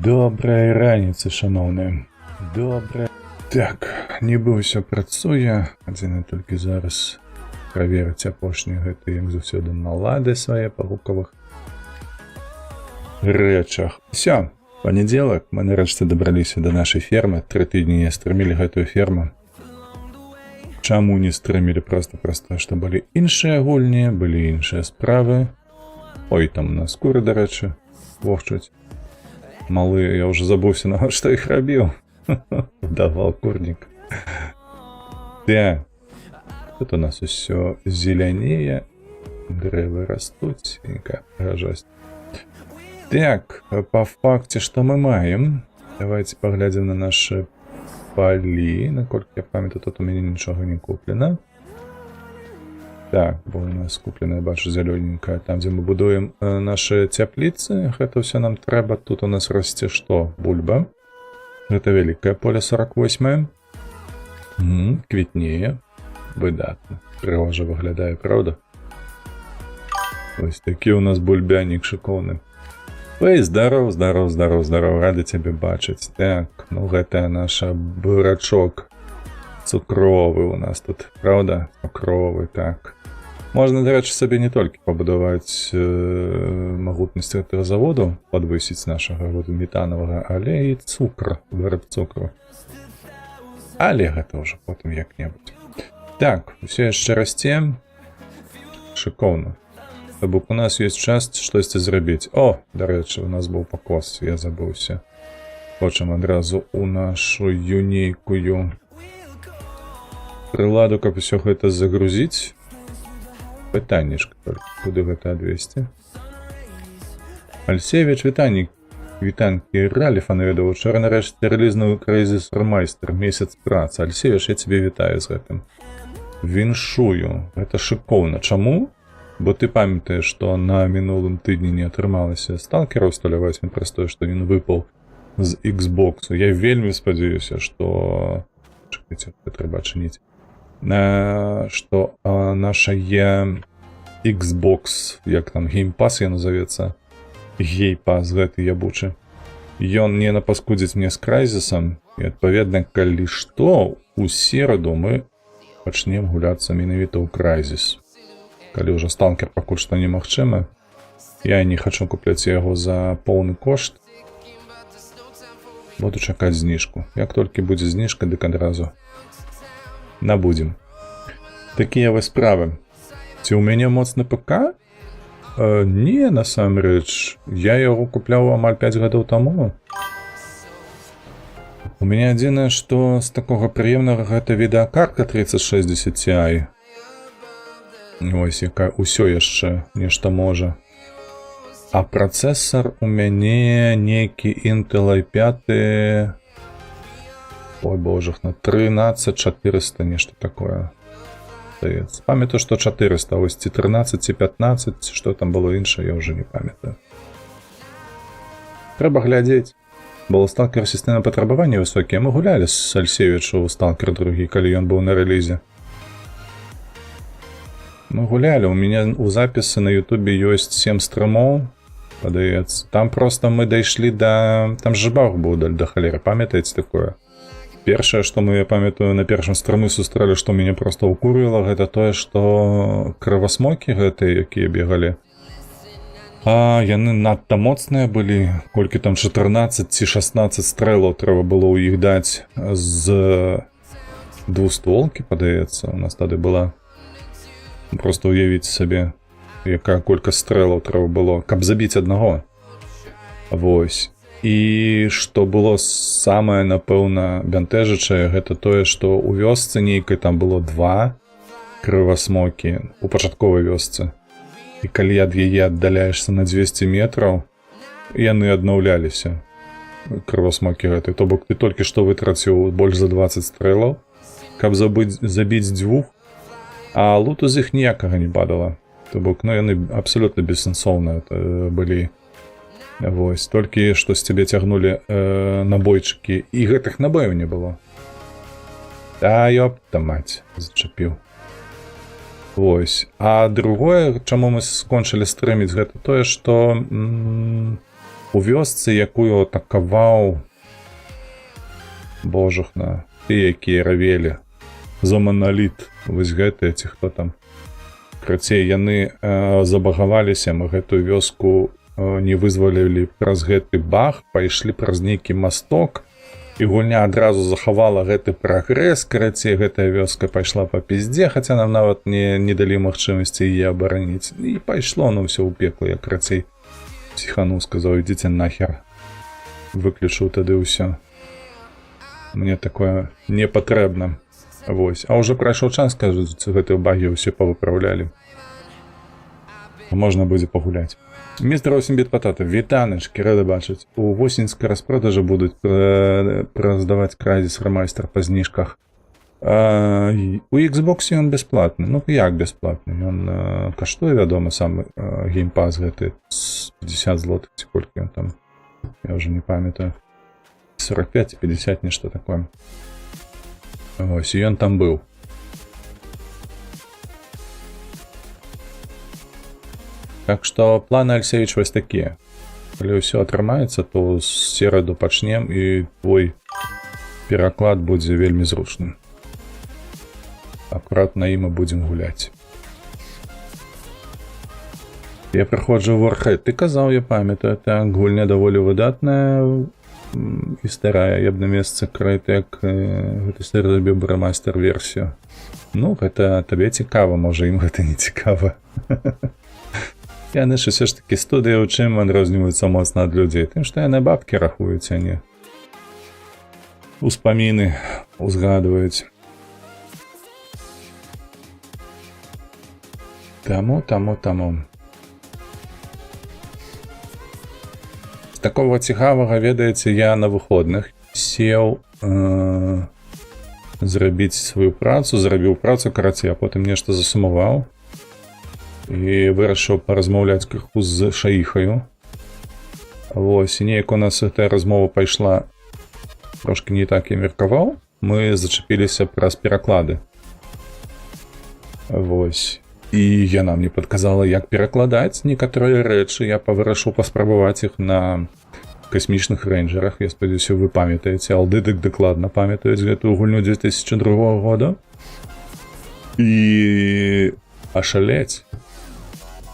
Добрай раніцы, шаноўныя. Добра. Так, нібы ўсё працуе. Адзінае, толькі зараз праверыць апошнія гэты, як заўсёды, налады свае па гукавых рэчах. Всё, панядзелак, мы нарэшце дабраліся да нашай фермы. 3 тыдні не стрымілі гэтую ферму. Чаму не стрымілі? Проста, што былі іншыя гульні, былі іншыя справы. Ой, там у нас куры, дарэчы, вохчуць. Малы, я ўжо забыўся, на што іх рабіў. Давал курнік. Так. Тут у нас усё зелянее, дрэвы растуць, якая прыгажосць. Так, па факце, што мы маем? Давайте паглядзім на нашы палі. Наколькі я памятаю, тут у мяне нічога не куплена. Так, бо у нас куплена, я бачу, зялёненькая, там, дзе мы будуем нашы цяпліцы, гэта ўсё нам трэба. Тут у нас расце што? Бульба. Гэта вялікае поле 48. Квітнее. Выдатна. Прыгожа выглядае, праўда? Вось такі у нас бульбянік шыкоўны. Ой, здаров, здаров, здаров, здаров, рады цябе бачыць. Так, ну гэта наша бурачок цукровы у нас тут, праўда? Цукровы, так. Можна, дарэчы, сабе не толькі пабудаваць магутнасць гэтага заводу, падвысіць нашага вот метанавага, але і цукр, выраб цукру. Але гэта ўжо потым як-небудзь. Так, усё яшчэ расце. Шыкоўна. То бок у нас ёсць час штосьці зрабіць. О, дарэчы, у нас быў пакос, я забыўся. Хочам адразу у нашу нейкую прыладу, каб усё гэта загрузіць. Пытаннечка толькі, куды гэта адвесці? Альсевіч, вітанні. Вітанкі, Раліфа наведаў. Учора нарэшце рэлізнуў Crysis Remaster, месяц працы. Альсевіч, я цябе вітаю з гэтым. Віншую. Гэта шыкоўна. Чаму? Бо ты памятаеш, што на мінулым тыдні не атрымалася Сталкера усталяваць, ён праз тое, што ён выпаў з Xbox. Я вельмі спадзяюся, што, чакайце, трэба адчыніць. Што наша е Xbox, як там, Game Pass я назовецца, Гейпас гэты ябучы. Ён не напаскудзіць мне з Крайзісам, і, адпаведна, калі што, у сераду мы пачнем гуляцца менавіта ў Крайзіс. Калі ўжо Сталкер пакуль што немагчымы, я не хачу купляць яго за поўны кошт. Буду чакаць зніжку. Як толькі будзе зніжка, дык адразу набудзем. Такія вось справы. Ці ў мяне моцны ПК? Не, насамрэч. Я яго купляў амаль 5 гадоў таму. У мяне адзінае, што з такога прыемнага, гэта відэакартка 3060 Ti. Ось, якая ўсё яшчэ нешта можа. А працэсар у мяне нейкі Intel i5. Ой, божухна, 13400, нешта такое. Здаецца. Памятаю, што 400, ось ці 13, ці 15, што там было іншае, я ўжо не памятаю. Трэба глядзець. Бо ў Сталкер сістэма патрабавання высокія. Мы гулялі з Альсевічу ў Сталкер другі, калі ён быў на рэлізе. Мы гулялі, у мяне ў запісы на Ютубе ёсць 7 стрымоў, падаецца. Там просто мы дайшлі да. Там же баг быў да халеры, памятаеце такое? Першае, што мы, я памятаю, на першым стрымы сустрэлі, што мяне просто укурыла, гэта тое, што крывасмокі гэтыя, якія бегалі, яны надта моцныя былі, колькі там, 14 ці 16 стрэлаў трэба было ў іх даць з двустволкі, падаецца, у нас тады была. Просто уявіць сабе, якая колькасць стрэлаў трэба было, каб забіць аднаго. Вось. І што было самае, напэўна, бянтэжачае, гэта тое, што ў вёсцы нейкай там было два крывасмокі у пачатковай вёсцы. І калі ад яе аддаляешся на 200 метраў, яны аднаўляліся. Крывасмокі гэты. То бок ты толькі што вытраціў больш за 20 стрэлаў, каб забіць дзвюх, а луту з іх ніякага не падала. То бок, ну, яны абсалютна бессэнсоўныя былі. Вось, толькі што з цябе цягнулі набойчыкі, і гэтых набояў не было. Да ёпта мать, зачапіў. Вось. А другое, чаму мы скончылі стрыміць, гэта тое, што у У вёсцы, якую атакаваў, божухна, тыя, якія равелі за маналіт, вось гэтыя ці хто там. Карацей, яны забагаваліся, мы гэтую вёску не вызвалілі праз гэты баг, пайшлі праз нейкі масток, і гульня адразу захавала гэты прагрэс. Карацей, гэтая вёска пайшла па пиздзе, хаця нам нават не далі магчымасці яе абараніць. І пайшло ну ўсё ў пекла. Я, карацей, псіхануў, сказаў: «Ідзіце нахер». Выключыў тады ўсё. Мне такое не патрэбна. Вось. А ўжо прайшоў час, кажуць, гэтыя багі ўсе павыпраўлялі. Можна будзе пагуляць. Містер 8 біт патата, вітаначкі, рада бачыць. У восеньскай распродажы будуць праздаваць Crysis Remaster па зніжках. У Xbox ён бясплатны. Ну як бясплатны? Ён каштуе, вядома, сам Game Pass гэты з 50 злотых ці колькі ён там. Я ўжо не памятаю. 45, 50, нешта такое. Вось, і ён там быў. Так што планы, Альсевіч, вось такія. Калі ўсё атрымаецца, то з сераду пачнем, і твой пераклад будзе вельмі зручным. Акурат на ім і будзем гуляць. Я праходжу Warhead. Ты казаў, я памятаю, так, гульня даволі выдатная і старая. Я б на месцы Crytek гэты зрабіў бы рэмастер версію. Ну, гэта табе цікава, можа, ім гэта не цікава. Яны ж усё ж такі студыя, у чым адрозніваюцца моцна ад людзей? Тым, што яны бабкі рахуюць, а не успаміны узгадваюць. Таму, таму, таму. З такога цікавага, ведаеце, я на выходных сеў зрабіць сваю працу, зрабіў працу, карацей, а потым нешта засумаваў і вырашыў паразмаўляць крыху з Шаіхаю. Вось, і неяк у нас гэтая размова пайшла трошки не так, я меркаваў. Мы зачапіліся праз пераклады. Вось. І яна мне падказала, як перакладаць некаторыя рэчы. Я павырашыў паспрабаваць іх на Касмічных рэйнджерах. Я спадзяюся, вы памятаеце, алды дык дакладна памятаюць гэтую гульню 2002 года. І ашалець.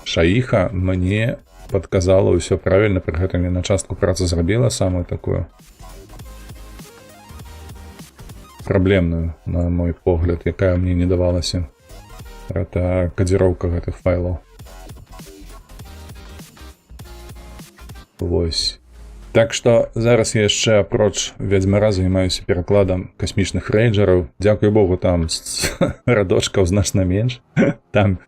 Шаіха мне падказала ўсё правільна, пры гэтым яна частку працы зрабіла, самую такую праблемную, на мой погляд, якая мне не давалася. Это кадзіроўка гэтых файлаў. Вось. Так што зараз я яшчэ апроч Вядзьмара займаюся перакладам Касмічных рэйнджераў. Дзякуй Богу, там радочкаў значна менш. Там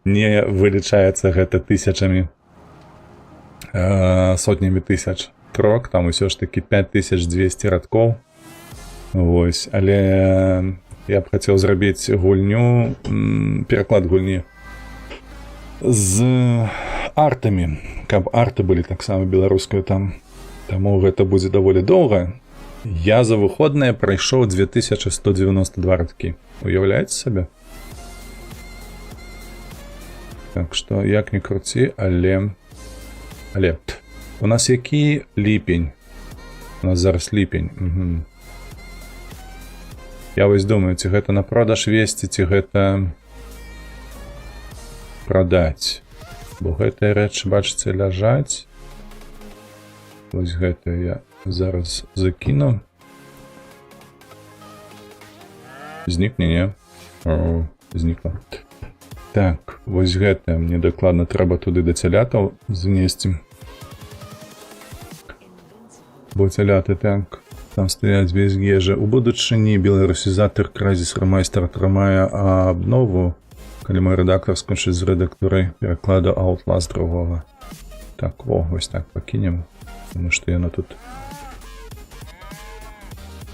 не вылічаецца гэта тысячамі, сотнямі тысяч строк, там усё ж такі 5200 радкоў. Вось, але я б хацеў зрабіць гульню, пераклад гульні з артамі, каб арты былі таксама беларускаю там. Таму гэта будзе даволі доўга. Я за выходныя прайшоў 2192 радкі. Уяўляеце сабе? Так што як ні круці, але у нас які ліпень? У нас зараз ліпень. Угу. Я вось думаю, ці гэта на продаж весці, ці гэта прадаць. Бо гэтыя рэчы, бачыце, ляжаць. Вось гэта я зараз закіну. Знікне, не? О, знікла. Так, вось гэта мне дакладна трэба туды да цялятаў занесці. Бо цяляты так там стаяць без ежы. У будучыні беларусізатар Crysis Remaster атрымае абнову, калі мой рэдактар скончыць з рэдактурай пераклада Outlast другога. Так, о, вось так пакінем, тому што яно тут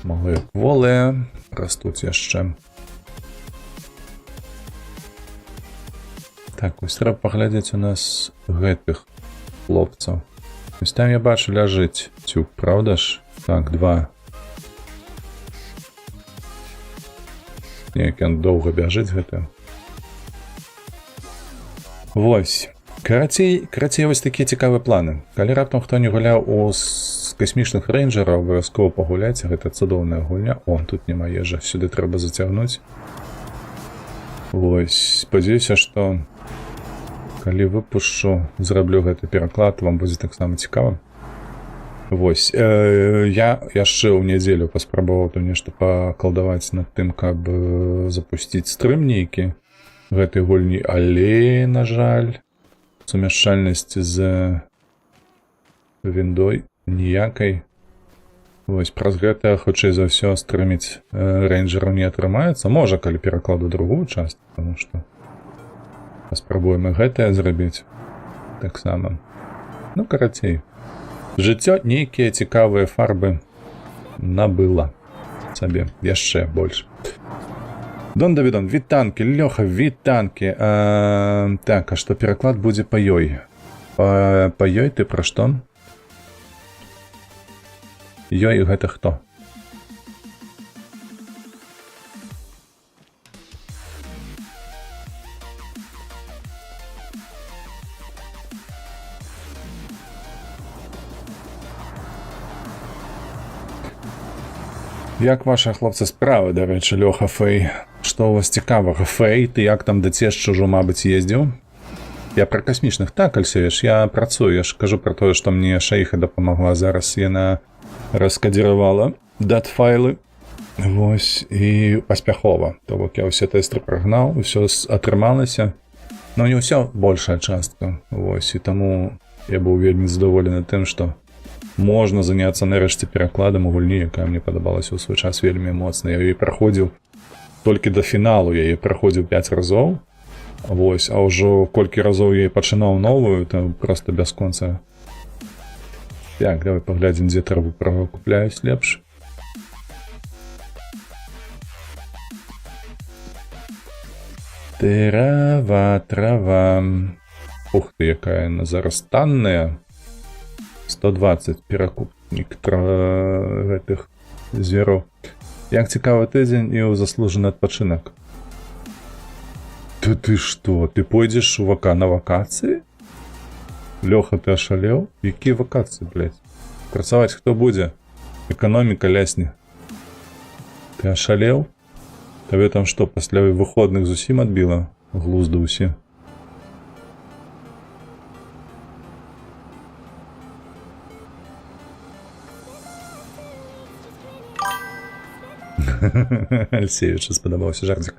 малыя кволыя растуць яшчэ. Так, вось трэба паглядзець у нас гэтых хлопцаў. Вось там я бачу, ляжыць цюк, праўда ж? Так, два. Неяк ён доўга бяжыць гэта. Вось. Карацей, вось такія цікавыя планы. Калі раптам хто не гуляў у касмічных рэйнджераў, абавязкова пагуляйце, гэта цудоўная гульня. О, тут няма ежа, сюды трэба зацягнуць. Вось, спадзяюся, што калі выпушчу, зраблю гэты пераклад, вам будзе таксама цікава. Вось, я яшчэ ў нядзелю паспрабаваў там нешта пакалдаваць над тым, каб запусціць стрым нейкі гэтай гульні, але, на жаль, сумяшчальнасць з віндой ніякай. Вось праз гэта, хутчэй за ўсё, стрыміць рэйнджераў не атрымаецца. Можа, калі перакладу другую частку, потому что паспрабуем і гэтае зрабіць таксама. Ну, карацей, жыццё нейкія цікавыя фарбы набыла сабе яшчэ больш. Дон Давідон, вітанкі, Лёха, вітанкі. Так, а што пераклад будзе па ёй? Па ёй ты пра што? Ёй гэта хто? Як ваша, хлопцы, справы, дарэчы, Лёха, Фэй? Што у вас цікавага? Фэй, ты як там, да цешчы ўжо, мабыць, ездзіў? Я пра касмічных. Так, Альсевіч, я працую, я ж кажу пра тое, што мне шэйха дапамагла, зараз яна раскадзіравала дат-файлы. Вось, і паспяхова. То бок я ўсе тэсты прагнаў, усё атрымалася. Ну, не ўсё, большая частка. Вось, і таму я быў вельмі задаволены тым, што можна заняцца нарэшце перакладам у гульні, якая мне падабалася ў свой час вельмі моцна. Я яе праходзіў толькі да фіналу, я яе праходзіў 5 разоў. Вось, а ўжо колькі разоў я пачынаў новую, там просто бясконца. Так, давай паглядзім, дзе траву купляюць лепш. Трава, трава. Ух ты, якая яна зараз танная. 120 перакупнік гэтых звероў. Як цікавы тыдзень і ў заслужаны адпачынак. Ты ты што? Ты пойдзеш на вакацыі? Лёха, ты ашалеў? Якія вакацыі, блядь? Працаваць хто будзе? Эканоміка лясне. Ты ашалеў? Табе там што, пасля выходных зусім адбіла глузды ўсе? Альсевічу спадабаўся жартик.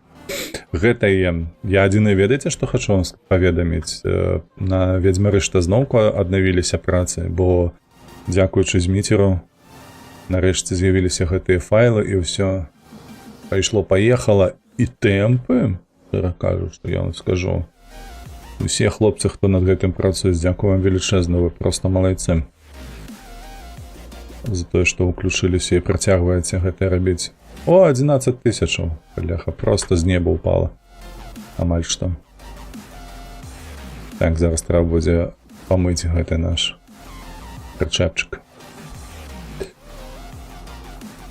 Гэта я адзінае, ведаеце, што хачу вам паведаміць: на ведзьмары што зноўку аднавіліся працы, бо дзякуючы Зміцеру нарэшце з'явіліся гэтыя файлы, і ўсё пайшло паехала, і тэмпы, шчыра кажу, што я вам скажу, усе хлопцы, хто над гэтым працуюць, дзякую вам велічэзна, вы просто малайцы за тое, што ўключыліся і працягваеце гэта рабіць. О, 11 тысячаў, бляха, просто з неба упала амаль што. Так, зараз трэба будзе памыць гэты наш прычэпчык.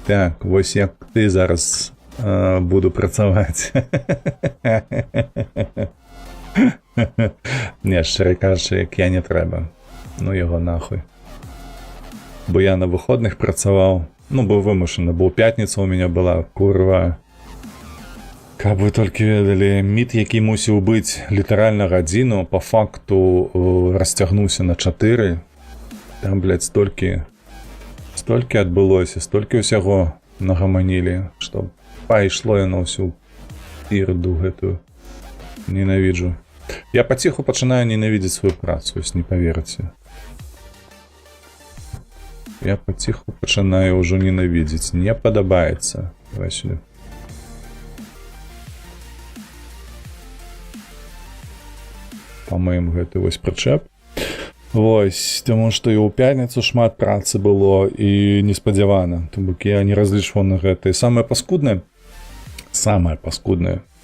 Так, вось як ты зараз буду працаваць. Не, шчыра кажучы, як я, не трэба. Ну яго нахуй. Бо я на выходных працаваў, ну, быў вымушаны, бо ў пятніцу у меня была, курва. Каб вы толькі ведалі, міт, які мусіў быць літаральна гадзіну, по факту расцягнуўся на 4. Там, блядь, столькі адбылося, столькі ўсяго нагаманілі, што пайшло яно ўсю ірду гэтую. Ненавіджу. Я паціху пачынаю ненавідзець сваю працу, вось не паверыце. Я паціху пачынаю ўжо ненавідзець. Не падабаецца. Давай сюды. Памыем гэты вось прычэп. Вось, таму што і ў пятніцу шмат працы было, і неспадзявана. То бок я не разлічваў на гэта. І самае паскуднае,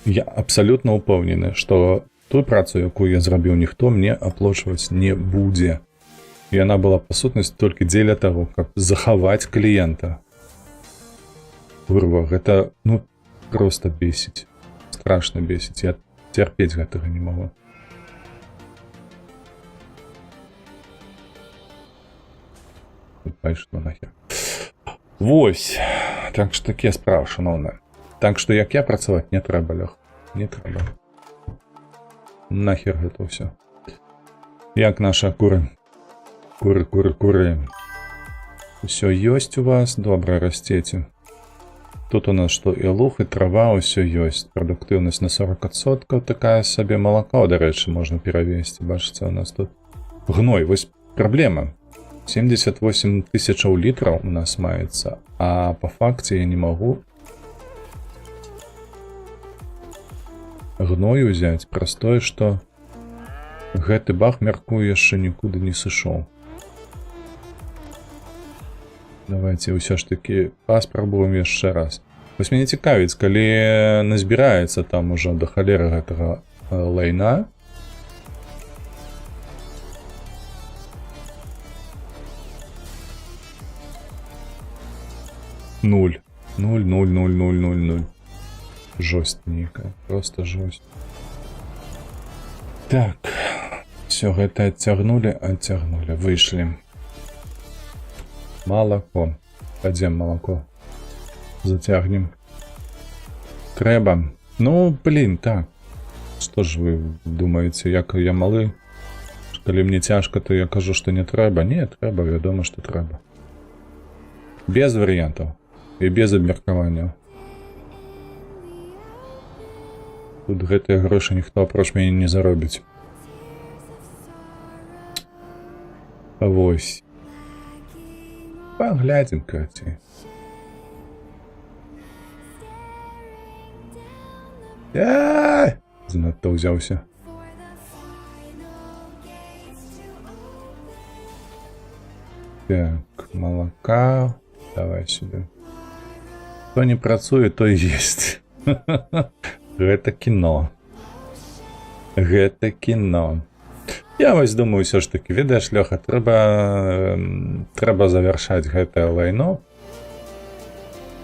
я абсалютна ўпэўнены, што тую працу, якую я зрабіў, ніхто мне аплочваць не будзе. Яна была па сутнасці толькі дзеля таго, каб захаваць кліента. Курва, гэта, ну, просто бесіць. Страшна бесіць. Я цярпець гэтага не магу. Пайшло нахер. Вось. Так што такія справы, шаноўныя. Так што як я, працаваць не трэба, Лёх. Не трэба. Нахер гэта ўсё. Як наша куры? Куры, куры, куры. Усё ёсць у вас, добра расцеце. Тут у нас што, і луг, і трава, ўсё ёсць. Прадуктыўнасць на 40% такая сабе. Малако, дарэчы, можна перавесці. Бачыце, у нас тут гной. Вось праблема. 78 тысячаў літраў у нас маецца, а по факце я не магу гною взять праз тое, што гэты баг, мяркую, яшчэ нікуды не сышоў. Давайте ўсё ж таки паспрабуем яшчэ раз. Вось мяне цікавіць, калі назбіраецца там ужо да халеры гэтага лайна. Нуль. Нуль, нуль, нуль, нуль, нуль, нуль. Жесть нейкая. Просто жесть. Так. Все, гэта адцягнули, адцягнули. Выйшлі. Молоко. Пойдем молоко. Зацягнем. Трэба. Ну, блин, так. Што ж вы думаеце, як я малы? Калі мне цяжка, то я кажу, што не трэба. Не, трэба, вядома, што трэба. Без варыянтаў. І без абмеркаванняў. Тут гэтыя грошы ніхто апроч мяне не заробіць. Вось. Паглядзім, карацей. А! Занадта ўзяўся. Так, молока. Давай сюда. Хто не працуе, той есть. Гэта кіно. Гэта кіно. Я вось думаю, ўсё ж таки, ведаеш, Лёха, трэба завяршаць гэтае лайно,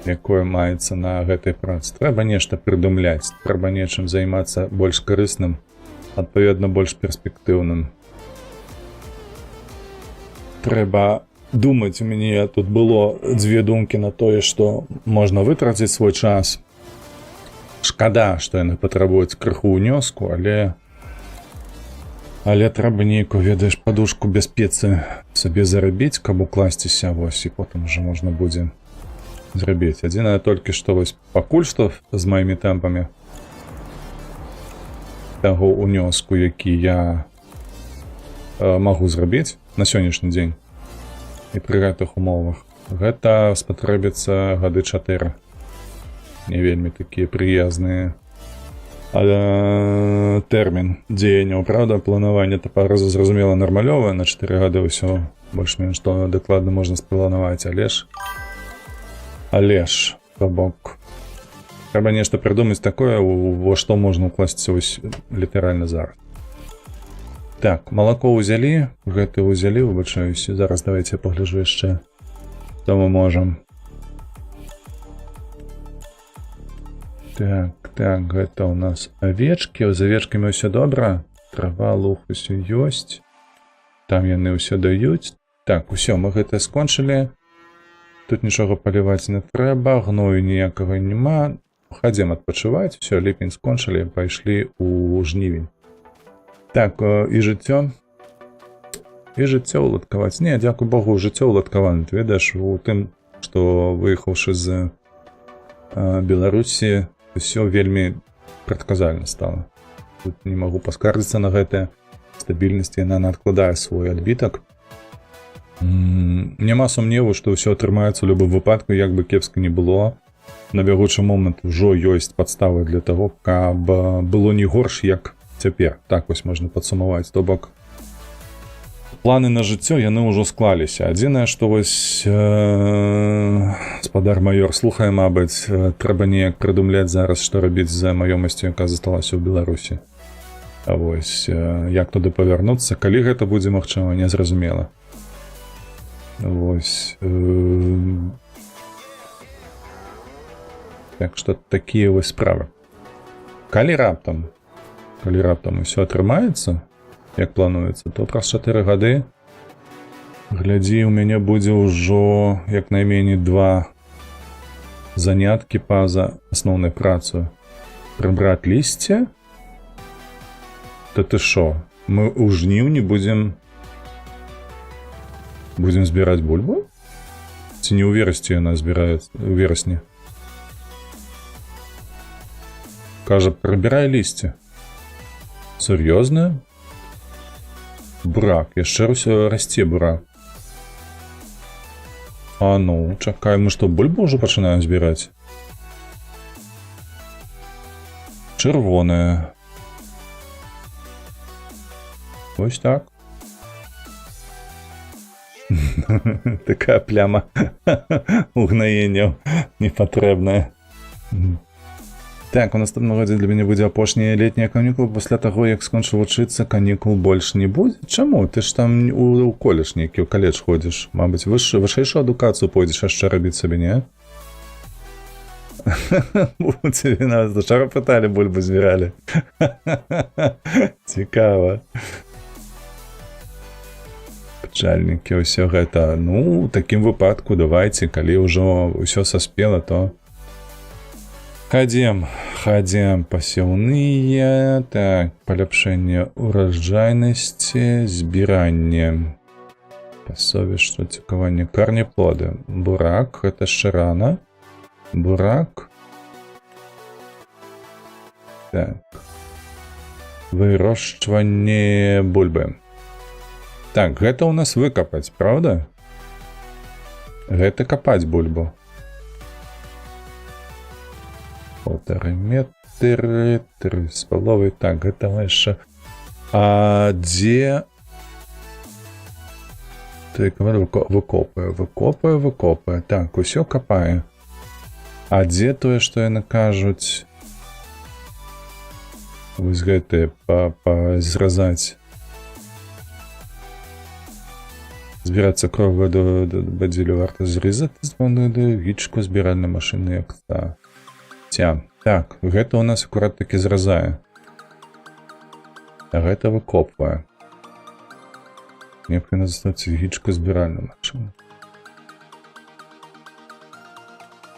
якое маецца на гэтай працы. Трэба нешта прыдумляць, трэба нечым займацца больш карысным, адпаведна, больш перспектыўным. Трэба думаць, у мяне тут было дзве думкі на тое, што можна вытраціць свой час. Шкада, што яны патрабуюць крыху ўнёску, але трэба нейкую, ведаеш, падушку бяспецы сабе зарабіць, каб укласціся, вось, і потым уже можна будзе зрабіць. Адзінае толькі, што вось пакуль што з маімі тэмпамі таго ўнёску, які я магу зрабіць на сённяшні дзень і пры гэтых умовах, гэта спатрэбіцца гады 4. Не вельмі такія прыязныя тэрмін дзеянняў, правда, планаванне то па зразумела нармалёвае, на 4 гады ўсё больш-менш то дакладна можна спланаваць, але ж то бок трэба нешта прыдумаць такое, во што можна ўкласціся вось літаральна зараз. Так, малако ўзялі, гэта ўзялі, выбачаюся, зараз давайте я пагляджу яшчэ, што мы можам. Так, гэта у нас авечкі, з авечкамі ўсё добра. Трава, луг, усё ёсць. Там яны ўсё даюць. Так, усё, мы гэта скончылі. Тут нічога паліваць не трэба, гною ніякага няма. Хадзем адпачываць, всё, ліпень скончылі, пайшлі ў жнівень. Так, і жыццё. І жыццё ўладкаваць. Не, дзякуй Богу, жыццё ўладкавана. Ты ведаеш, у тым, што выехаўшы з Беларусі, ўсё вельмі прадказальна стала. Тут не магу паскардзіцца на гэтае. Стабільнасць яна надкладае свой адбітак. Няма сумневу, што ўсё атрымаецца ў любым выпадку, як бы кепска не было. На бягучы момант ўжо ёсць падставы для таго, каб было не горш, як цяпер. Так вось можна падсумаваць. То бок планы на жыццё яны ўжо склаліся. Адзінае, што вось спадар маёр слухае, мабыць, трэба неяк прыдумляць зараз, што рабіць з маёмасцю, якая засталася ў Беларусі. А вось як туды павярнуцца, калі гэта будзе магчыма, незразумела. Вось. Так што такія вось справы. Калі раптам усё атрымаецца, як плануецца, то праз 4 гады Глядзі, у мяне будзе ўжо як найменей два заняткі па-за асноўнай працаю. Прыбраць лісце? Та ты шо? Мы ў жніўні будзем збіраць бульбу? Ці не ў верасці яна збіраецца, у верасні? Кажа, прыбірай лісце. Сур'ёзна? Бурак, яшчэ расце бурак. А ну, чакай, мы што, бульбу ўжо пачынаем збіраць? Чырвоная. Вось так. Такая пляма угнаенняў непатрэбная. Так, у наступным годзе для мяне будзе апошнія летнія канікулы. Пасля таго, як скончу вучыцца, канікул больш не будзе. Чаму? Ты ж там у коледж нейкі, у каледж ходзіш. Мабыць, вышэйшую адукацыю пойдзеш яшчэ рабіць сабе, не? У цябе нават учора пыталі, бульбу збіралі. Цікава. Пчальнікі, ўсё гэта. Ну, у такім выпадку давайте, калі ўжо ўсё саспела, то хадзем, хадзем пасеўныя, так, паляпшэнне ураджайнасці, збіранне. Пасовішча, цікаванне, карнеплоды. Бурак, гэта яшчэ рана. Бурак. Так. Вырошчванне бульбы. Так, гэта ў нас выкапаць, правда? Гэта капаць бульбу. Полторы метры, тры з паловай. Так, гэта яшчэ. А дзе... Так, выкопае, выкопае, выкопае. Так, усё капае. А дзе тое, што яны кажуць? Вось гэтае зразаць. Збіраць цукровую бадзілю варта зрызаць гічку збіральнай машыны, як та. Ця. Так, гэта у нас акурат такі зразае. А гэта выкопвае. Неабходна застаць гічку збіральную машыну.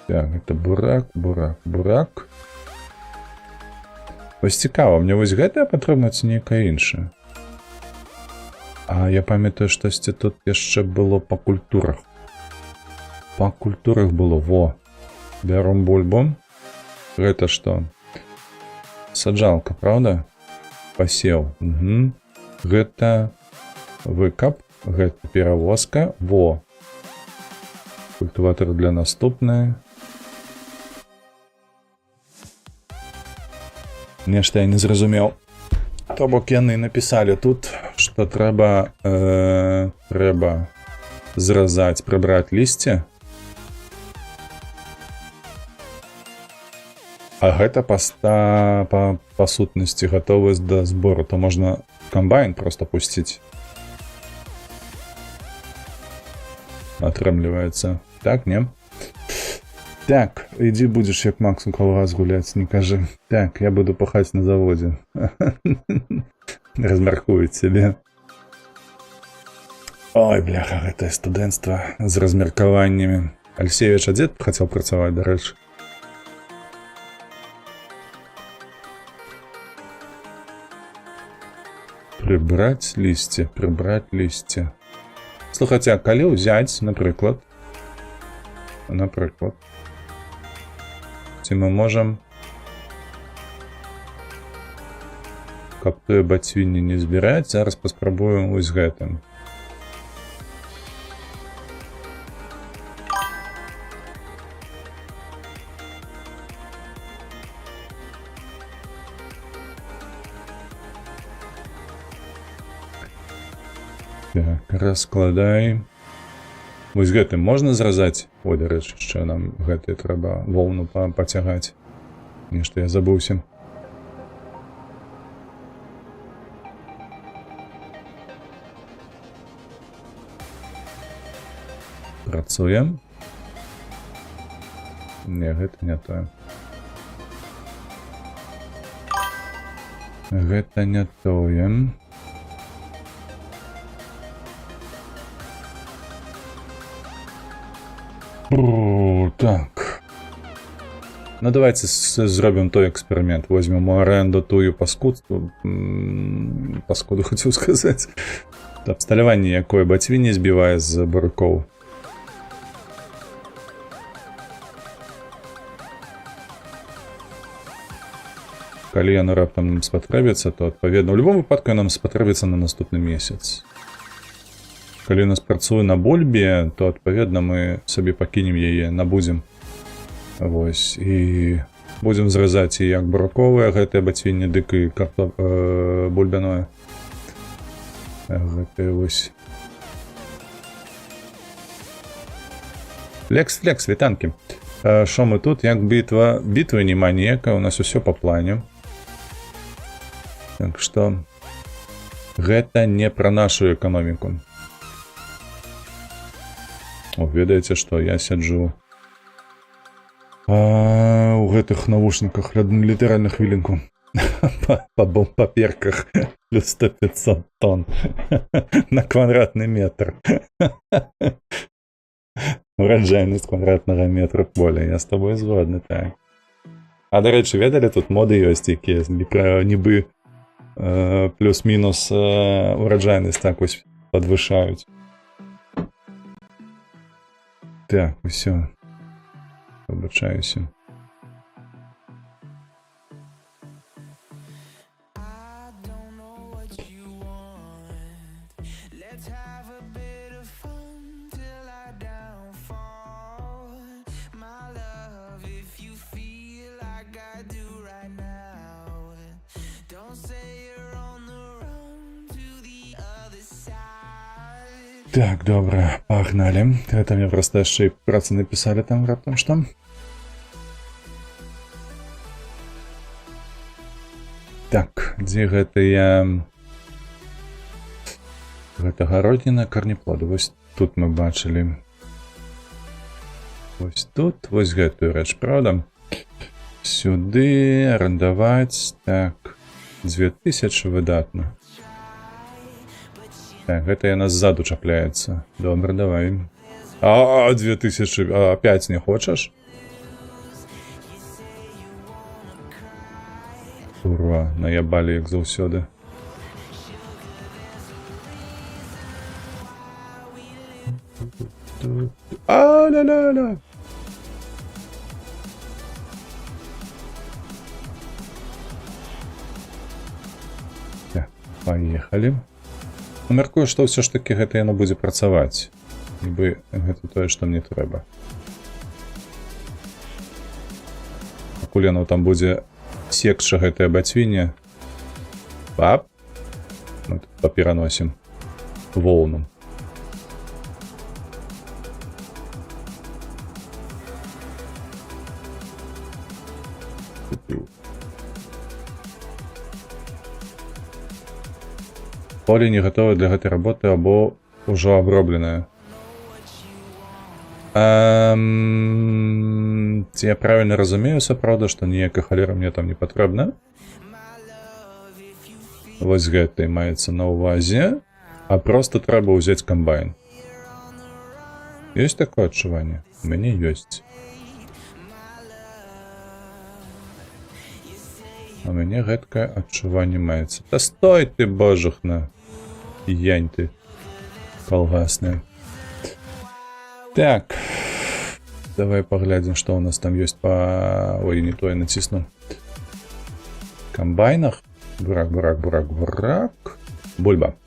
Так, гэта бурак, бурак, бурак. Вось цікава, мне вось гэтая патрэбна ці нейкая іншая? А я памятаю, штосьці тут яшчэ было па культурах. Па культурах было, во. Бяром бульбу. Гэта што? Саджалка, правда? Пасеў. Угу. Гэта выкап, гэта перавозка, во. Культыватор для наступнай. Нешта я не зразумеў. То бок яны напісалі тут, што трэба зразаць, прыбраць лісце. А гэта па сутнасці гатовы да збору, то можна камбайн просто пусціць. Атрымліваецца. Так, не? Так, ідзі будзеш як Макс у калгас гуляць, не кажы. Так, я буду пахаць на заводзе. Размяркуюць сябе. Ой, бляха, гэтае студэнцтва з размеркаваннямі. Алексеевич, а дзе б хацеў працаваць, дарэчы? Прыбраць лісце, прыбраць лісце. Слухайце, а калі ўзяць, напрыклад, ці мы можам, каб тое бацвінне не збіраць, зараз паспрабуем вось гэтым. Так, раскладай. Вось гэтым можна зразаць? Ой, дарэчы, яшчэ нам гэты трэба воўну пацягаць. Нешта я забыўся. Працуем. Не, гэта не тое. Гэта не тое. Бррр, так. Ну, давайце зробім той эксперымент. Возьмем у арэнду тую паскудству. Паскуду хацеў сказаць. Абсталяванне, якое бацвінне збівае з буракоў. Калі яно раптам нам спатрэбіцца, то адпаведна, у любом выпадку яно нам спатрэбіцца на наступны месяц. Калі у нас працуе на бульбе, то адпаведна мы сабе пакінем яе, набудзем. Вось, і будзем зразаць і як бураковае гэтае бацвінне, дык і бульбяное. Гэтае вось. Лекс, Лекс, вітанкі. Шо мы тут? Як бітва? Бітвы няма ніякай, у нас усё па плане. Так што гэта не пра нашу эканоміку. О, ведаеце што, я сяджу у гэтых навушніках літаральна хвілінку. Па паперках плюс 100-500 тонн на квадратны метр. Ураджайнасць квадратнага метра поля. Я з тобой згодны, так. А дарэчы, ведалі, тут моды ёсць, якія нібы плюс-мінус ураджайнасць так вось падвышаюць. Так, усё. Выбачаюся. I don't know what you want. Let's have a bit of fun till I downfall. My love, if you feel like I do right now, don't say you're on the run to the other side. Так, добра, пагналі. Гэта мне проста яшчэ і працы напісалі там раптам што. Так, дзе гэтыя... Гэта гародніна, карнеплоды. Вось тут мы бачылі. Вось тут, вось гэтую рэч, правда? Сюды арандаваць, так, 2000, выдатна. Так, гэта яна ззаду чапляецца. Добра, давай. А, 2000, а 5 не хочаш? Курва, наябалі, як заўсёды. А, ля-ля-ля. Так, поехали. Ну, мяркую, што ўсё ж такі гэта яно будзе працаваць. Нібы гэта тое, што мне трэба. Пакуль яно там будзе секча гэтае бацвінне. Пап. Мы тут папераносім воўну. Поле не гатовае для гэтай работы або ўжо абробленае. Ці я правільна разумею, сапраўды, што ніякая халера мне там не патрэбна? Вось гэты маецца на ўвазе, а просто трэба ўзяць камбайн. Ёсць такое адчуванне? У мяне ёсць. У мяне гэткае адчуванне маецца. Та стой ты, божухна! Янь ты калгасная. Так. Давай паглядзім, што ў нас там ёсць па... Ой, не то я націснуў. Камбайнах. Бурак, бурак, бурак, бурак. Бульба.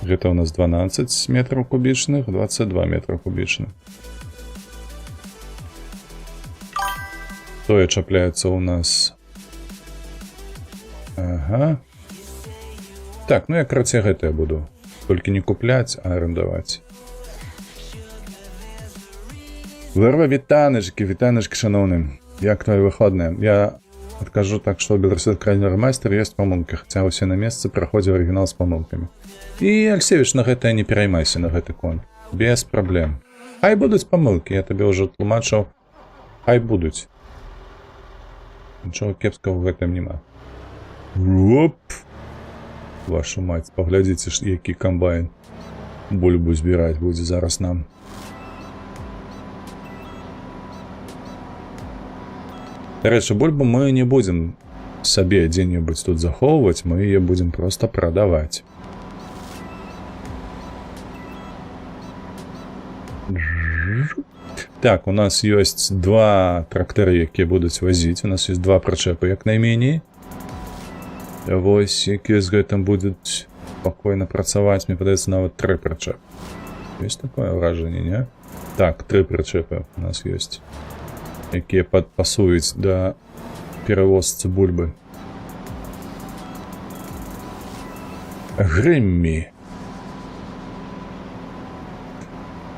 Гэта ў нас 12 метраў кубічных, 22 метра кубічных. Тое чапляецца ў нас. Ага. Так, ну я, карацей, гэта я буду. Толькі не купляць, а арендаваць. ВРВ, вітаначкі, вітаначкі, шаноўны. Як твои выходныя? Я адкажу так, што ў Беларусі краіне рэмастер ёсць памылкі, хаця ўсе на месцы праходзіў арыгінал з памылкамі. І Альсевіч, на гэта не пераймайся на гэты конт. Без праблем. Хай будуць памылкі, я табе ўжо тлумачыў. Хай будуць. Нічога кепскага ў гэтым няма. Оп! Вашу мать, паглядзіце ж, які камбайн бульбу збіраць будзе зараз нам. Дарэчы, бульбу мы не будзем сабе дзе-небудзь тут захоўваць, мы яе будзем проста прадаваць. Так, у нас ёсць два трактары, якія будуць вазіць. У нас ёсць два прычэпы, як найменей. Вось, якія з гэтым будуць спакойна працаваць. Мне падаецца, нават тры прычэпы. Ёсць такое ўражанне, не? Так, тры прычэпы у нас ёсць, якія падпасуюць да перавозцы бульбы. Грыммі.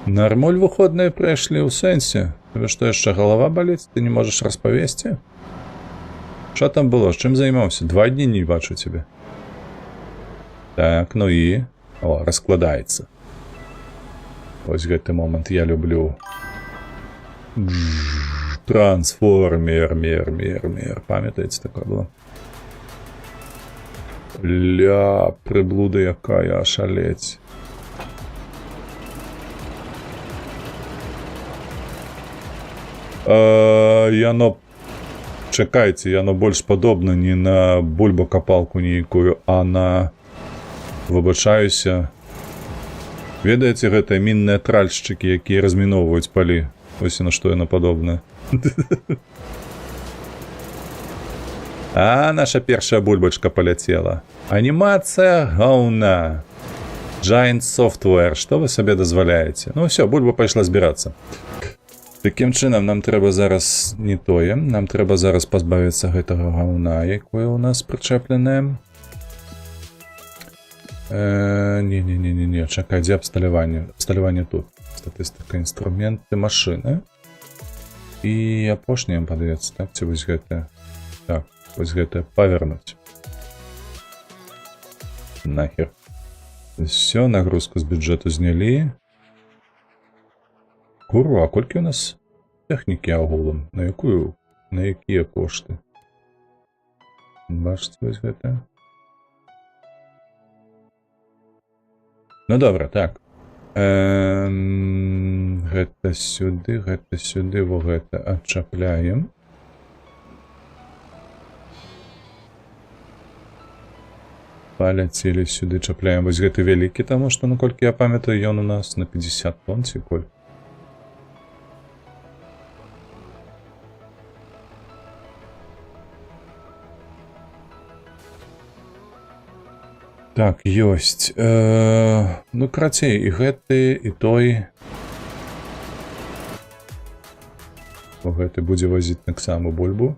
Нармоль выходныя прайшлі ў сэнсе. Табе што, яшчэ галава баліць? Ты не можаш распавесці? Што там было? Чым займаўся? 2 дні не бачу цябе. Так, ну і... О, раскладаецца. Вось гэты момант я люблю. Трансформер, мер, мер, мер. Памятаеце, такое было? Ля, прыблуда якая, ашалець. Яно, чакайце, яно больш падобна не на бульбакапалку нейкую, а на, выбачаюся, ведаеце, гэтыя мінныя тральшчыкі, якія разміноўваюць палі. Ось і на што яно падобнае. А наша першая бульбачка паляцела. Анімацыя гаўна. Giant Software, што вы сабе дазваляеце? Ну ўсё, бульба пайшла збірацца. Такім чынам, нам трэба зараз не тое, нам трэба зараз пазбавіцца гэтага гаўна, якое ў нас прычэпленае. Не-не-не-не-не, чакай, дзе абсталяванне? Абсталяванне тут. Статыстыка, інструменты, машыны. І апошняе, падаецца, так, ці вось гэтае. Так, вось гэтае павернуць. Нахер. Всё, нагрузку з бюджэту знялі. Курва, а колькі у нас тэхнікі агулам? На якія кошты? Бачыце вось гэта? Ну добра, так. Гэта сюды, во гэта адчапляем. Паляцелі сюды, чапляем вось гэты вялікі, таму што, наколькі я памятаю, ён у нас на 50 тонн ці колькі. Так, ёсць. Ну, карацей, і гэты, і той. О, гэты будзе вазіць таксама бульбу.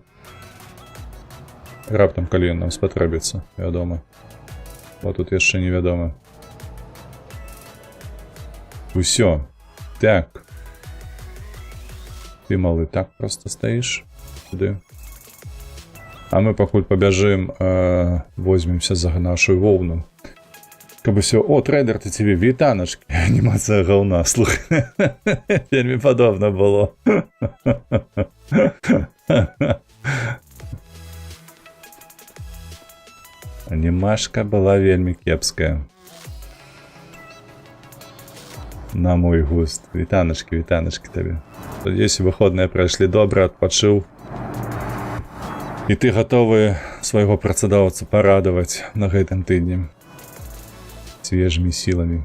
Раптам, калі ён нам спатрэбіцца, вядома. Бо тут яшчэ невядома. Усё. Так. Ты, малы, так просто стаіш сюды. А мы пакуль пабяжым, возьмемся за нашу воўну. Каб усё... О, трейдер, ты тебе вітаначкі. Анімацыя гаўна, слухай. Вельмі падобна было. Анімашка была вельмі кепская. На мой густ. Вітаначкі, вітаначкі табе. Спадзяюся, выходныя прайшлі добра, адпачыў. І ты гатовы свайго працадаўца парадаваць на гэтым тыдні свежымі сіламі.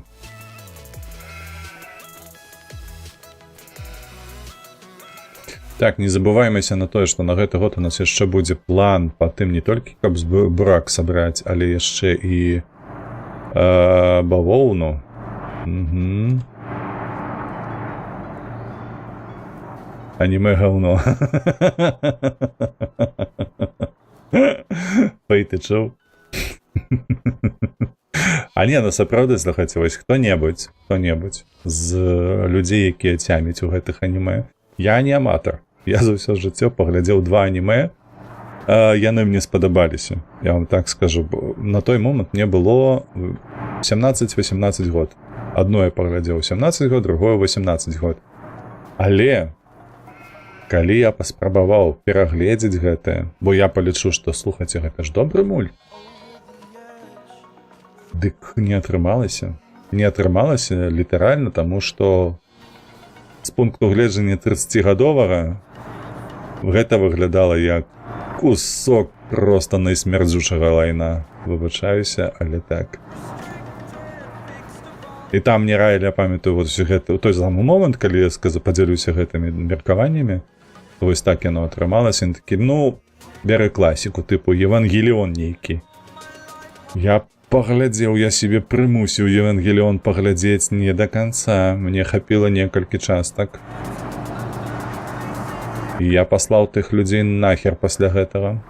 Так, не забываемся на тое, што на гэты год у нас яшчэ будзе план па тым не толькі каб бурак сабраць, але яшчэ і бавоўну. Угу. Аніме гаўно. Фэй, ты чуў? А не, ну сапраўды, слухайце, вось хто-небудзь з людзей, якія цяміць у гэтых анімэ. Я не аматар. Я за ўсё жыццё паглядзеў два анімэ. Яны мне спадабаліся. Я вам так скажу, бо на той момант мне было 17-18 год. Адно я паглядзеў 17 год, другое 18 год. Але калі я паспрабаваў перагледзець гэтае, бо я палічу, што, слухайце, гэта ж добры мульт. Дык не атрымалася. Не атрымалася літаральна, таму што з пункту гледжання 30-гадовага Гэта выглядала як кусок просто найсмярдзючага лайна. Выбачаюся, але так. І там мне раілі, я памятаю, вот гэта, у той самы момант, калі я сказа падзялюся гэтымі меркаваннямі, вось так яно атрымалася, ён такі: «Ну, бяры класіку, тыпу Евангеліон нейкі». Я паглядзеў, я себе прымусіў Евангеліон паглядзець не до конца, мне хапіла некалькі частак. І я паслаў тых людзей нахер пасля гэтага.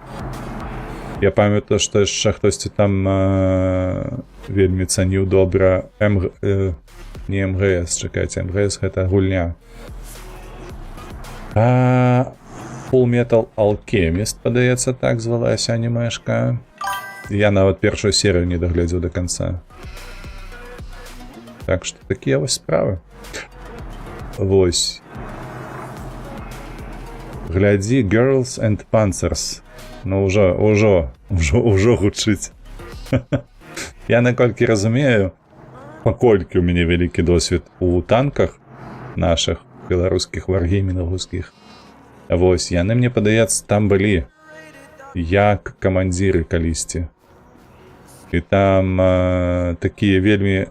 Я памятаю, што яшчэ хтосьці там вельмі цаніў добра МГ, не МГС, чакайце, МГС гэта гульня. А, Full Metal Alchemist, падаецца, так звалася анімешка. Я нават першую серыю не даглядзеў до конца. Так што такія вось справы. Вось. Глядзі Girls and Panzers. Ну ўжо гучыць. Я наколькі разумею, паколькі ў мяне вялікі досвед у танках нашых беларускіх варгеймінгаўскіх. Вось, яны, мне падаецца, там былі як камандзіры калісьці. І там такія вельмі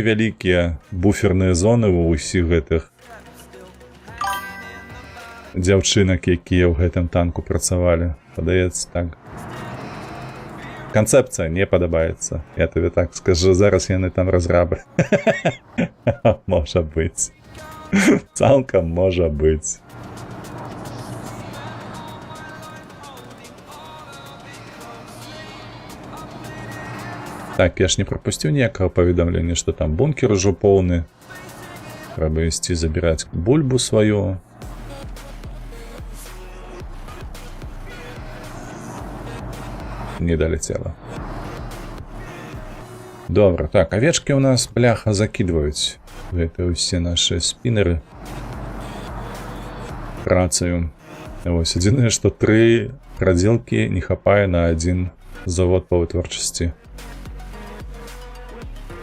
вялікія буферныя зоны ва ўсіх гэтых дзяўчынак, якія ў гэтым танку працавалі. Падаецца, так. Канцэпцыя не падабаецца. Я табе так скажу, зараз яны там разрабы. Можа быць. Цалкам можа быць. Так, я ж не прапусціў ніякага паведамлення, што там бункер ужо поўны. Трэба ісці забіраць бульбу сваю. Не даляцела. Добра, так, авечкі у нас, бляха, закідваюць. Гэта ўсе нашы спінеры. Працаю. Вось, адзінае, што тры прадзелкі не хапае на адзін завод па вытворчасці.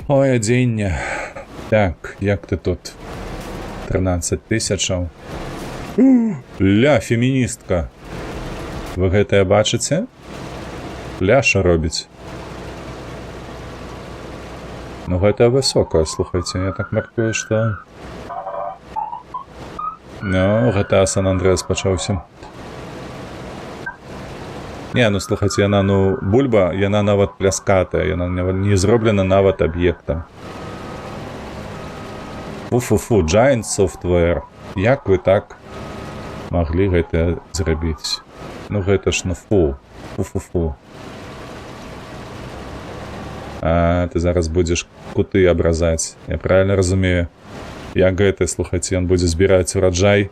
Ой, адзенне. Так, як ты тут? 13 тысячаў. Ля, феміністка. Вы гэтае бачыце? Ляша робіць. Ну гэта высокая, слухайце, я так мяркую, што... Ну, GTA San Andreas пачаўся. Не, ну слухайце, яна, ну, бульба, яна нават пляскатая, яна не зроблена нават аб'ектам. Фу-фу-фу, Giant Software. Як вы так маглі гэта зрабіць? Ну гэта ж, ну фу. Фу-фу-фу. А, ты зараз будзеш куты абразаць. Я правильно разумею? Як гэты, слухайце, ён будзе збіраць ураджай.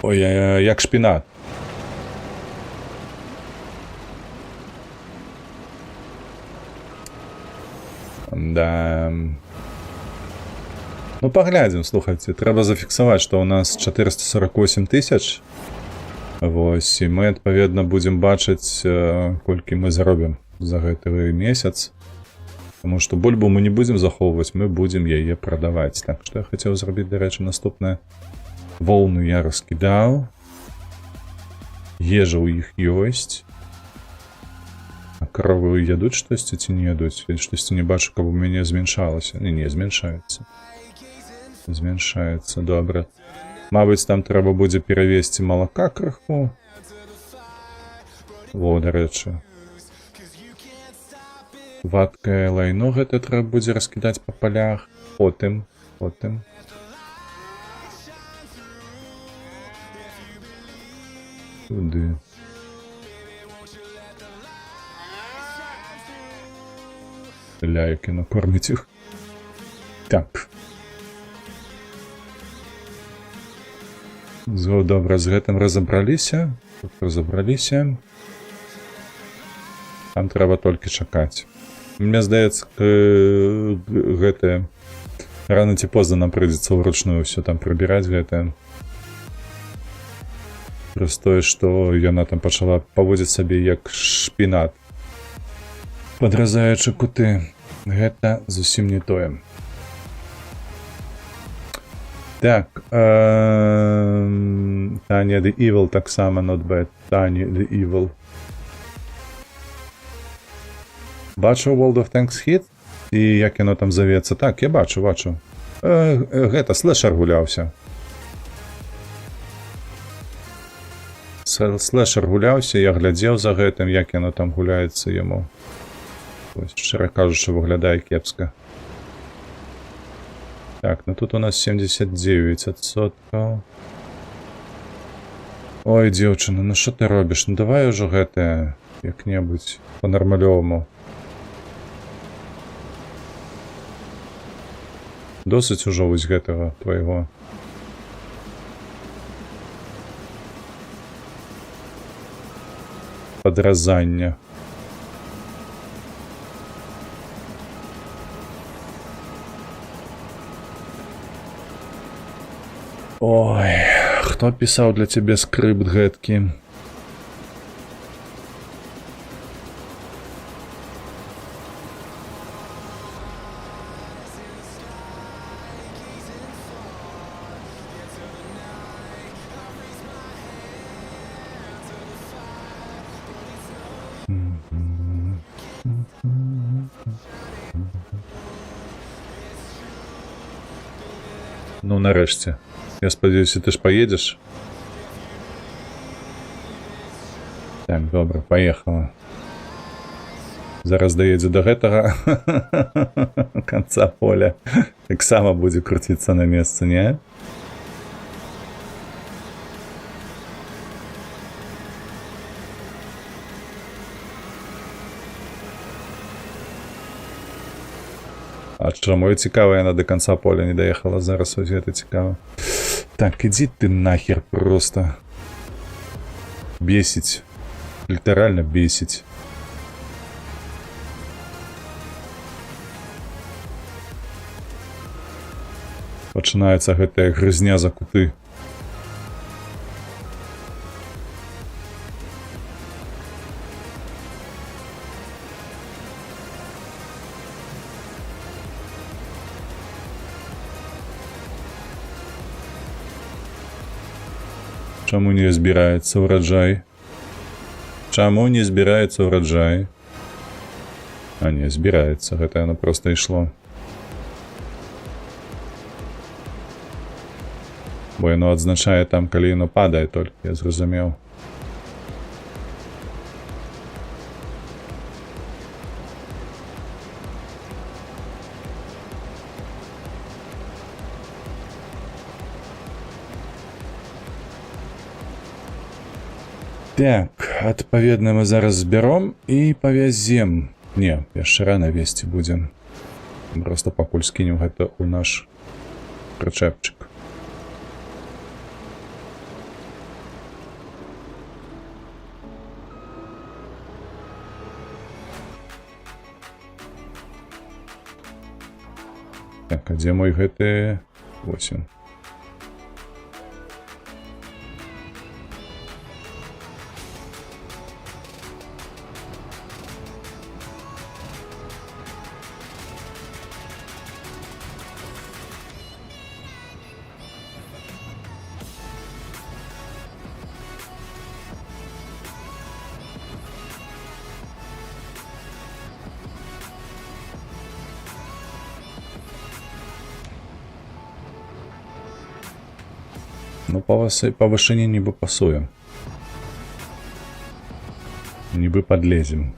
Ой, як шпінат. Да. Ну, паглядзім, слухайце, трэба зафіксаваць, што ў нас 448 тысяч. Вось, і мы, адпаведна, будзем бачыць, колькі мы заробім за гэты месяц. Таму што бульбу мы не будзем захоўваць, мы будзем яе прадаваць. Так, што я хацеў зрабіць, дарэчы, наступнае? Воўну я раскідаў. Ежа ў іх ёсць. А каровы ядуць штосьці ці не ядуць? Я штосьці не бачу, каб у мяне змяншалася. Не, не, змяншаецца. Змяншаецца, добра. Мабыць, там трэба будзе перавесці малака крыху. Во, дарэчы. Вадкае лайно гэта трэба будзе раскідаць па палях. Потым, потым. Туды. Ля, як яно корміць іх. Так. Добра, з гэтым разабраліся. Тут разабраліся. Там трэба толькі чакаць. Мне здаецца, гэтае рана ці позна нам прыйдзецца ўручную ўсё там прыбіраць гэтае. Праз тое, што яна там пачала паводзіць сабе як шпінат. Падразаючы куты. Гэта зусім не тое. Так, Таня the Evil таксама not bad. Таня the Evil. Бачыў World of Tanks Hit? І як яно там завецца? Так, я бачу, бачу. Гэта, слэшер гуляўся. Слэшер гуляўся, я глядзеў за гэтым, як яно там гуляецца яму. Вось, шчыра кажучы, выглядае кепска. Так, ну тут у нас 79%. Ой, дзеўчына, ну што ты робіш? Ну давай ужо гэтае як-небудзь па-нармалёваму. Досыць ужо вось гэтага твайго. Падразання. Ой, хто пісаў для цябе скрыпт гэткі? Ну, нарэшце. Я спадзяюся, ты ж паедзеш. Так, добра, паехала. Зараз даедзе до гэтага канца поля. Таксама будзе круціцца на месцы, не? А чаму цікава, яна до конца поля не даехала зараз, вось гэта цікава. Так, ідзі ты нахер просто. Бесіць. Літаральна бесіць. Пачынаецца гэтая грызня за куты. Чаму не збіраецца ўраджай? Чаму не збіраецца ўраджай? А не, збіраецца, гэта яно проста ішло. Бо яно адзначае там, калі яно падае толькі, я зразумеў. Так, адпаведна мы зараз збяром і павязем. Не, яшчэ рана весці будзем. Просто пакуль скінем гэта ў наш прычэпчык. Так, а дзе мой гэты... Вось ён. Ну, па вышыні нібы пасуе. Нібы падлезем.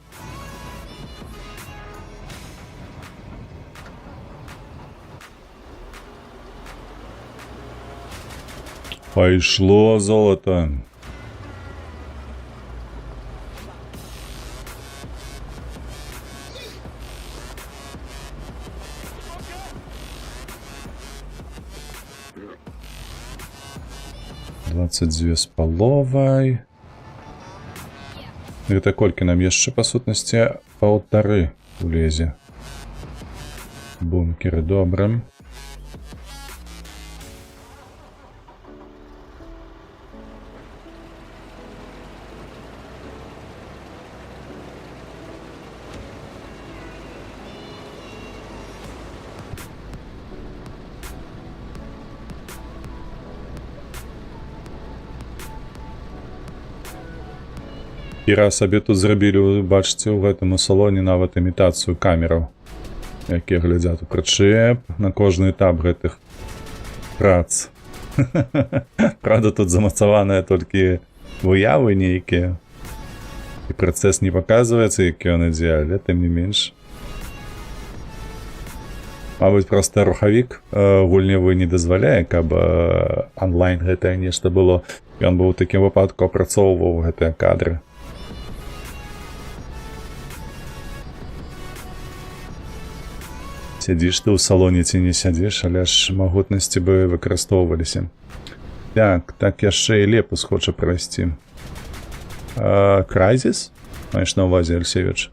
Пайшло золото. 22,5. Гэта колькі нам яшчэ па сутнасці паўтары улезе. Бункеры добра. Іра сабе тут зрабілі, бачыце, у гэтым салоне нават імітацыю камераў, якія глядзяць у прычэп на кожны этап гэтых прац. Праўда, тут замацаваныя толькі выявы нейкія. І працэс не паказваецца, які ён ідзе, але тым не менш. Мабыць, проста рухавік гульнявы не дазваляе, каб онлайн гэтае нешта было. Ён бы ў такім выпадку апрацоўваў гэтыя кадры. Сядзіш ты ў салоне ці не сядзіш, але ж магутнасці бы выкарыстоўваліся. Так, яшчэ і Лепус хоча прайсці. Крайзіс? Маеш на ўвазе, Альсевіч?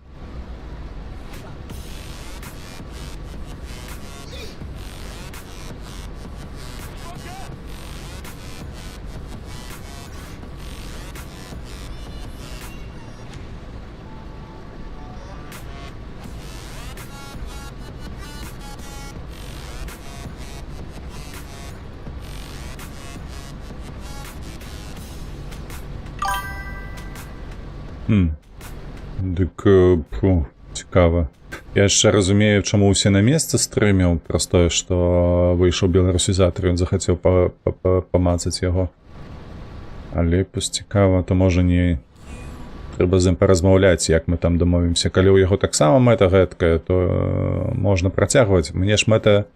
Дык, фу, цікава. Я яшчэ разумею, чаму ўсе на месцы стрыміў, праз тое, што выйшаў беларусізатар, ён захацеў памацаць яго. Але пусть цікава, то можа не трэба з ім паразмаўляць, як мы там дамовімся. Калі ў яго таксама мэта гэткая, то можна працягваць. Мне ж мэта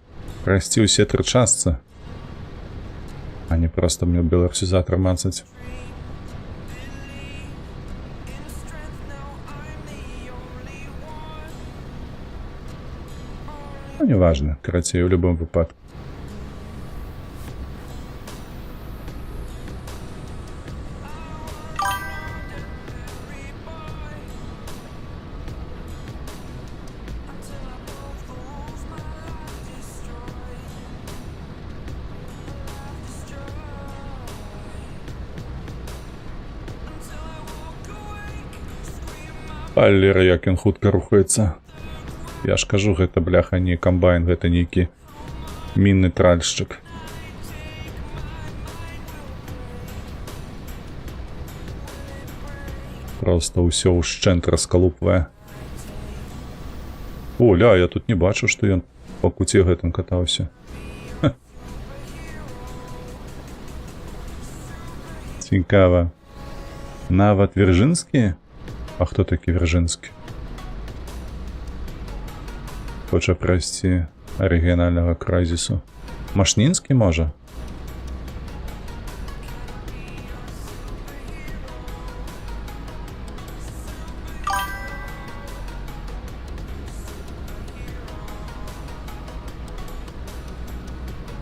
прайсці ўсе тры частцы, а не проста мне беларусізатар мацаць. Ну, неважно, карацей, у любым выпадку. Алера, як ён хутка рухаецца. Я ж кажу, гэта, бляха, не камбайн, гэта нейкі мінны тральшчык. Просто ўсё ўшчэнт раскалупвае. О, ля, я тут не бачу, што ён па куце гэтым катаўся. Ха. Цікава. Нават Вержынскі? А хто такі Вержынскі? Хоча прайсці арыгінальнага Крайзісу. Машнінскі, можа?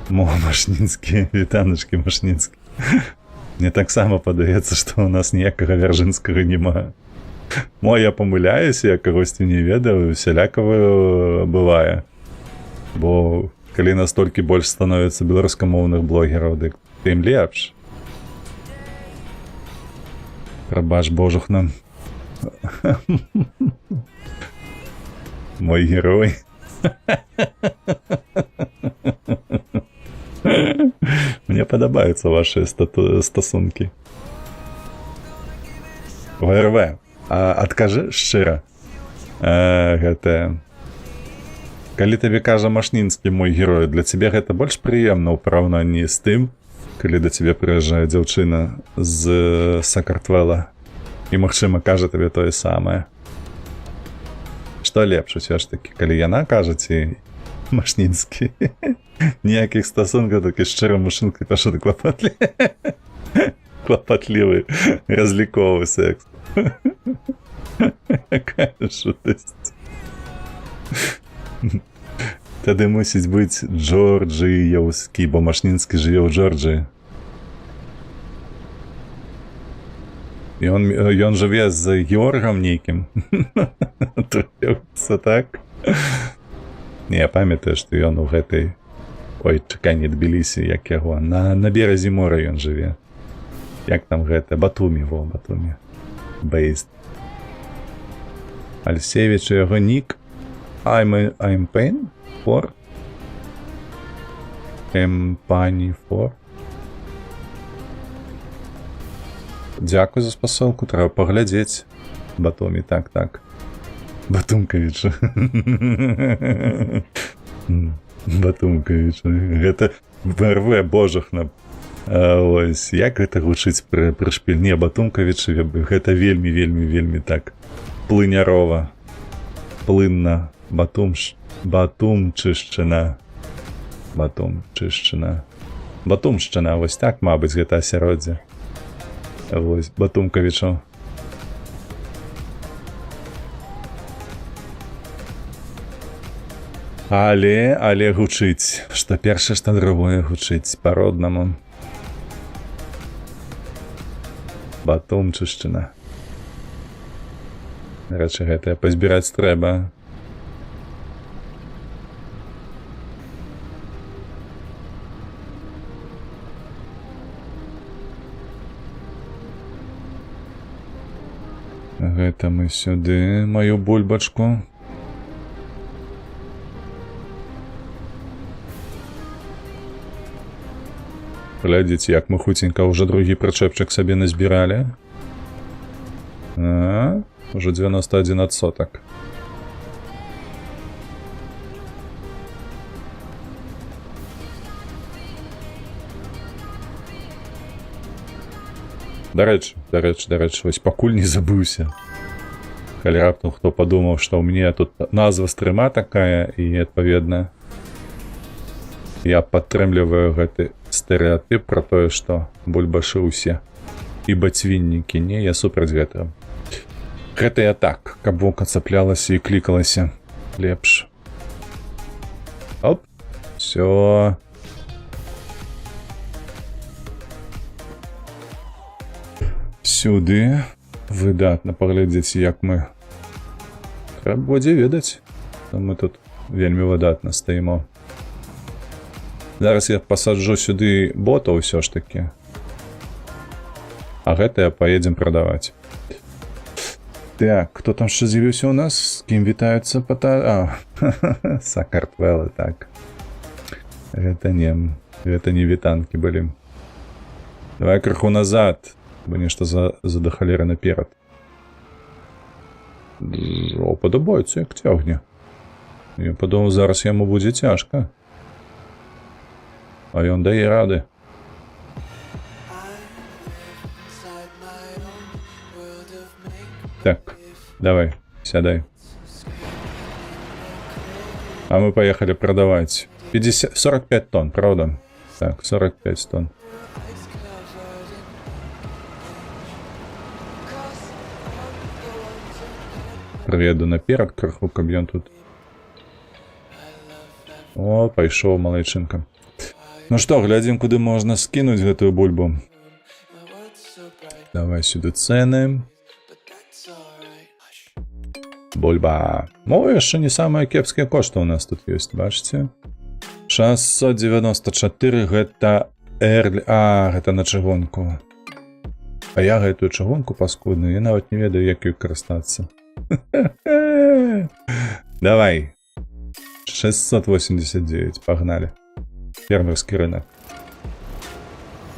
Мо, Машнінскі, вітаначкі, Машнінскі. Мне таксама падаецца, што ў нас ніякага Вяржынскага няма. Мо я памыляюся, я кагосьці не ведаю, усялякава бывае. Бо калі настолькі больш становіцца беларускамоўных блогераў, дык тым лепш. Прабач, божухна. Мой герой. Мне падабаюцца вашы стасункі. ВРВ, а адкажы шчыра. Гэта... Калі табе кажа Машнінскі мой герой, для цябе гэта больш прыемна ў параўнанні з тым, калі да цябе прыязджае дзяўчына з Сакартвела і, магчыма, кажа табе тое самае. Што лепш усё ж такі, калі яна кажа ці Машнінскі? Ніякіх стасункаў, такі шчыры мужчынка, то што ты клапатлівы разліковы секс. Якая шутасць. Тады мусіць быць Джорджыяўскі, бо Машнінскі жыве ў Джорджыі. Ён жыве з Георгам нейкім. Атручыўся, так? Не, я памятаю, што ён у гэтай... Ой, чакай, не Тбілісі, як яго. На беразе мора ён жыве. Як там гэта? Батумі, во, Батумі. Бейст. Альсевіч, яго нік I'm Pain for Company for. Дзякуй за спасылку, трэба паглядзець. Батумі, так, так. Батумкавіча. Батумкавіча. Гэта БРВ божахна. Ось, як гэта гучыць пры прышпіль? Не, Батумкавічы, гэта вельмі, вельмі, вельмі так плынярова. Плынна. Батумчышчына. Батумчышчына. Батумшчына, вось так, мабыць, гэта асяроддзе. Вось, Батумкавічаў. Але гучыць. Што першае, што другое гучыць па-роднаму. Батумчышчына. Дарэчы, гэтае пазбіраць трэба. Гэта мы сюды, маю бульбачку. Глядзіце, як мы хуценька ўжо другі прычэпчык сабе назбіралі. А, ужо 91%. Дарэчы, вось пакуль не забыўся. Калі раптам хто падумаў, што ў мяне тут назва стрыма такая і, адпаведна, я падтрымліваю гэты стэрэатып пра тое, што бульбашы ўсе і бацвіннікі. Не, я супраць гэтага. Гэта я так, каб вока цаплялася і клікалася лепш. Оп, всё. Сюды. Выдатна, паглядзіце, як мы. Трэба будзе ведаць, што мы тут вельмі выдатна стаімо. Зараз я пасаджу сюды ботаў усё ж такі. А гэтае паедзем прадаваць. Так, хто там яшчэ з'явіўся у нас? З кім вітаюцца пата... А, Сакартвелы, так. Гэта не вітанкі былі. Давай крыху назад, бо нешта за да халеры наперад. О, падабаецца, як цягне. Я падумаў, зараз яму будзе цяжка. А ён дае рады. Так, давай, сядай. А мы поехали продавать. 45 тонн, правда? Так, 45 тонн. Прыведу наперад крыху, каб ён тут. О, пайшоў малайчынка. Ну што, глядзім, куды можна скінуць гэтую бульбу. Давай сюды цэны. Бульба. О, яшчэ не самыя кепскія кошты у нас тут ёсць, бачыце? 694 гэта Р... А, гэта на чыгунку. А я гэтую чыгунку паскудную, я нават не ведаю, як ёй карыстацца. Давай. 689, погнали. Фермерский рынок.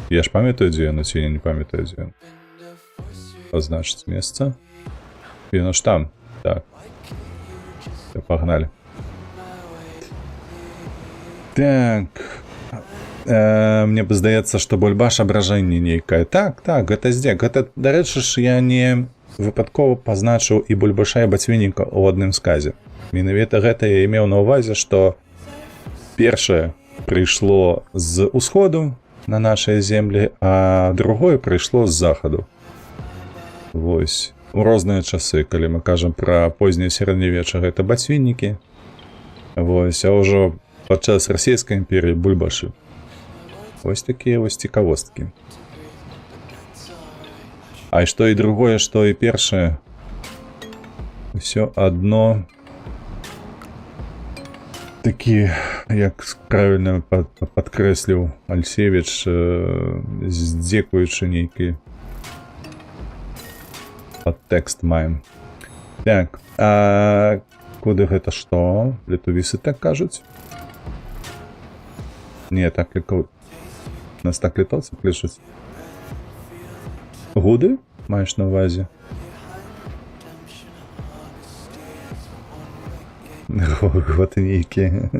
Я ж памятаю, дзе ён, ці я не памятаю, дзе ён. Пазначыць месца. Яно ж там. Так. Всё, погнали. Так. Мне б здаецца, што бульбаш абражэнне нейкае. Так, так, гэта здзек. Гэта, дарэчы ж, я не выпадкова пазначыў і бульбаша, і бацвінніка ў адным сказе. Менавіта гэта я меў на ўвазе, што першае прыйшло з усходу на нашыя землі, а другое прыйшло з захаду. Вось. У розныя часы, калі мы кажам пра позняе сярэднявечча, гэта бацвіннікі. Вось, а ўжо падчас расійскай імперіі бульбашы. Вось такія вось цікавосткі. А што і другое, што і першае, усё адно такі, як правільна падкрэсліў Альсевіч, здзекуючы нейкі падтэкст маем. Так, а куды гэта што? Летувісы так кажуць? Не, так літоў... Нас так літоўцы клічуць. Гуды маеш на ўвазе? Готы нейкія.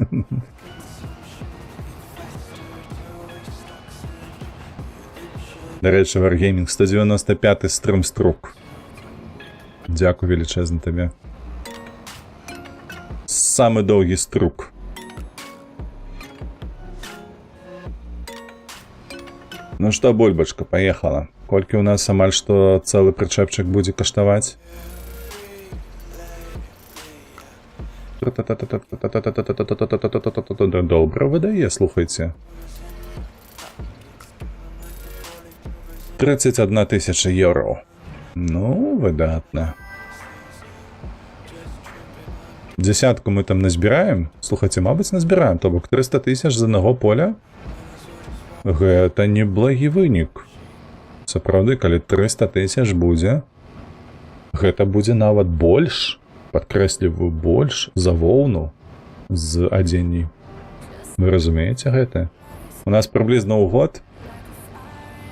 Дарэчы, Wargaming 195 стрым струк. Дзякуй велічэзны табе. Самы доўгі струк. Ну што, бульбачка, поехала. Колькі ў нас амаль што цэлы прычэпчык будзе каштаваць? Добра выдае, слухайце. 31 тысяча еўро. Ну, выдатна. Десятку мы там назбіраем. Слухайце, мабыць, назбіраем. То бок 300 тысяч з аднаго поля. Гэта неблагі вынік. Сапраўды, калі 300 тысяч будзе, гэта будзе нават больш, падкрэсліваю, больш за воўну з адзенні. Вы разумееце гэта? У нас прыблізна ў год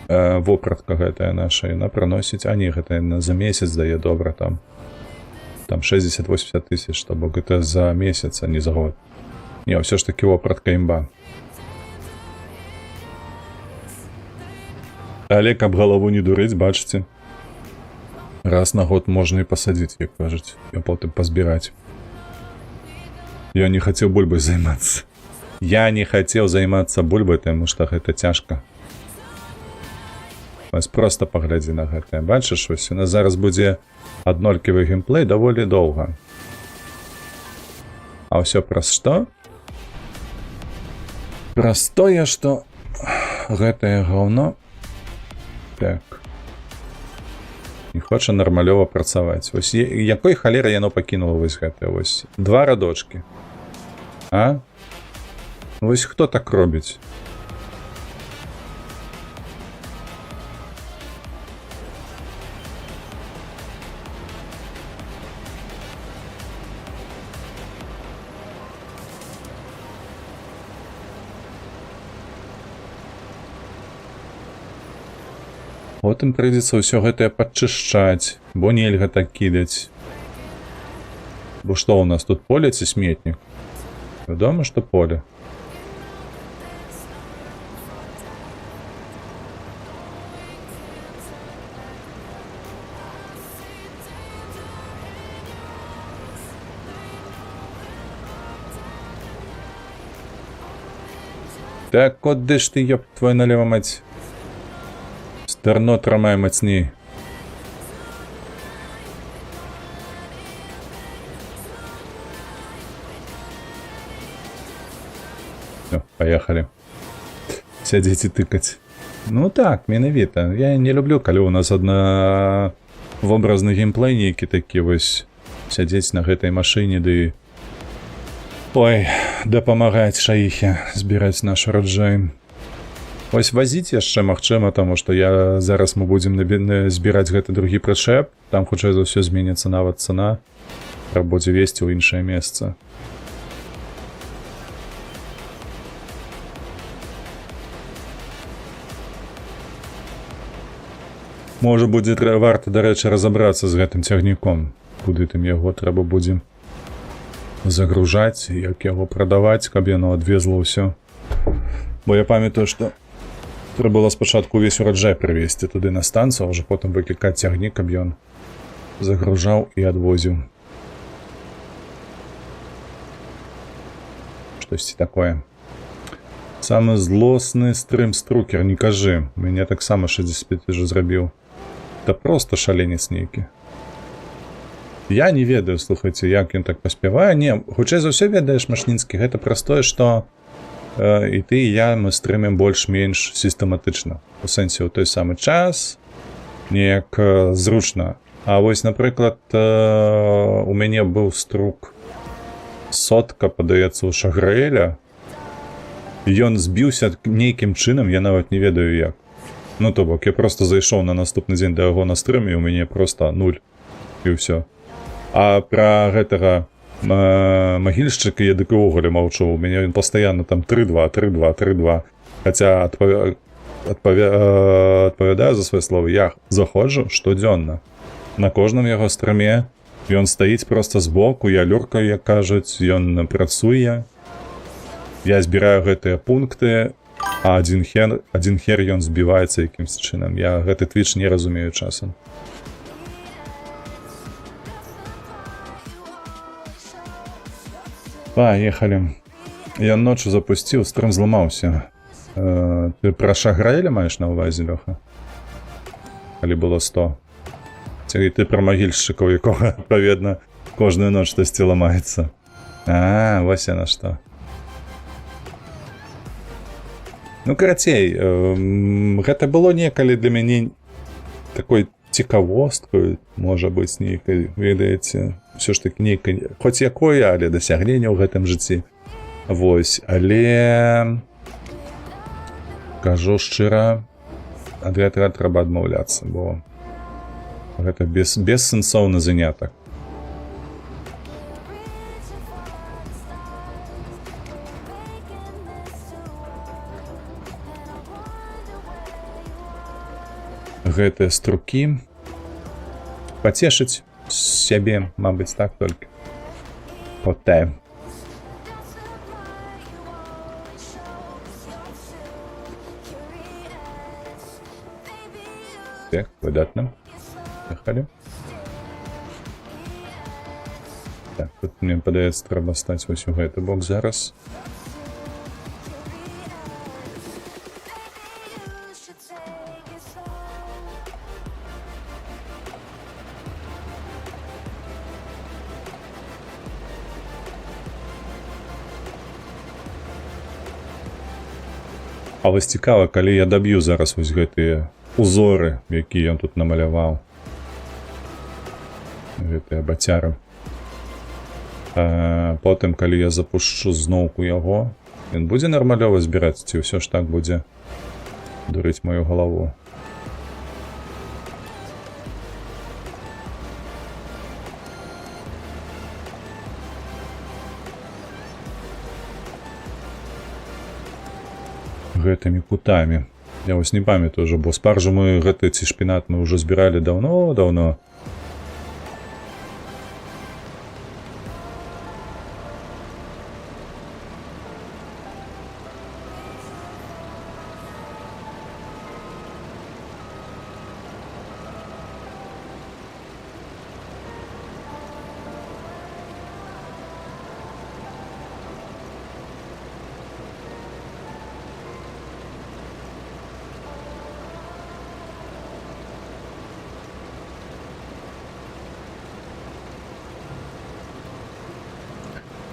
вопратка гэтая наша, яна прыносіць, а не, гэта яна за месяц дае добра там. Там 60-80 тысяч, то бок гэта за месяц, а не за год. Не, ўсё ж такі вопратка імба. Але каб галаву не дурыць, бачыце. Раз на год можна і пасадзіць, як кажуць, а потым пазбіраць. Я не хацеў бульбай займацца. Я не хацеў займацца бульбай, таму што гэта цяжка. Вось проста паглядзі на гэтае. Бачыш, вось у нас зараз будзе аднолькавы геймплей даволі доўга. А ўсё праз што? Праз тое, што гэтае гаўно так не хоча нармалёва працаваць. Вось якой халеры яно пакінула вось гэтае вось два радочкі. А? Вось хто так робіць? Потым прыйдзецца ўсё гэтае падчышчаць, бо нельга так кідаць. Бо што ў нас тут, поле ці сметнік? Вядома, што поле. Так куды ж ты, ёб твою налево мать? Стерно тримай мацней. Всё, поехали. Сядзець і тыкаць. Ну так, менавіта. Я не люблю, калі у нас адна вобразны геймплей нейкі такі вось, сядзець на гэтай машыне ды, ой, дапамагаць шаіхе збіраць наш ураджай. Вось вазіць яшчэ магчыма, таму што я зараз мы будзем збіраць гэты другі прычэп, там хутчэй за ўсё зменіцца нават цана, трэба будзе весці ў іншае месца. Можа, будзе варта, дарэчы, разабрацца з гэтым цягніком, куды там яго трэба будзе загружаць, як яго прадаваць, каб яно адвезла ўсё. Бо я памятаю, што трэба было спачатку ўвесь ураджай прывезці туды на станцыю, а ўжо потым выклікаць цягнік, каб ён загружаў і адвозіў. Штосьці такое. Самы злосны стрым-струкер, не кажы. Мяне таксама 65 уже зрабіў. Та просто шаленец нейкі. Я не ведаю, слухайце, як ён так паспявае. Не, хутчэй за ўсё, ведаеш, Машнінскі, гэта праз тое, што і ты, і я, мы стрымем больш-менш сістэматычна. У сэнсе, ў той самы час, неяк зручна. А вось, напрыклад, у мяне быў струк сотка, падаецца, у Шагрэля. Ён збіўся нейкім чынам, я нават не ведаю як. Ну, то бок, я просто зайшоў на наступны дзень да яго на стрым, і ў мяне просто нуль. І ўсё. А пра гэтага магільшчыка я дык увогуле маўчу. У мяне ён пастаянна там 3-2, 3-2, 3-2. Хаця адпавядаю за свае словы, я заходжу штодзённа. На кожным яго стрыме ён стаіць проста збоку, я люркаю, як кажуць, ён працуе. Я збіраю гэтыя пункты, а адзін хер ён збіваецца якімсь чынам. Я гэты твіч не разумею часам. Паехалі. Я ноччу запусціў, стрым зламаўся. Ты пра Шагрэля маеш на ўвазе, Лёха? Калі было 100. Ці ты пра магільшчыкаў, якога, адпаведна, кожную ноч штосьці ламаецца. А, вось яна што. Ну, карацей, гэта было некалі для мяне такой цікавосткаю, можа быць, нейкай, ведаеце, ўсё ж такі нейкай, хоць якое, але дасягненне ў гэтым жыцці. Вось, але кажу шчыра, ад гэтага трэба адмаўляцца, бо гэта бессэнсоўны занятак. Гэтыя струкі пацешыць сябе, мабыць, так толькі. Поте. Так, выдатна. Ехалі. Так, тут, мне падаецца, трэба стаць вось у гэты бок зараз. А вось цікава, калі я даб'ю зараз вось гэтыя узоры, якія ён тут намаляваў. Гэтыя бацяры. Потым, калі я запушчу зноўку яго, ён будзе нармалёва збіраць ці ўсё ж так будзе дурыць мою галаву? Гэтымі кутамі. Я вось не памятаю ўжо, бо спаржу мы гэты ці шпінат мы ўжо збіралі даўно-даўно.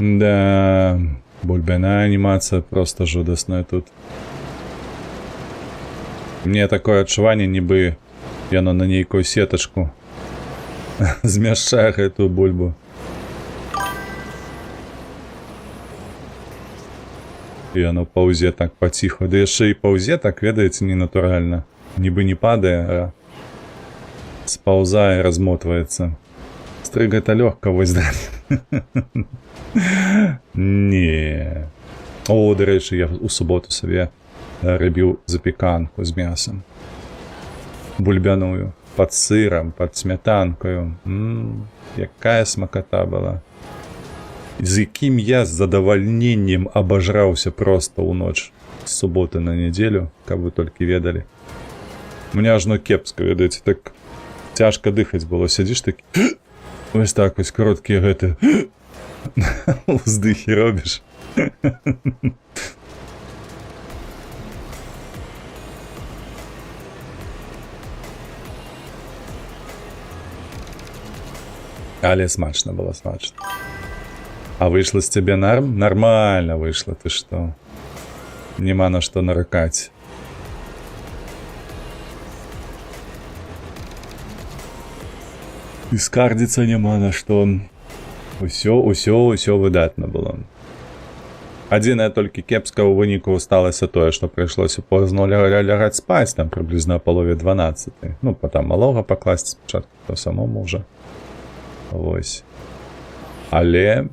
Да, бульбяная анімацыя просто жудасная тут. Мне такое адчуванне, нібы яно на нейкую сетачку змяшчае гэтую бульбу. І яно паўзе так паціху. Ды яшчэ і паўзе так, ведаеце, ненатуральна. Нібы не падае, а спаўзае, размотваецца. Стрыг гэта лёгка вось да. Не. О, дарэчы, я ў суботу сабе рабіў запеканку з мясам. Бульбяную. Пад сырам, пад смятанкаю. Якая смаката была. З якім я з задавальненнем абажраўся проста ў ноч з суботы на нядзелю, каб вы толькі ведалі. Мне ажно кепска, ведаеце, так цяжка дыхаць было. Сядзіш такі, ось так вось кароткія гэты уздыхі робіш. Але смачна было, смачна. А выйшла з цябе нарм? Нармальна выйшла, ты што? Нема на што наракаць. І скардзіцца няма на што. Усё выдатна было. Адзінае толькі кепска ў выніку сталася тое, што прыйшлося позна лягаць спаць, там прыблізна о 11:30. Ну, потом малога пакласці спачатку, то самому ўжо. Вось. Але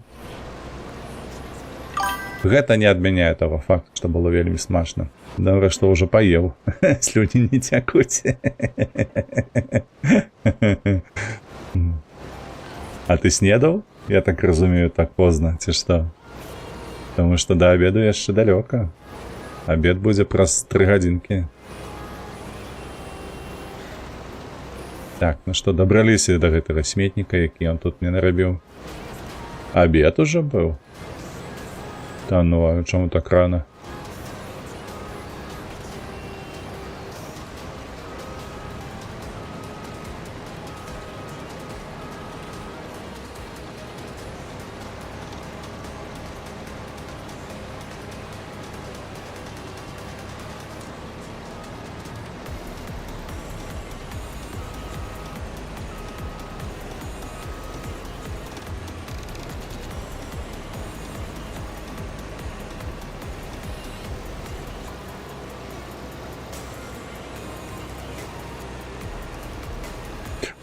Гэта не адмяняе таго факту, што было вельмі смачна. Добра, што ўжо паеў. Слюні не цякуць. А ты снедаў? Я так разумею, так позна, ці што? Таму што да обеду яшчэ далёка. Обед будзе праз 3 гадзінкі. Так, ну што, дабраліся да гэтага сметніка, які ён тут мне нарабіў. Обед уже быў? Та ну, а чаму так рана?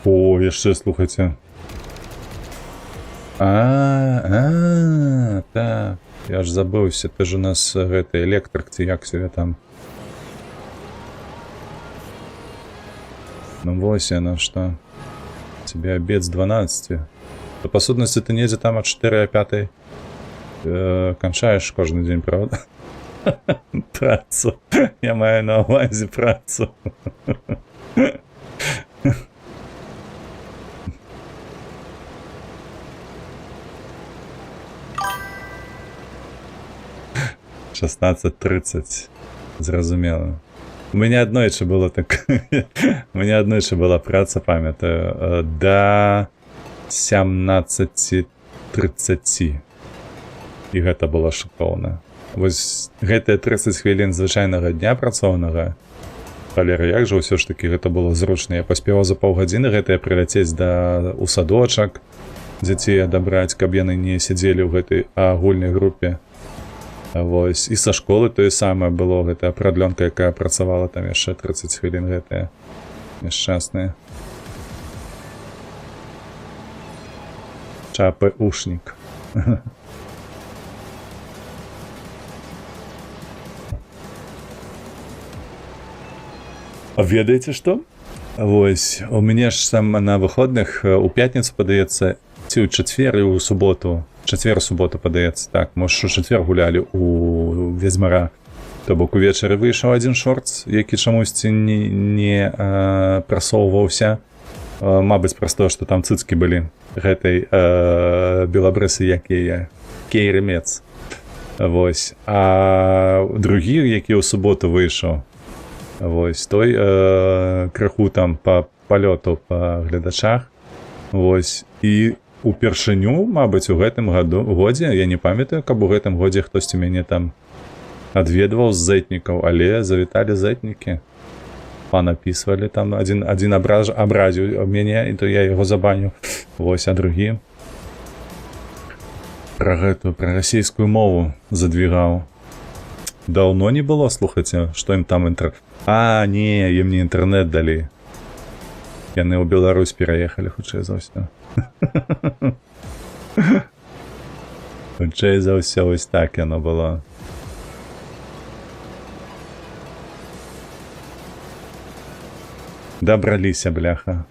О, яшчэ слухайце. А, так. Я ж забыўся, ты ж у нас гэты электрык, ці як сябе там. Ну вось яно што. Тебе обед з 12. То па сутнасці ты недзе там ад 4 5 канчаеш кожны дзень, правда? Працу. Я маю на увазе працу. 16:30. Зразумела. У мяне аднойчы было так. У мяне аднойчы была праца, памятаю, да 17:30. І гэта было шыкоўна. Вось гэтыя 30 хвілін звычайнага дня працоўнага. Валера, як жа ўсё ж такі гэта было зручна. Я паспеваў за паўгадзіны гэтыя прыляцець да у садочак, дзяцей адабраць, каб яны не сядзелі ў гэтай агульнай групе. Вось. І са школы тое самае было, гэтая прадлёнка, якая працавала там яшчэ 30 хвілін, гэтая няшчасная. ЧПУшнік. А ведаеце што? Вось, у мяне ж сам на выходных, у пятніцу, падаецца, ці ў чацвер і ў суботу, чацвер, суботу, падаецца, так, можа, у чацвер гулялі у Ведзьмара. То бок увечары выйшаў адзін шортс, які чамусьці не прасоўваўся. Мабыць, праз тое, што там цыцкі былі гэтай белабрысы, як яе, Кейры Мец. Вось. А другі, які ў суботу выйшаў, вось, той крыху там па палёту па гледачах. Вось. І упершыню, мабыць, у гэтым году, годзе, я не памятаю, каб у гэтым годзе хтосьці мяне там адведваў з зэтнікаў, але завіталі зэтнікі. Панапісвалі там, адзін абразіў мяне, і то я яго забаню. Вось, а другі пра гэтую, пра расійскую мову задвігаў. Даўно не было, слухайце, што ім там А, не, ім не інтэрнэт далі. Яны ў Беларусь пераехалі, хутчэй за ўсё. Хутчэй за ўсё, вось так яно было. Дабраліся, бляха.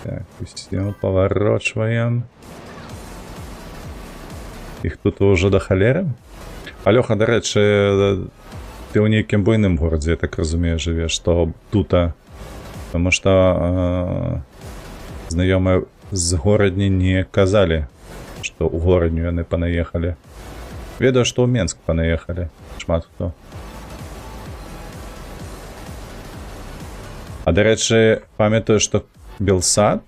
Так, усё, паварочваем. Іх тут ужо да халеры. Алёха, дарэчы, ты ў нейкім буйным горадзе, я так разумею, жывеш, што тута. Таму што знаёмыя з Горадні не казалі, што ў Горадню яны панаехалі. Ведаю, што ў Менск панаехалі. Шмат хто. А дарэчы, памятаю, што Белсат,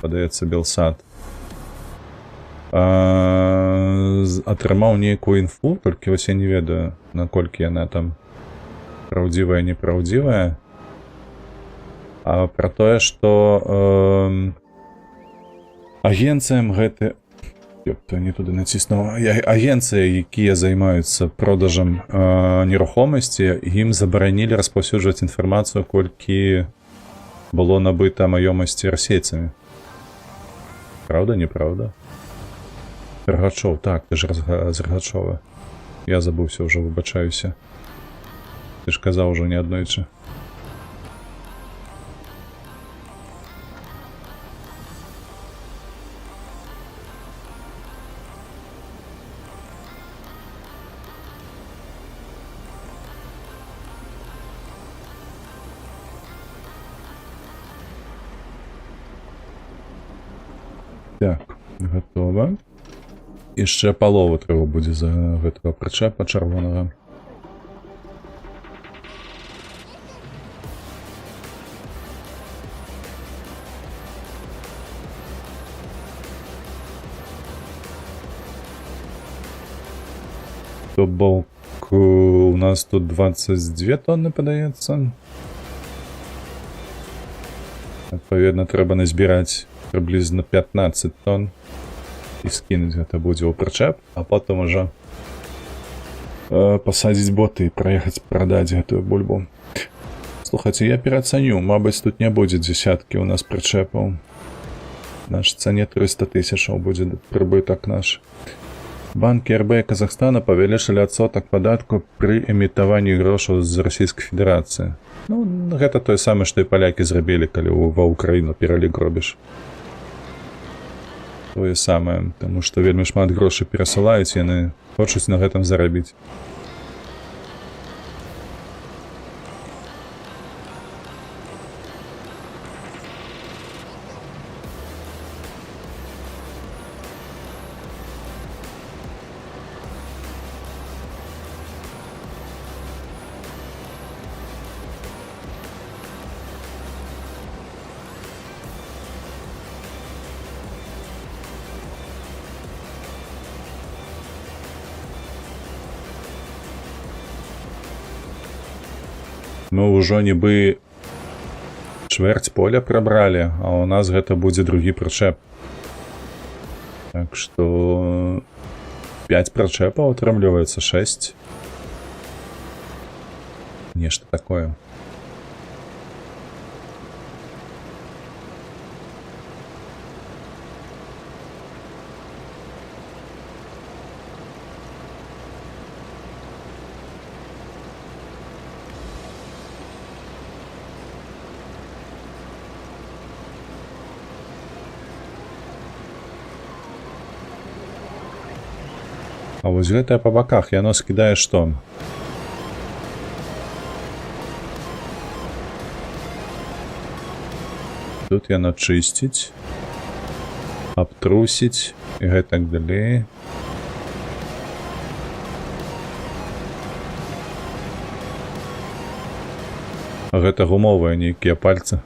падаецца, Белсат, атрымаў нейкую інфу, толькі вось я не ведаю, наколькі яна там праўдзівая, неправдзівая. А пра тое, што агенцыям гэты. Ёпта, не туды націснуў. Агенцыі, якія займаюцца продажам нерухомасці, ім забаранілі распаўсюджваць інфармацыю, колькі было набыта маёмасці расейцамі. Праўда, неправда? Рагачоў, так, ты ж з Рагачова. Я забыўся ўжо, выбачаюся. Ты ж казаў ужо неаднойчы. Так, гатова. І яшчэ палову трэба будзе за гэтага прычэпа чырвонага. То бок у нас тут 22 тонны падаецца. Адпаведна, трэба назбіраць прыблізна 15 тонн і скінуць гэта будзе ў прычэп, а потым ужо пасадзіць боты і праехаць прадаць гэтую бульбу. Слухайце, я перацаню, мабыць, тут не будзе дзесяткі ў нас прычэпаў. Наш цане 300 тысячаў будзе прыбытак наш. Банкі РБ Казахстана павялічылі адсотак падатку пры эмітаванні грошаў з Расійскай Федэрацыі. Ну, гэта тое самае, што і палякі зрабілі, калі ва Украіну пералік робіш. Тое самае, таму што вельмі шмат грошай перасылаюць, яны хочуць на гэтым зарабіць. Мы ўжо нібы чвэрць поля прабралі, а ў нас гэта будзе другі прычэп. Так што 5 прычэпаў атрымліваецца, 6. Нешта такое. А вось гэтае па баках, яно скідае што? Тут яно чысціць, абтрусіць і гэтак далей. А гэта гумовыя нейкія пальцы.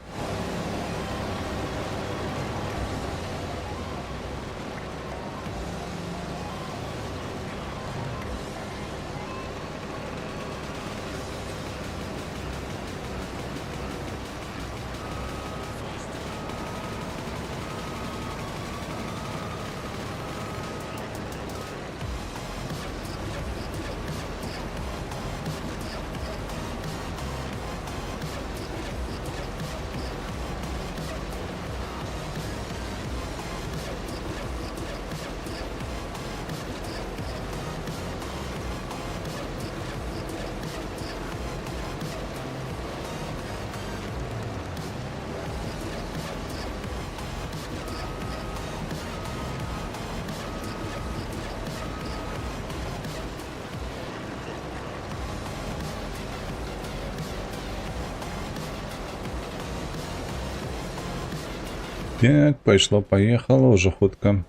Так, пайшло-паехала, ўжо хутка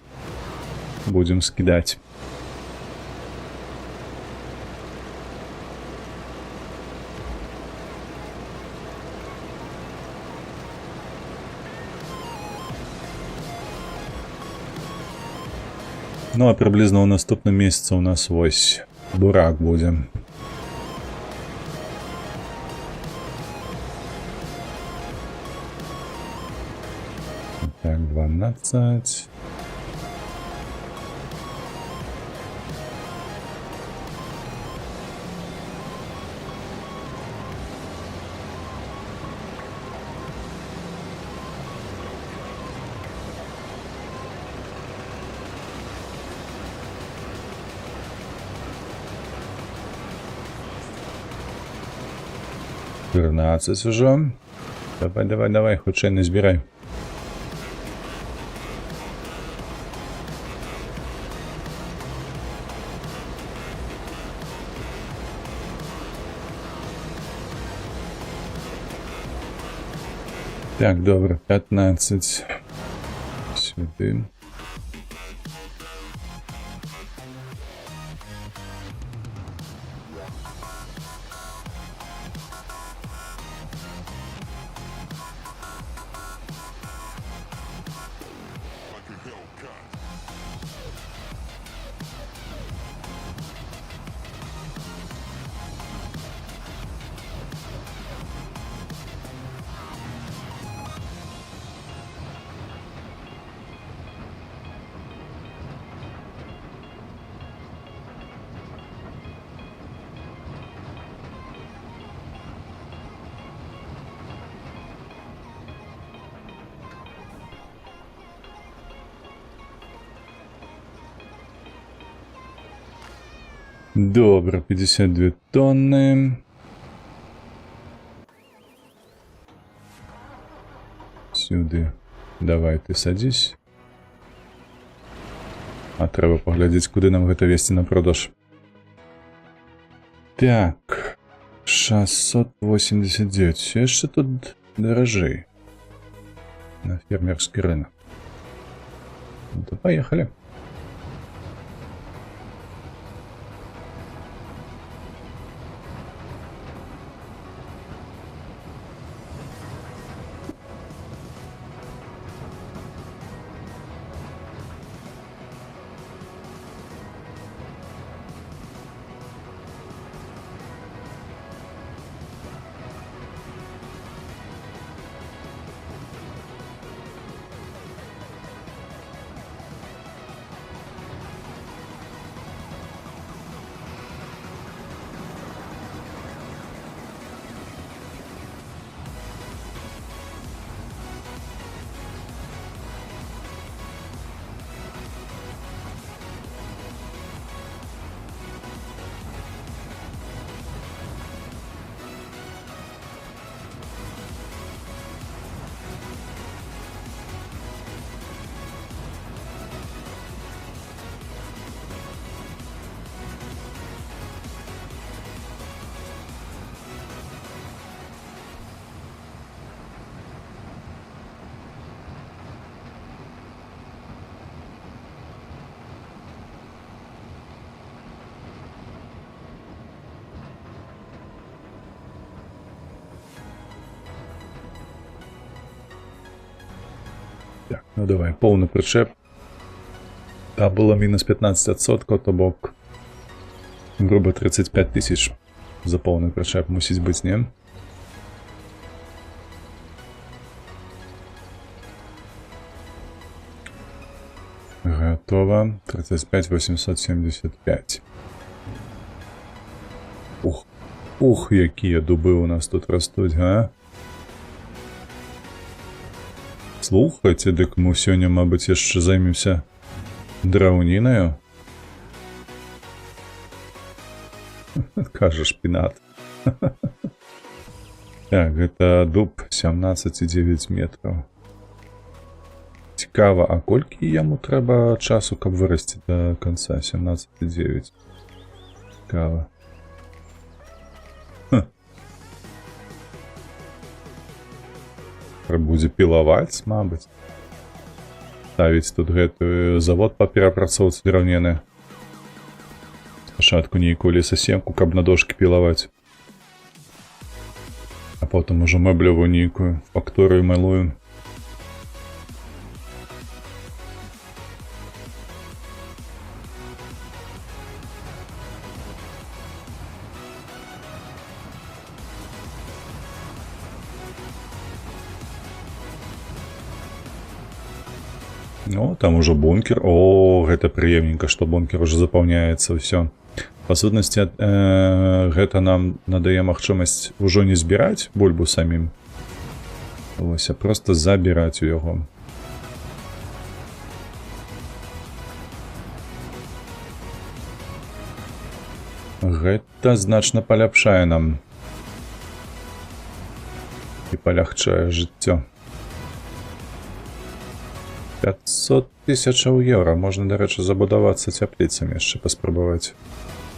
будзем скідаць. Ну, а прыблізна ў наступным месяцы ў нас вось бурак будзе. Так, 12. 14 ужо. Давай, давай, давай, хутчэй назбірай. Так, добра, 15. Сюды. Добра, 52 тонны. Сюды. Давай, ты садись. А трэба паглядзець, куды нам гэта весці на продаж. Так, 689. Все яшчэ тут даражэй. На фермерскі рынок. Ну, то поехали. Так, ну давай, поўны прычэп. Там было мінус 15%, то бок грубо 35 тысяч за поўны прычэп мусіць быць, не? Готово. 35 875. Ух, ух, якія дубы у нас тут растуць, га? Слухайце, дык мы сёння, мабыць, яшчэ займемся драўнінаю. Кажа шпінат. Так, гэта дуб 17,9 метраў. Цікава, а колькі яму трэба часу, каб вырасці да канца? 17,9. Цікава. Трэба будзе пілаваць, мабыць. Ставіць тут гэты завод па перапрацоўцы драўніны. Спачатку нейкую лесасемку, каб на дошкі пілаваць. А потым ужо мэблевую нейкую факторыю малую. Ну, там уже бункер. О, гэта прыемненька, што бункер уже запаўняецца ўсё. Па сутнасці, гэта нам надае магчымасць ужо не збіраць бульбу самім. Вось, а проста забіраць у яго. Гэта значна паляпшае нам І палягчае жыццё. 500 тысячаў еўра. Можна, дарэчы, забудавацца цяпліцамі яшчэ паспрабаваць.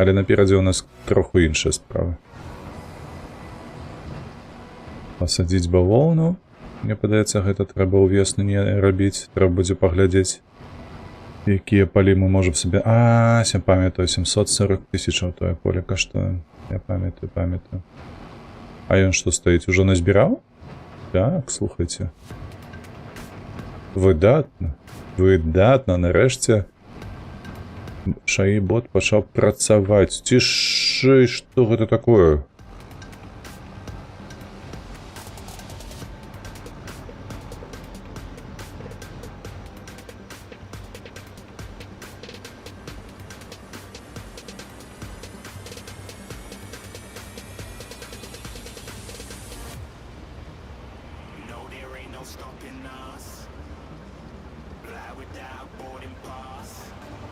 Але наперадзе ў нас троху іншая справа. Пасадзіць бавоўну. Мне падаецца, гэта трэба ўвесну не рабіць. Трэба будзе паглядзець, якія палі мы можам сабе... А, я памятаю, 740 тысячаў тое поле каштуе. Я памятаю, памятаю. А ён што стаіць? Ужо назбіраў? Так, слухайце. Выдатна. Выдатна, нарэшце ШАІ-бот пачаў працаваць. Цішэй, што гэта такое?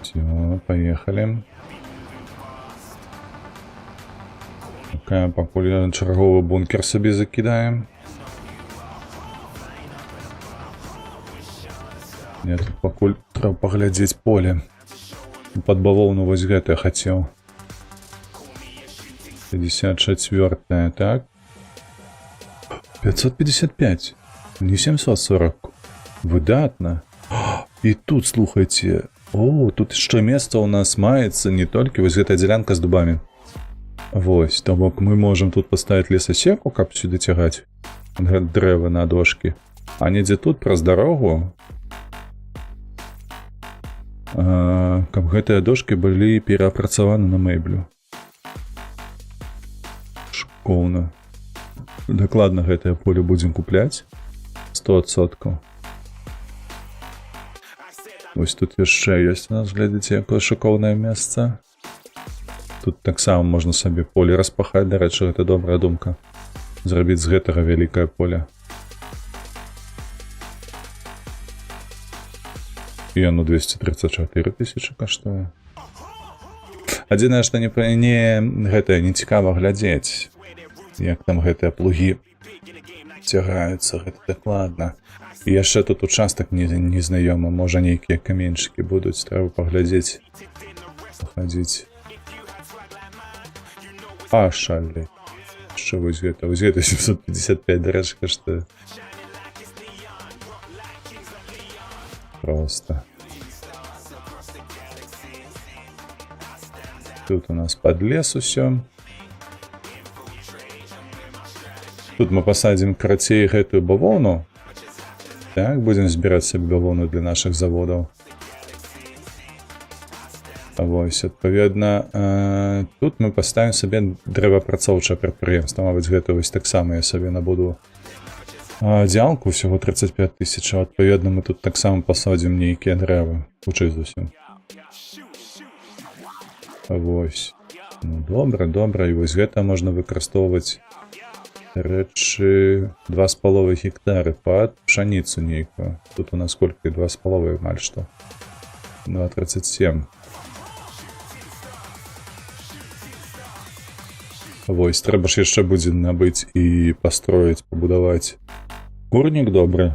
Все, поехали. Такая, пакуль чарговы бункер сабе закідаем. Не, тут пакуль трэба паглядзець поле. Пад бавоўну вось гэта я хацеў. 54, так. 555. Не 740. Выдатна. І тут, слухайце, о, тут яшчэ месца ў нас маецца не толькі вось гэтая дзялянка з дубамі. Вось, то бок мы можам тут паставіць лесасеку, каб сюды цягаць дрэвы на дошкі. А недзе тут праз дарогу, каб гэтыя дошкі былі перапрацаваны на мэблю. Шкоўна. Дакладна гэтае поле будзем купляць. 100%. Вось тут яшчэ ёсць у нас, глядзіце, якое шыкоўнае месца. Тут таксама можна сабе поле распахаць, дарэчы, гэта добрая думка. Зрабіць з гэтага вялікае поле. І яно 234 тысячы каштуе. Адзінае, што не гэтае не цікава глядзець, як там гэтыя плугі цягаюцца, гэта дакладна. І яшчэ тут участак незнаёмы, можа нейкія каменьчыкі будуць, трэба паглядзець, пахадзіць. Ашалеть. Яшчэ вось гэта 755, дарэчы, каштуе. Просто. Тут у нас под лес усё. Тут мы пасадзім карацей гэтую бавоўну. Так, будзем збіраць сабе бавоўну для нашых заводаў. Вось, адпаведна, тут мы паставім сабе дрэвапрацоўчае прадпрыемства. Мабыць, гэта вось таксама я сабе набуду дзялку, усяго 35 тысяч. Адпаведна, мы тут таксама пасадзім нейкія дрэвы, хутчэй за ўсё. Вось. Ну, добра, добра. І вось гэта можна выкарыстоўваць, дарэчы, два з паловай гектары пад пшаніцу нейкую. Тут у нас колькі? Два з паловай амаль што. 2,37. Вось, трэба ж яшчэ будзе набыць і пастроіць, пабудаваць курнік добры.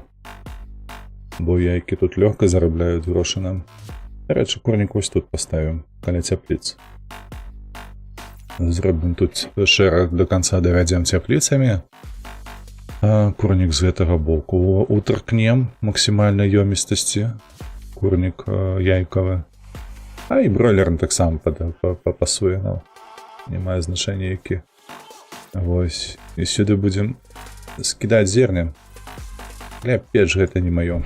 Бо яйкі тут лёгка зарабляюць грошы нам. Дарэчы, курнік вось тут паставім, каля цяпліц. Зробім тут шэраг до конца, давядзем цяпліцамі. Курнік з гэтага боку утркнем максімальнай ёмістасці. Курнік яйкавы. А і бройлерн таксама пасуе нам. Не мае значэння які. Вось. І сюды будзем скідаць зерне. Бля, печ гэта не маё.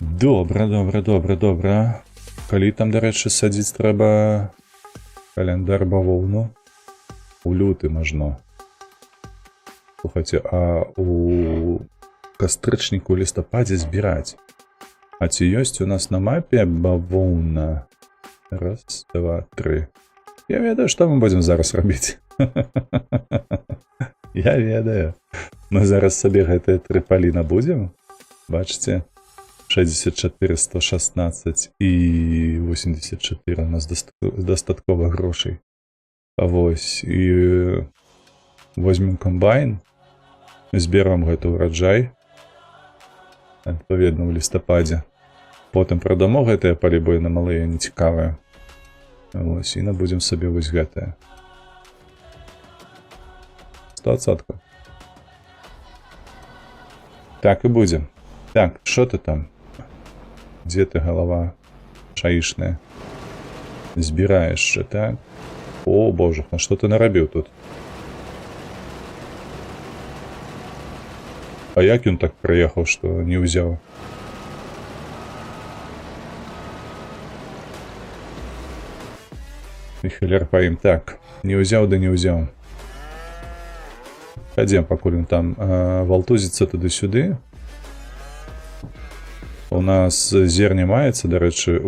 Добра, добра, добра, добра. Калі там, дарэчы, садзіць трэба каляндар бавоўну? У лютым ажно. Слухайце, а у кастрычніку, лістападзе збіраць. А ці ёсць у нас на мапе бавоўна? Раз, два, тры. Я ведаю, што мы будзем зараз рабіць. Я ведаю. Мы зараз сабе гэтыя тры палі набудзем. Бачыце? 64, 116 і 84 у нас дастаткова грошай. Вось. І Возьмем камбайн, зберам гэты ўраджай, адпаведна, ў лістападзе. Потым прадамо гэтыя палі, бо яны малыя, нецікавыя. Вось, і набудзем сабе вось гэтае. 100%. Так і будзе. Так, што ты там? Дзе ты, галава шаішная? Збіраешся, так? О, божа, на што ты нарабіў тут? А як ён так праехаў, што не ўзяў? І халер па ім. Так, не ўзяў да не ўзяў. Хадзем, пакуль ён там валтузіцца туды-сюды. У нас зерне маецца, дарэчы,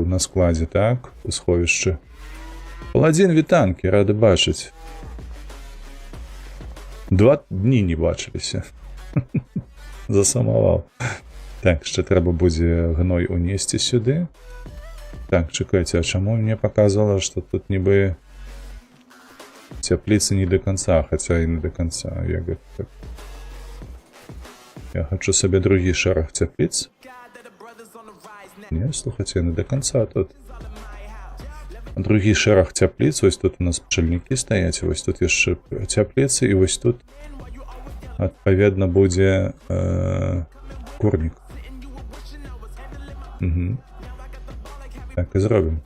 на складзе, так, у сховішчы. Паладзін, вітанкі, рады бачыць. 2 дні не бачыліся. Засумаваў. Так, яшчэ трэба будзе гной унесці сюды. Так, чакайце, а чаму мне паказвала, што тут нібы цяпліцы не до конца, хаця і не до конца, як гэта так? Я хачу сабе другі шэраг цяпліц. Не, слухайце, не до конца тут. Другі шэраг цяпліц, вось тут у нас пчальнікі стаяць, вось тут яшчэ цяпліцы, і вось тут адпаведна будзе курнік. Угу. Так і зробім.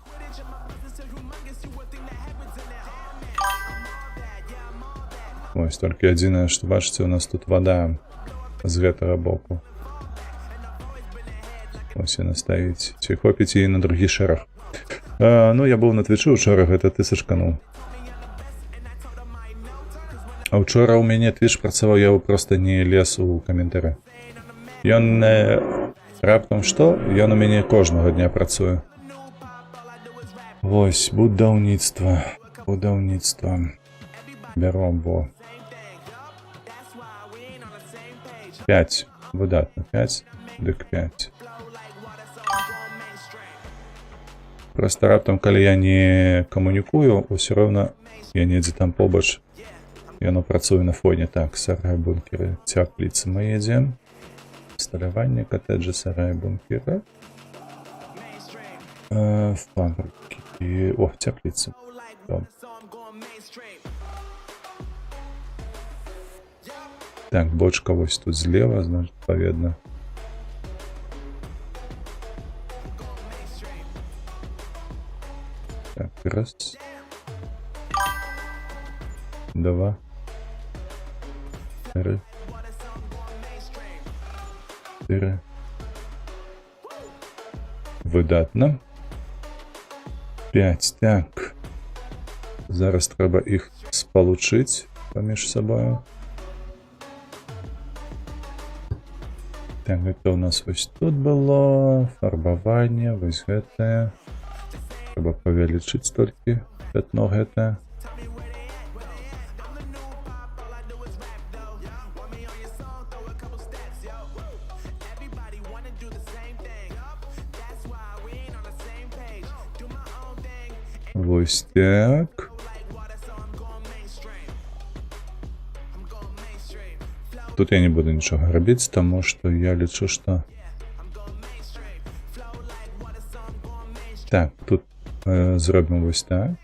Вось, толькі адзінае, што, бачыце, у нас тут вада з гэтага боку. Вось яна стаіць. Ці хопіць її на другі шэраг? Ну, я быў на твічы учора, гэта ты сачкануў. А учора ў мяне твіч працаваў, я просто не лез у каментары. Ён раптам што? Ён у мяне кожнага дня працуе. Вось, будаўніцтва. Будаўніцтва. Бяром, бо. 5. Выдатна. 5. Дык 5. Просто раптам, калі я не камунікую, усё роўна я недзе там побач. Яно працуе на фоне. Так, сарай, бункеры, цяпліцы мы едзем. Усталяванне, катэджы, сарай, бункеры. Фабрыкі. О, цяпліцы. Добра. Так, бочка вось тут злева, значит, адпаведна. Так, раз. Два. Тры. Чатыры. Выдатна. 5. Так. Зараз трэба іх спалучыць паміж сабою. Так, гэта у нас вось тут было. Фарбаванне, вось гэтае. Трэба павялічыць толькі пятно гэтае. Вось так. Тут я не буду нічога рабіць, таму што я лічу, што. Так, тут зробім вось так.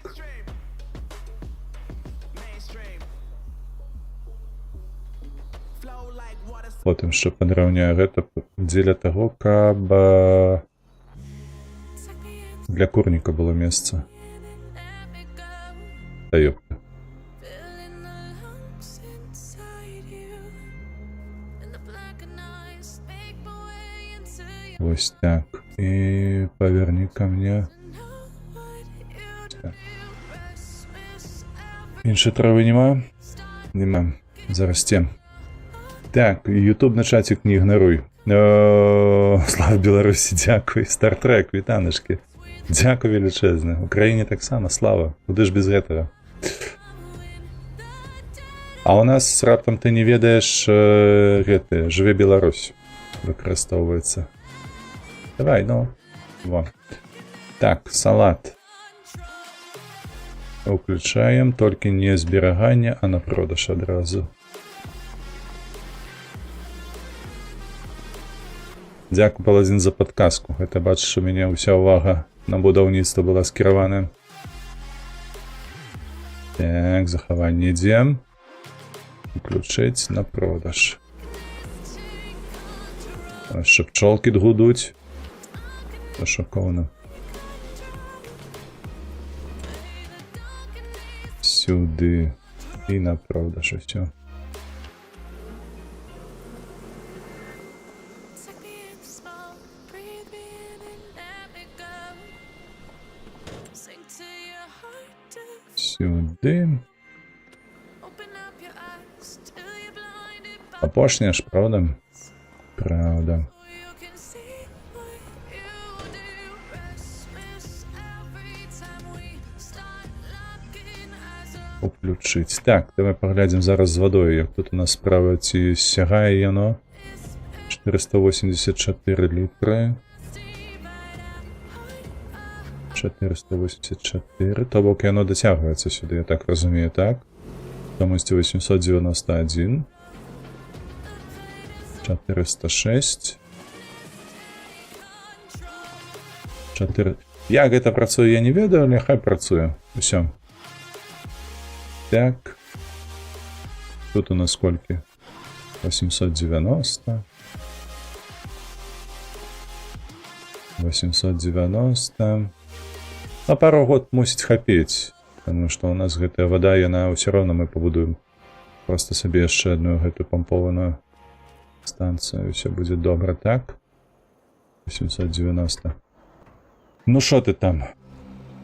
Потым яшчэ падраўняю гэта дзеля таго, каб для курніка было месца. Да ёпта. Вось так. І паверні ко мне. Так. Іншай травы няма? Няма. Зарасце. Так, YouTube на чацік не ігнаруй. Слава Беларусі, дзякуй. Стартрек, вітаначкі. Дзякуй велічэзны. Украіне таксама слава. Куды ж без гэтага? А у нас, раптам ты не ведаеш, гэты, жыве Беларусь выкарыстоўваецца. Давай, ну. Во. Так, салат. Уключаем, толькі не зберагання, а на продаж адразу. Дзякуй, Паладзін, за падказку. Гэта, бачыш, у мяне ўся ўвага на будаўніцтва была скіравана. Так, захаванне ідзе. Уключыць на продаж. Яшчэ пчолкі гудуць. Це шокоўна. Сюды. І на продаж усё. Suck me in small, breathe me in and let me go. Sink to your heart to Сюды. open up your eyes till you're blinded by Апошняя ж, правда? Правда. you can see what you do. Christmas every time we start locking eyes up. Уключыць. Так, давай паглядзім зараз з вадою, як тут у нас справа, ці сягае яно. 484 літры. 484. То бок яно дацягваецца сюды, я так разумею, так? Тамусьці 891. 406. 4. Як гэта працуе, я не ведаю, але хай працуе. Усё. Так. Тут у нас сколько? 890. 890. На пару год мусіць хапіць, потому что у нас гэтая вода, яна ўсё роўна, мы пабудуем просто сабе яшчэ одну гэтую пампованую станцыю, ўсё будзе добра, так? 890. Ну шо ты там?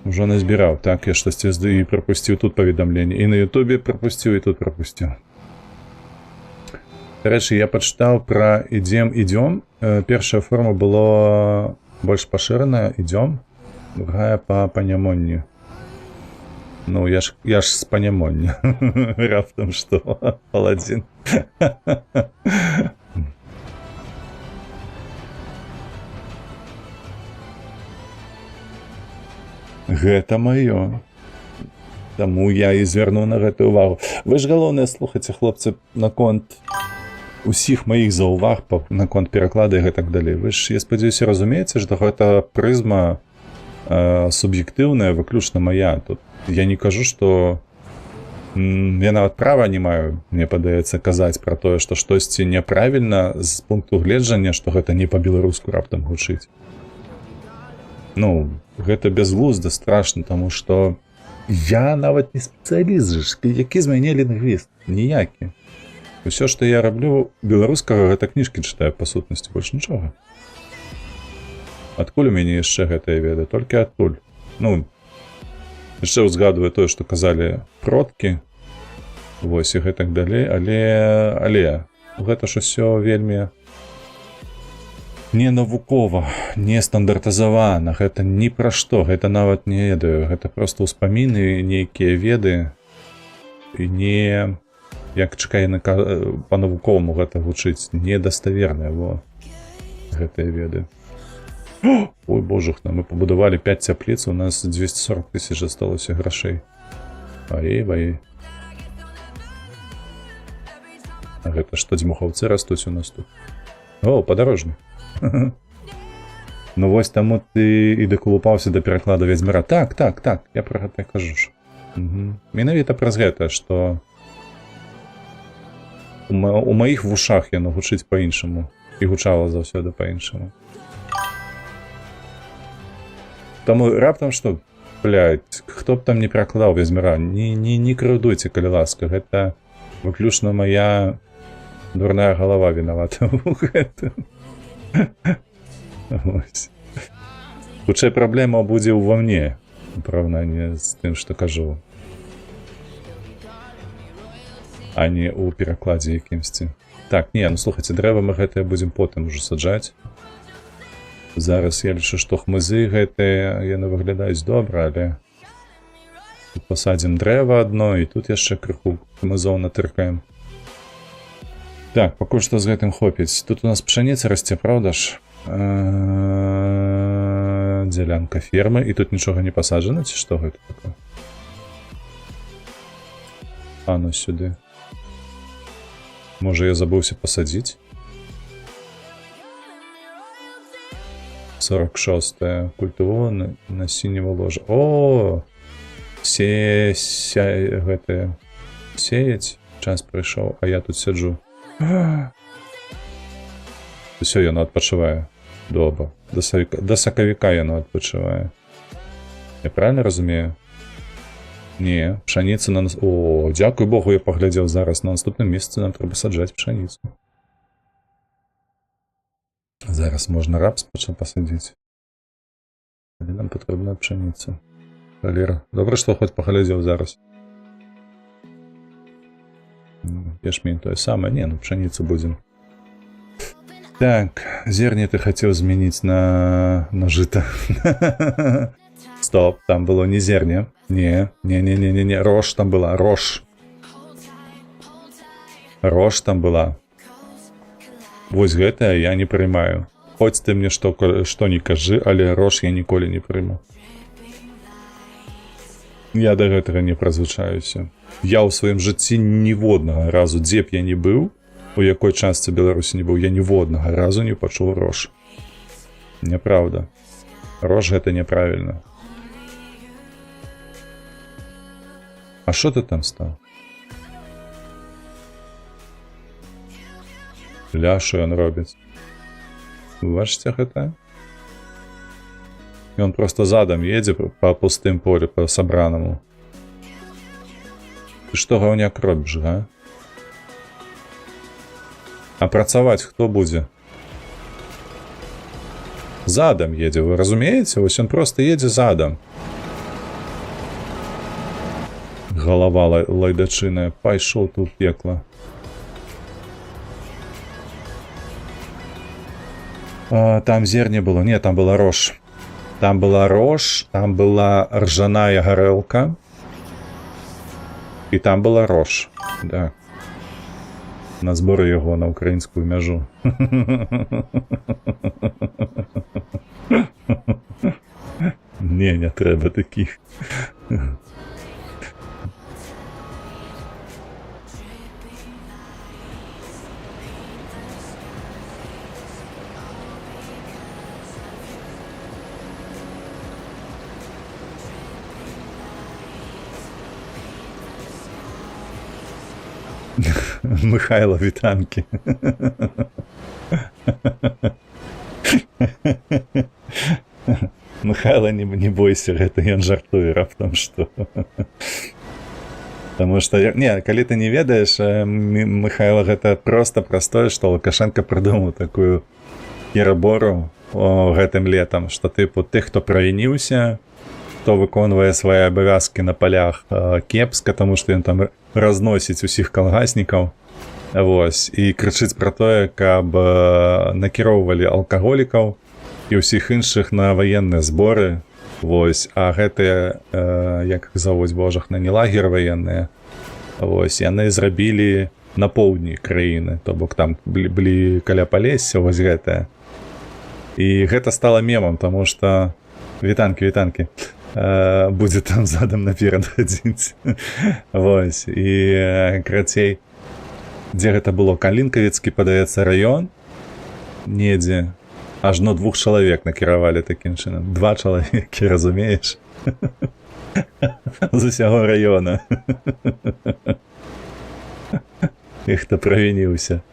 Ужо назбіраў, так? Я штосьці і прапусціў тут паведамленне. І на Ютубе прапусціў, і тут прапусціў. Дарэчы, я пачытаў пра «ідзем», «ідзём». Першая форма была больш пашыраная, «ідзём», другая па Панямонні. Ну, я ж з Панямоння. Раптам што, Паладзін. Гэта маё. Таму я і звярнуў на гэта ўвагу. Вы ж галоўнае слухайце, хлопцы, наконт усіх маіх заўваг наконт пераклада і гэтак далей. Вы ж, я спадзяюся, разумееце, што гэта прызма суб'ектыўная, выключна моя. Тут я не кажу, што я нават права не маю, мне падаецца, казаць пра тое, што штосьці няправільна з пункту гледжання, што гэта не па-беларуску раптам гучыць. Ну, гэта бязглузда страшна, таму што я нават не спецыяліст жа ж, які з мяне лінгвіст? Ніякі. Усё, што я раблю беларускага, гэта кніжкі чытаю, па сутнасці, больш нічога. Адкуль у мяне яшчэ гэтыя веды? Толькі адтуль. Ну, яшчэ ўзгадваю тое, што казалі продкі, вось, і гэтак далей, але гэта ж усё вельмі не навукова, не стандартызавана, гэта ні пра што, гэта нават не ведаю, гэта проста ўспаміны, нейкія веды, і не, як чакай, па-навуковаму гэта гучыць, недаставерныя, во, гэтыя веды. Ой, божухна, мы пабудавалі 5 цяпліц, у нас 240 тысяч засталося грашэй. Ай, бай. А гэта што, дзьмухаўцы растуць у нас тут? О, падарожны. Ну вось таму ты і даколупаўся да пераклада Вядзьмара. Так, я пра гэта і кажу ж. Менавіта праз гэта, што у маіх вушах яно гучыць па-іншаму. І гучала заўсёды па-іншаму. Таму раптам што, блядь, хто б там не перакладаў Вядзьмара, не крыўдуйце, калі ласка, гэта выключна моя дурная галава вінавата ў гэтым. Ось. Хутчэй праблема будзе ўва мне у параўнанні з тым, што кажу, а не ў перакладзе якімсьці. Так, не, ну слухайце, дрэва мы гэтыя будзем потым ужо саджаць. Зараз я лічу, што хмызы гэтыя, яны выглядаюць добра, але тут пасадзім дрэва адно, і тут яшчэ крыху хмызоў натыркаем. Так, пакуль што з гэтым хопіць. Тут у нас пшаніца расце, праўда ж? Дзялянка фермы. І тут нічога не пасаджана, ці што гэта такое? А ну сюды. Можа, я забыўся пасадзіць? 46 культывована на сіняго ложа. О! Се ся гэтае сеяць час прыйшоў, а я тут сяджу. Усё, яно адпачывае. Добра. Да сакавіка яно адпачывае. Я правильно разумею? Не, пшаніца на нас... О, дзякуй Богу, я паглядзеў зараз. На наступным месяцы нам трэба саджаць пшаніцу. Зараз можна рапс пасадзіць. Але нам патрэбна пшаніца. Халера. Добра, што хоць паглядзеў зараз. Ячмень тое самае. Не, ну пшаніцу будзем. Так, зерне ты хацеў змяніць на жыта. Стоп, там было не зерне. Не, не, не, не, не, не. Рожь там была, рожь. Рожь там была. Вось гэта я не прымаю. Хоць ты мне што не кажы, але рожь я ніколі не прыму. Я да гэтага не прызвычаюся. Я ў сваім жыцці ніводнага разу, дзе б я не быў, у якой частцы Беларусі не быў, я ніводнага разу не пачуў рожь. Няпраўда. Рожь гэта няправільна. А што ты там стаў? Ля, што ён робіць? Вы бачыце гэта? Ён просто задам едзе па пустым поле, па сабранаму. Ты што, гаўняк, робіш, га? А працаваць хто будзе? Задам едзе, вы разумееце? Вось ён просто едзе задам. Галава лайдачыная, пайшоў тут пекла. А, там зерне было. Не, там была рожь. Там была рожь, там была ржаная гарэлка. І там была рожь. Да. На зборы яго на украінскую мяжу. Не, не трэба такіх. Михайло, вітанкі. Михайло, не бойся, гэта ён жартуе раптам што. Таму што не, калі ты не ведаеш, Михайло, гэта просто простое, што Лукашенко прыдумаў такую херабору гэтым летам, што тыпу тых, хто правініўся, хто выконвае свае абавязкі на палях кепска, таму што ён там разносіць усіх калгаснікаў, вось, і крычыць пра тое, каб накіроўвалі алкаголікаў і ўсіх іншых на ваенныя зборы, вось, а гэтыя, як іх завуць, божах, на не лагер ваенныя, вось, яны зрабілі на поўдні краіны, то бок там былі каля Палесся, вось гэтае. І гэта стала мемам, таму што вітанкі, вітанкі. Будзе там задам наперад хадзіць. Вось, і карацей, дзе гэта было? Калінкавіцкі, падаецца, раён, недзе. Ажно двух чалавек накіравалі такім чынам. Два чалавекі, разумееш? З усяго раёна. Іх хто правініўся.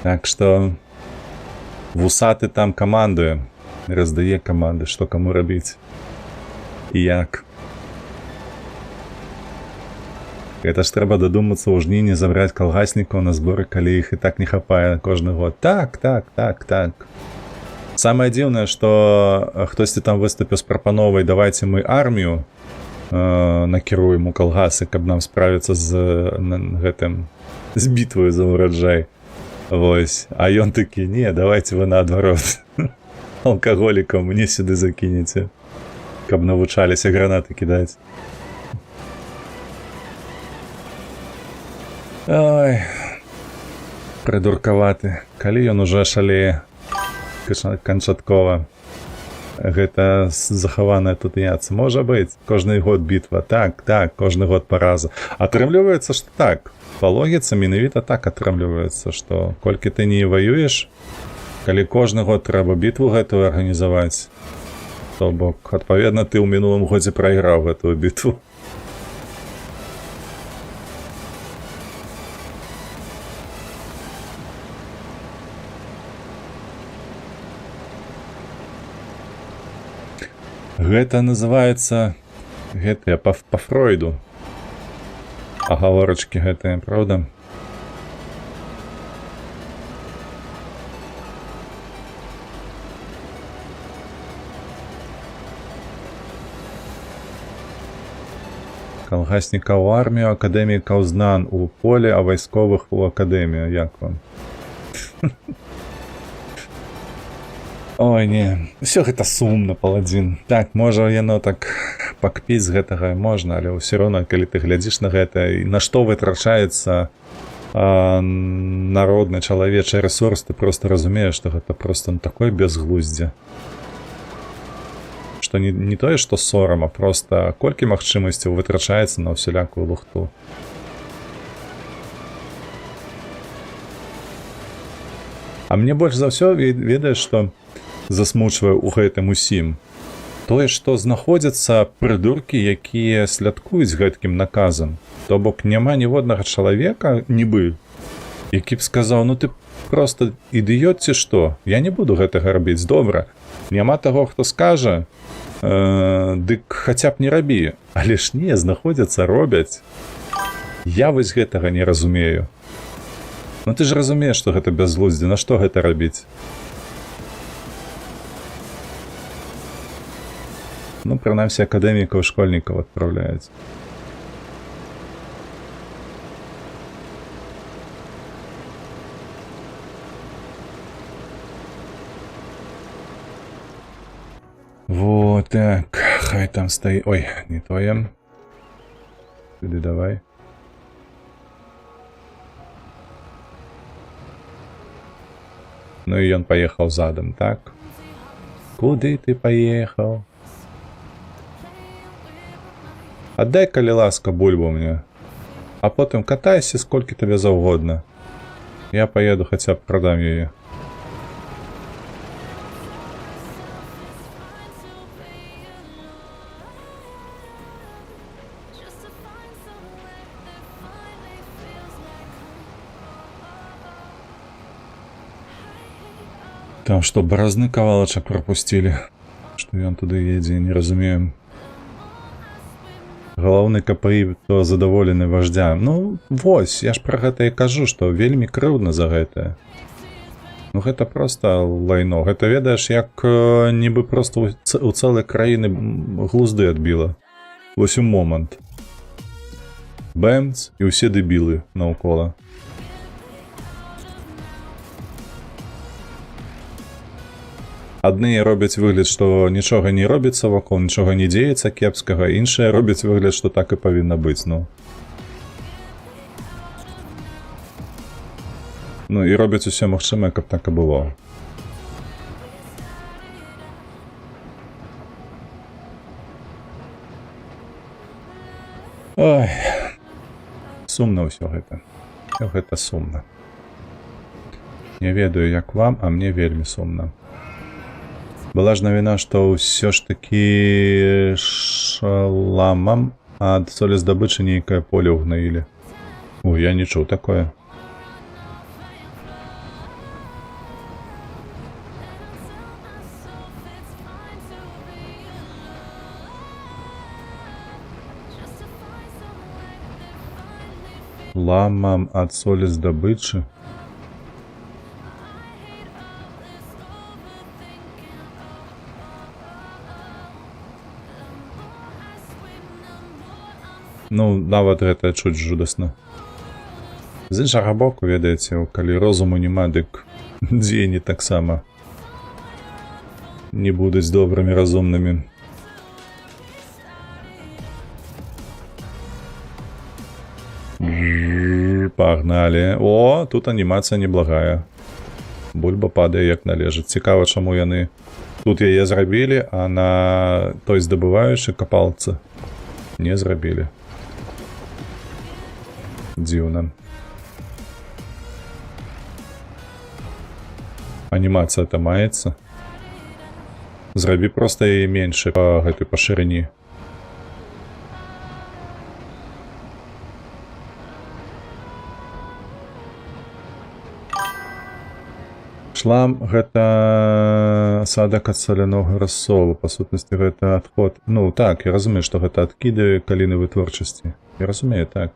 Так што вусаты там камандуе, раздае каманды, што каму рабіць і як. Гэта ж трэба дадумацца ў жніні забраць калгаснікаў на зборы, калі іх і так не хапае кожны год. Так, так, так, так. Самае дзіўнае, што хтосьці там выступіў з прапановай, давайте мы армію накіруем у калгасы, каб нам справіцца з гэтым, з бітваю за ўраджай. Вось. А ён такі, не, давайте вы наадварот. Алкаголікаў мне сюды закінеце, каб навучаліся гранаты кідаць. Ой, прыдуркаваты. Калі ён уже шалее. Канчаткова. Гэта захаваная тут яца. Можа быць, кожны год бітва. Так, так, кожны год параза. Атрымліваецца, што так. Па логіцы менавіта так атрымліваецца, што колькі ты не ваюеш, калі кожны год трэба бітву гэтую арганізаваць, то бок, адпаведна, ты ў мінулым годзе прайграў гэтую бітву. Гэта называецца гэтыя па Фройду. Агаворачкі гэтыя, праўда? Калгасніка ў армію, акадэміка ў знан у поле, а вайсковых у акадэмію. Як вам? Ой, не. Усё гэта сумна, паладзін. Так, можа, яно так пакпіць з гэтага можна, але ўсё роўна, калі ты глядзіш на гэта і на што вытрачаецца народны чалавечы рэсурс, ты просто разумееш, што гэта просто ну, такое бязглуздзе. Што не тое, што сорам, а просто колькі магчымасцяў вытрачаецца на ўсялякую лухту. А мне больш за ўсё, ведаеш, што засмучвае ў гэтым усім? Тое, што знаходзяцца прыдуркі, якія сладкуюць гэткім наказам. То бок няма ніводнага чалавека, нібы, які б сказаў: ну ты просто ідыёт ці што, я не буду гэтага рабіць, добра. Няма таго, хто скажа, дык хаця б не рабі. Але ж не, знаходзяцца, робяць. Я вось гэтага не разумею. Ну ты ж разумееш, што гэта бязглуздзе, на што гэта рабіць? Ну, прынамсі, акадэмікаў, школьнікаў адпраўляюць. Вот так, хай там стаіць. Ой, не тое. Сюды давай. Ну і ён паехаў задам, так? Куды ты паехаў? Аддай, калі ласка, бульбу мне. А потым катайся сколькі табе заўгодна. Я паеду, хаця б прадам яе. Just to find somewhere that finally feels like home. Там што, баразны кавалачак прапусцілі? Што ён туды едзе, не разумею. Галоўны КПІ то задаволены вождя. Ну, вось, я ж пра гэта і кажу, што вельмі крыўдна за гэтае. Ну гэта просто лайно. Гэта ведаеш, як нібы просто у цэлай краіны глузды адбіла. Вось у момант. Бэмц, і ўсе дэбілы наўкола. Адныя робяць выгляд, што нічога не робіцца вакол, нічога не дзеецца кепскага, іншыя робяць выгляд, што так і павінна быць, ну. Ну і робяць усё магчымае, каб так і было. Ой, сумна ўсё гэта. Усё гэта сумна. Не ведаю, як вам, а мне вельмі сумна. Была ж навіна, што ўсё ж такі шламам ад солездабычы нейкае поле ўгнаілі. Ой, я не чуў такое. Just to find somewhere that finally feels Ламам ад солездабычы. I hate all this overthinking. Oh. The more I swim, the more I'm Ну, нават гэта чуць жудасна. З іншага боку, ведаеце, калі розуму няма, дык дзеянні таксама не будуць добрымі, разумнымі. Пагналі. О, тут анімацыя неблагая. Бульба падае як належыць. Цікава, чаму яны тут яе зрабілі, а на той здабываючы капалцы не зрабілі. Дзіўна. Анімацыя-то маецца. Зрабі проста яе менш па гэтай па шырыні. Шлам гэта асадак ад салянога рассолу, па сутнасці гэта адход. Ну так, я разумею, што гэта адкіды каліны вытворчасці. Я разумею, так.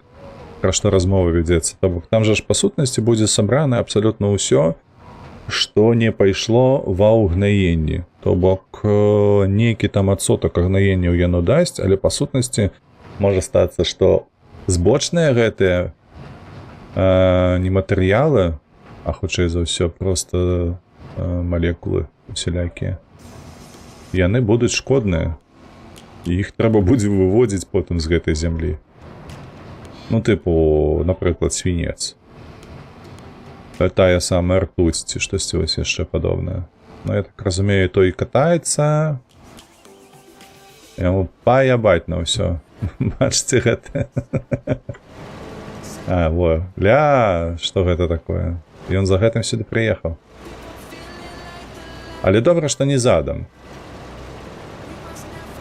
Пра што размова вядзецца. То бок там жа ж па сутнасці будзе сабрана абсалютна ўсё, што не пайшло ва ўгнаенні. То бок нейкі там адсотак агнаенняў яно дасць, але па сутнасці можа стацца, што збочныя гэтыя не матэрыялы, а хутчэй за ўсё проста малекулы усялякія. Яны будуць шкодныя. І іх трэба будзе выводзіць потым з гэтай зямлі. Ну, тыпу, напрыклад, свінец. Тая самая ртуць ці штосьці вось яшчэ падобнае. Ну, я так разумею, той катаецца. Яму паябаць на ўсё. Бачыце гэта? А, во. Ля, што гэта такое? Ён за гэтым сюды прыехаў. Але добра, што не задам.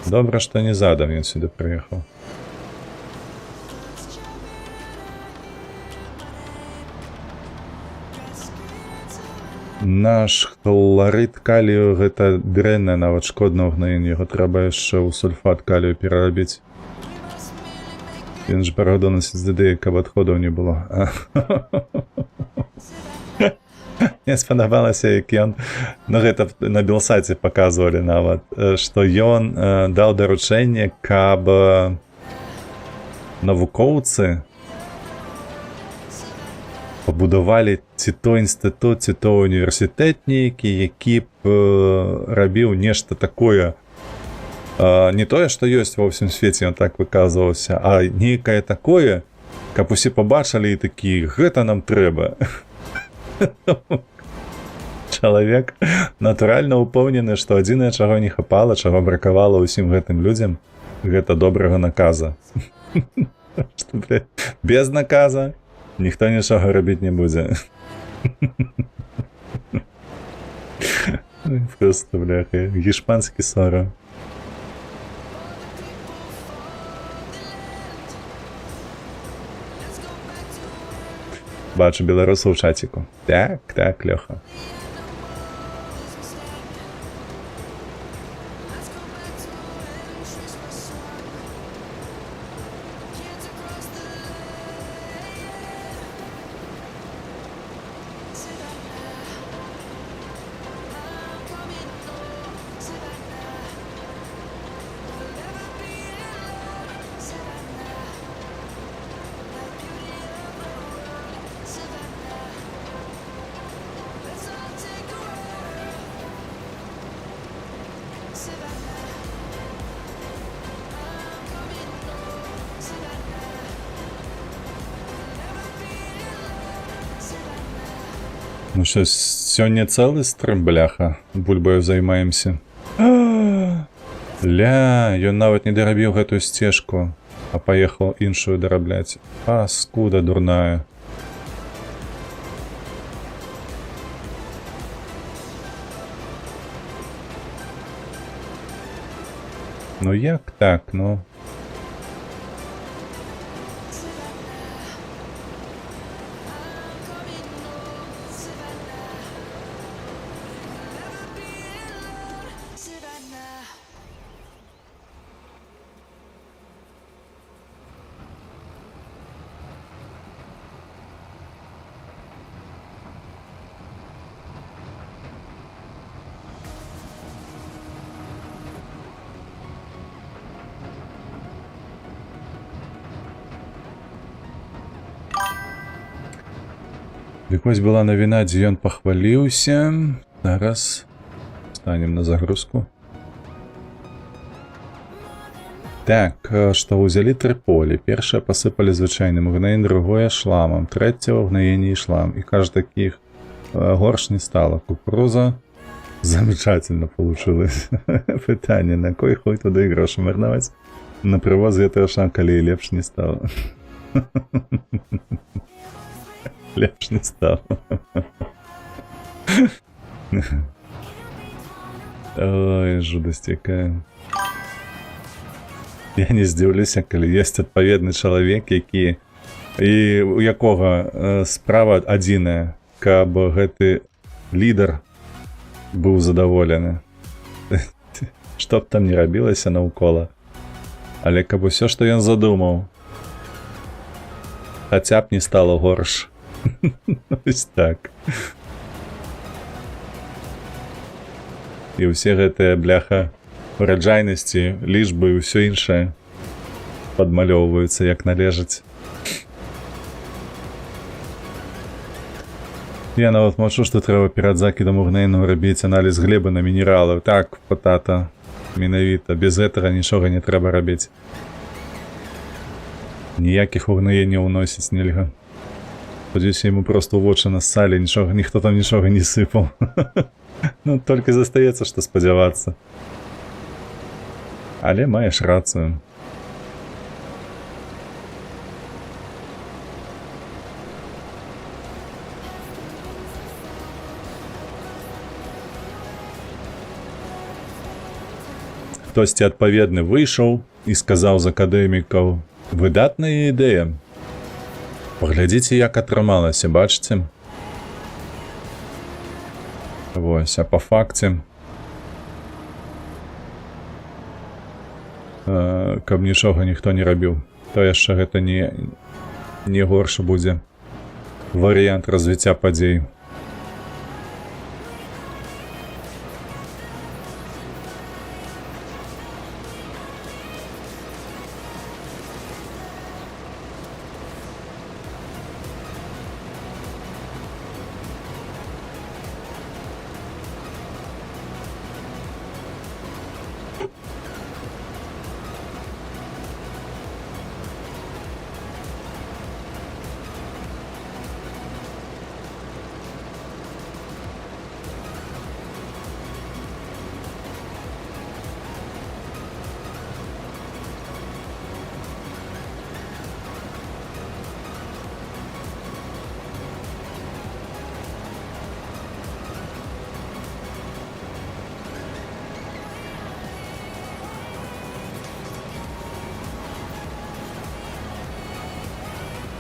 Добра, што не задам ён сюды прыехаў. Наш хларыд калію гэта дрэнна, нават шкодна ўгнаенне, яго трэба яшчэ ў сульфат калію перарабіць. Ён ж парадонасіць ДД, каб адходаў не было. Мне спадабалася, як ён, ну гэта на Белсаце паказвалі нават, што ён даў даручэнне, каб навукоўцы пабудавалі ці то інстытут, ці то універсітэт нейкі, які б рабіў нешта такое, не тое, што ёсць ва ўсім свеце, ён так выказваўся, а нейкае такое, каб усе пабачылі і такі: гэта нам трэба. Чалавек натуральна ўпэўнены, што адзінае, чаго не хапала, чаго бракавала ўсім гэтым людзям, гэта добрага наказа. Што, блядь, без наказа ніхто нічога рабіць не будзе. Ой, просто, бляха, гішпанскі сорам. Бачу беларуса ў чаціку. Так, так, Лёха. Ну што, сёння цэлы стрым, бляха, бульбаю займаемся. Ля, ён нават не дарабіў гэтую сцежку, а паехаў іншую дарабляць. Паскуда дурная. Ну як так, ну? Дык вось была навіна, дзе ён пахваліўся. Зараз станем на загрузку. Так, што ўзялі тры полі. Першае пасыпалі звычайным угнаеннем, другое шламам, трэцяе ўгнаенне і шлам. І кажа, такіх Горш не стала. Кукуруза замечательно получилось. Пытанне, на кой хуй туды грошы марнаваць? На прывоз гэтага шанкалі лепш не стало. Лепш не стало. Ой, жудасць якая. Я не здзіўлюся, калі ёсць адпаведны чалавек, які і у якога справа адзіная, каб гэты лідар быў задаволены. Што б там не рабілася наўкола. Але каб усё, што ён задумаў, хаця б не стало горш. Ось так. І ўсе гэтыя бляха ураджайнасці, лічбы і ўсё іншае падмалёўваюцца як належыць. Я нават маўчу, што трэба перад закідам угнаенняў рабіць аналіз глебы на мінералы. Так, патата, менавіта. Без гэтага нічога не трэба рабіць. Ніякіх угнаенняў уносіць нельга. Спадзяюся, яму проста ў вочы нассалі, нічога, ніхто там нічога не сыпаў. Ну, толькі застаецца, што спадзявацца. Але маеш рацыю. Хтосьці адпаведны выйшаў і сказаў з акадэмікаў: выдатная ідэя. Паглядзіце, як атрымалася, бачыце? Вось, а па факце, каб нічога ніхто не рабіў, то яшчэ гэта не горшы будзе варыянт развіцця падзей.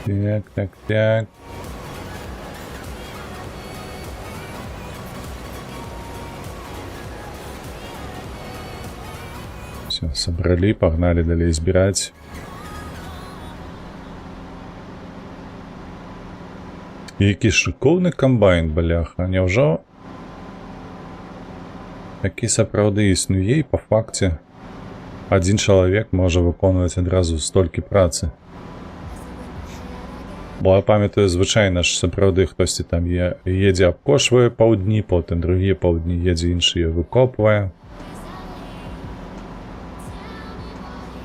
Так, так, так. Все, собрали, погнали далей збіраць. Які шыкоўны камбайн, бляха. Няўжо такі сапраўды існуе і па факце адзін чалавек можа выконваць адразу столькі працы? Бо я памятаю, звычайна ж сапраўды хтосьці там едзе абкошвае паўдні, потым другія паўдні едзе іншыя выкопвае.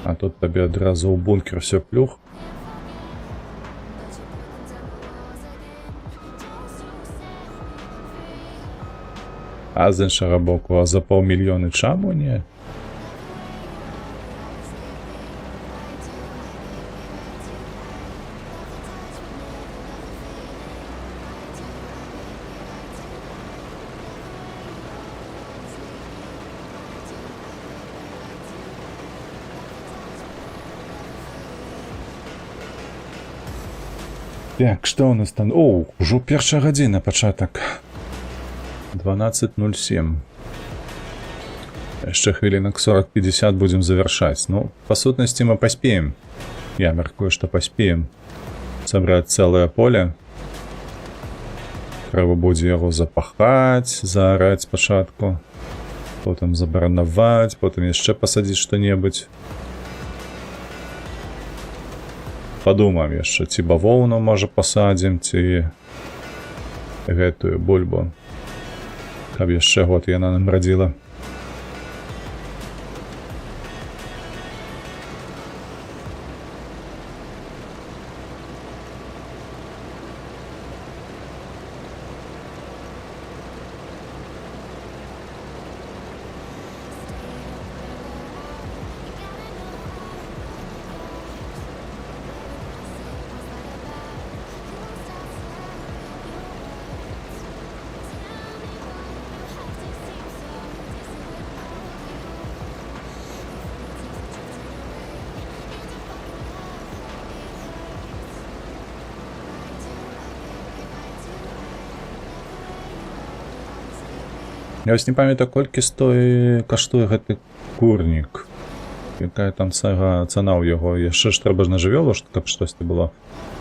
А тут табе адразу ў бункер все плюх. А з іншага боку, а за паўмільёны чаму не? Так, што у нас там? О, ужо першая гадзіна пачатак. 12:07. Яшчэ хвілінак 40-50 будзем завяршаць. Ну, па сутнасці мы паспеем. Я мяркую, што паспеем сабраць цэлае поле. Трэба будзе яго запахаць, заараць спачатку, потым забаранаваць, потым яшчэ пасадзіць што-небудзь. Падумаем яшчэ, ці бавоўну можа пасадзім, ці гэтую бульбу. Каб яшчэ год яна нам радзіла. Я вось не памятаю, колькі каштуе гэты курнік. Якая там цана ў яго. Яшчэ ж трэба ж на жывёлу, каб штосьці было.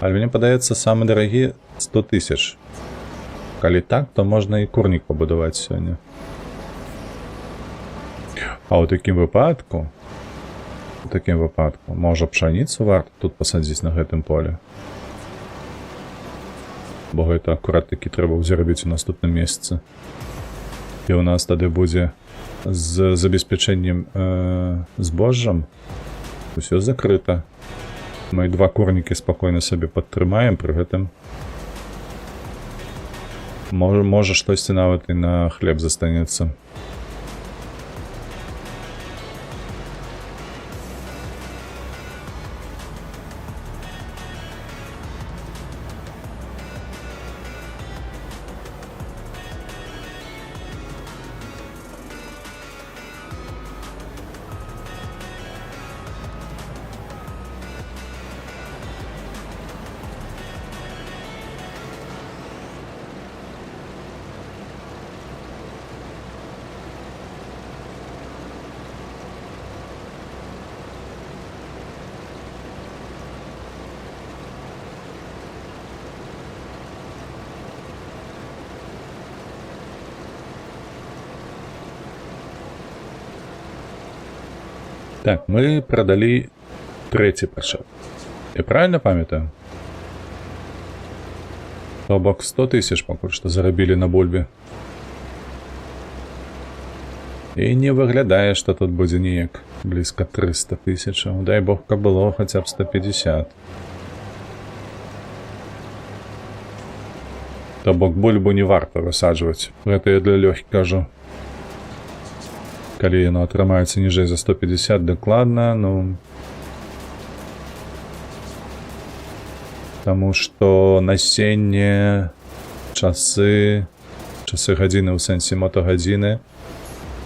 Але мне падаецца, самы дарагі 100 тысяч. Калі так, то можна і курнік пабудаваць сёння. А ў такім выпадку, можа, пшаніцу варта тут пасадзіць на гэтым поле. Бо гэта акурат такі трэба будзе рабіць у наступным месяцы. І ў нас тады будзе з забеспячэннем збожжам усё закрыта. Мы два курнікі спакойна сабе падтрымаем, пры гэтым можа штосьці нават і на хлеб застанецца. Так, мы прадалі трэці прычэп. Я правильно памятаю? То бок 100 тысяч пакуль што зарабілі на бульбе. І не выглядае, што тут будзе неяк блізка 300 тысяч. Дай бог, каб было хаця б 150. То бок бульбу не варта высаджваць. Гэта я для лёгкіх кажу. Калі яно атрымаецца ніжэй за 150 дакладна, ну... Таму што насенне, часы, часы гадзіны ў сэнсе мотагадзіны,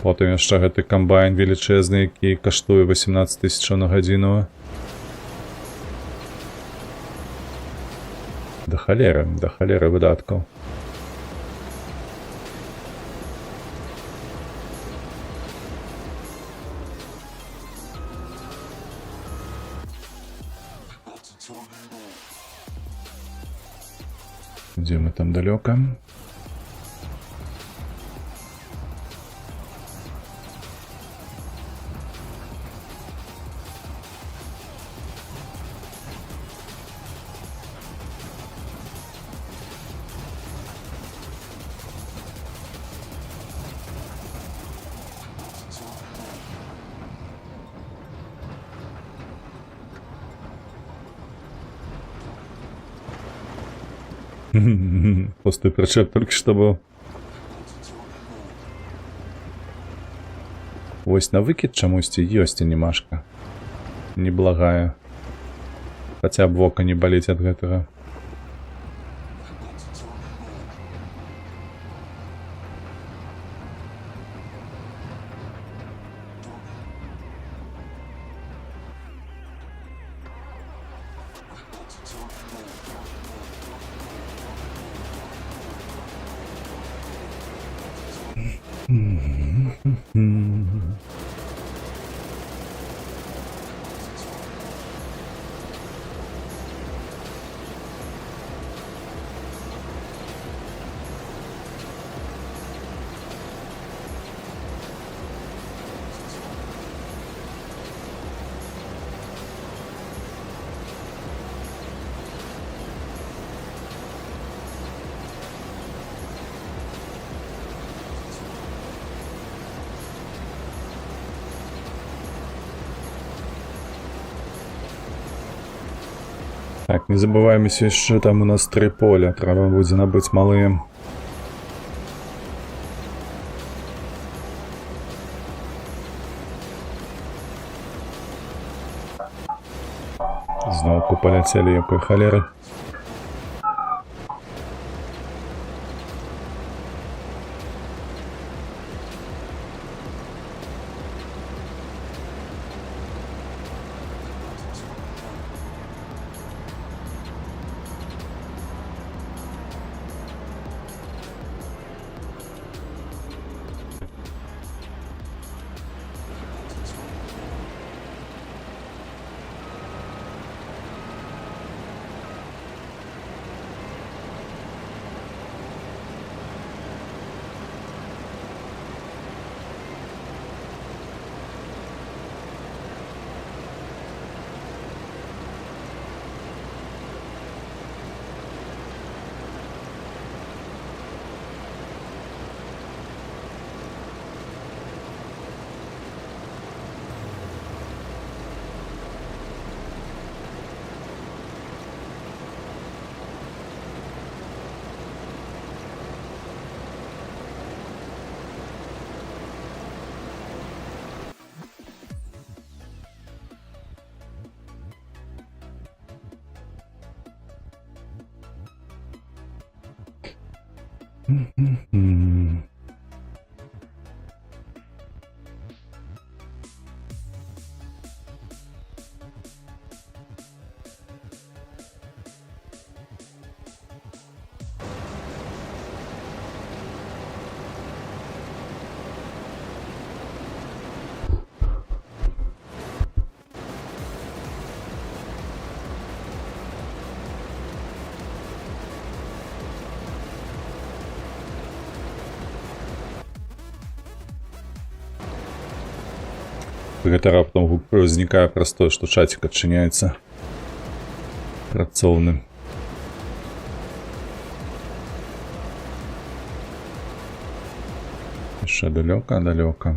потым яшчэ гэты камбайн велічэзны, які каштуе 18 тысяч на гадзіну. Да халеры выдаткаў. Где мы там далеко? Пустой причеп только что был. Вось на выкід чамусьці ёсць анімашка. Неблагая. Хаця б вока не баліць ад гэтага. Так, не забываемся, яшчэ там у нас тры поля, трэба будзе набыць малыя. Зноўку паляцелі якой халеры. М. Гэта раптам гук узнікае праз тое, што чацік адчыняецца працоўны. Яшчэ далёка, далёка.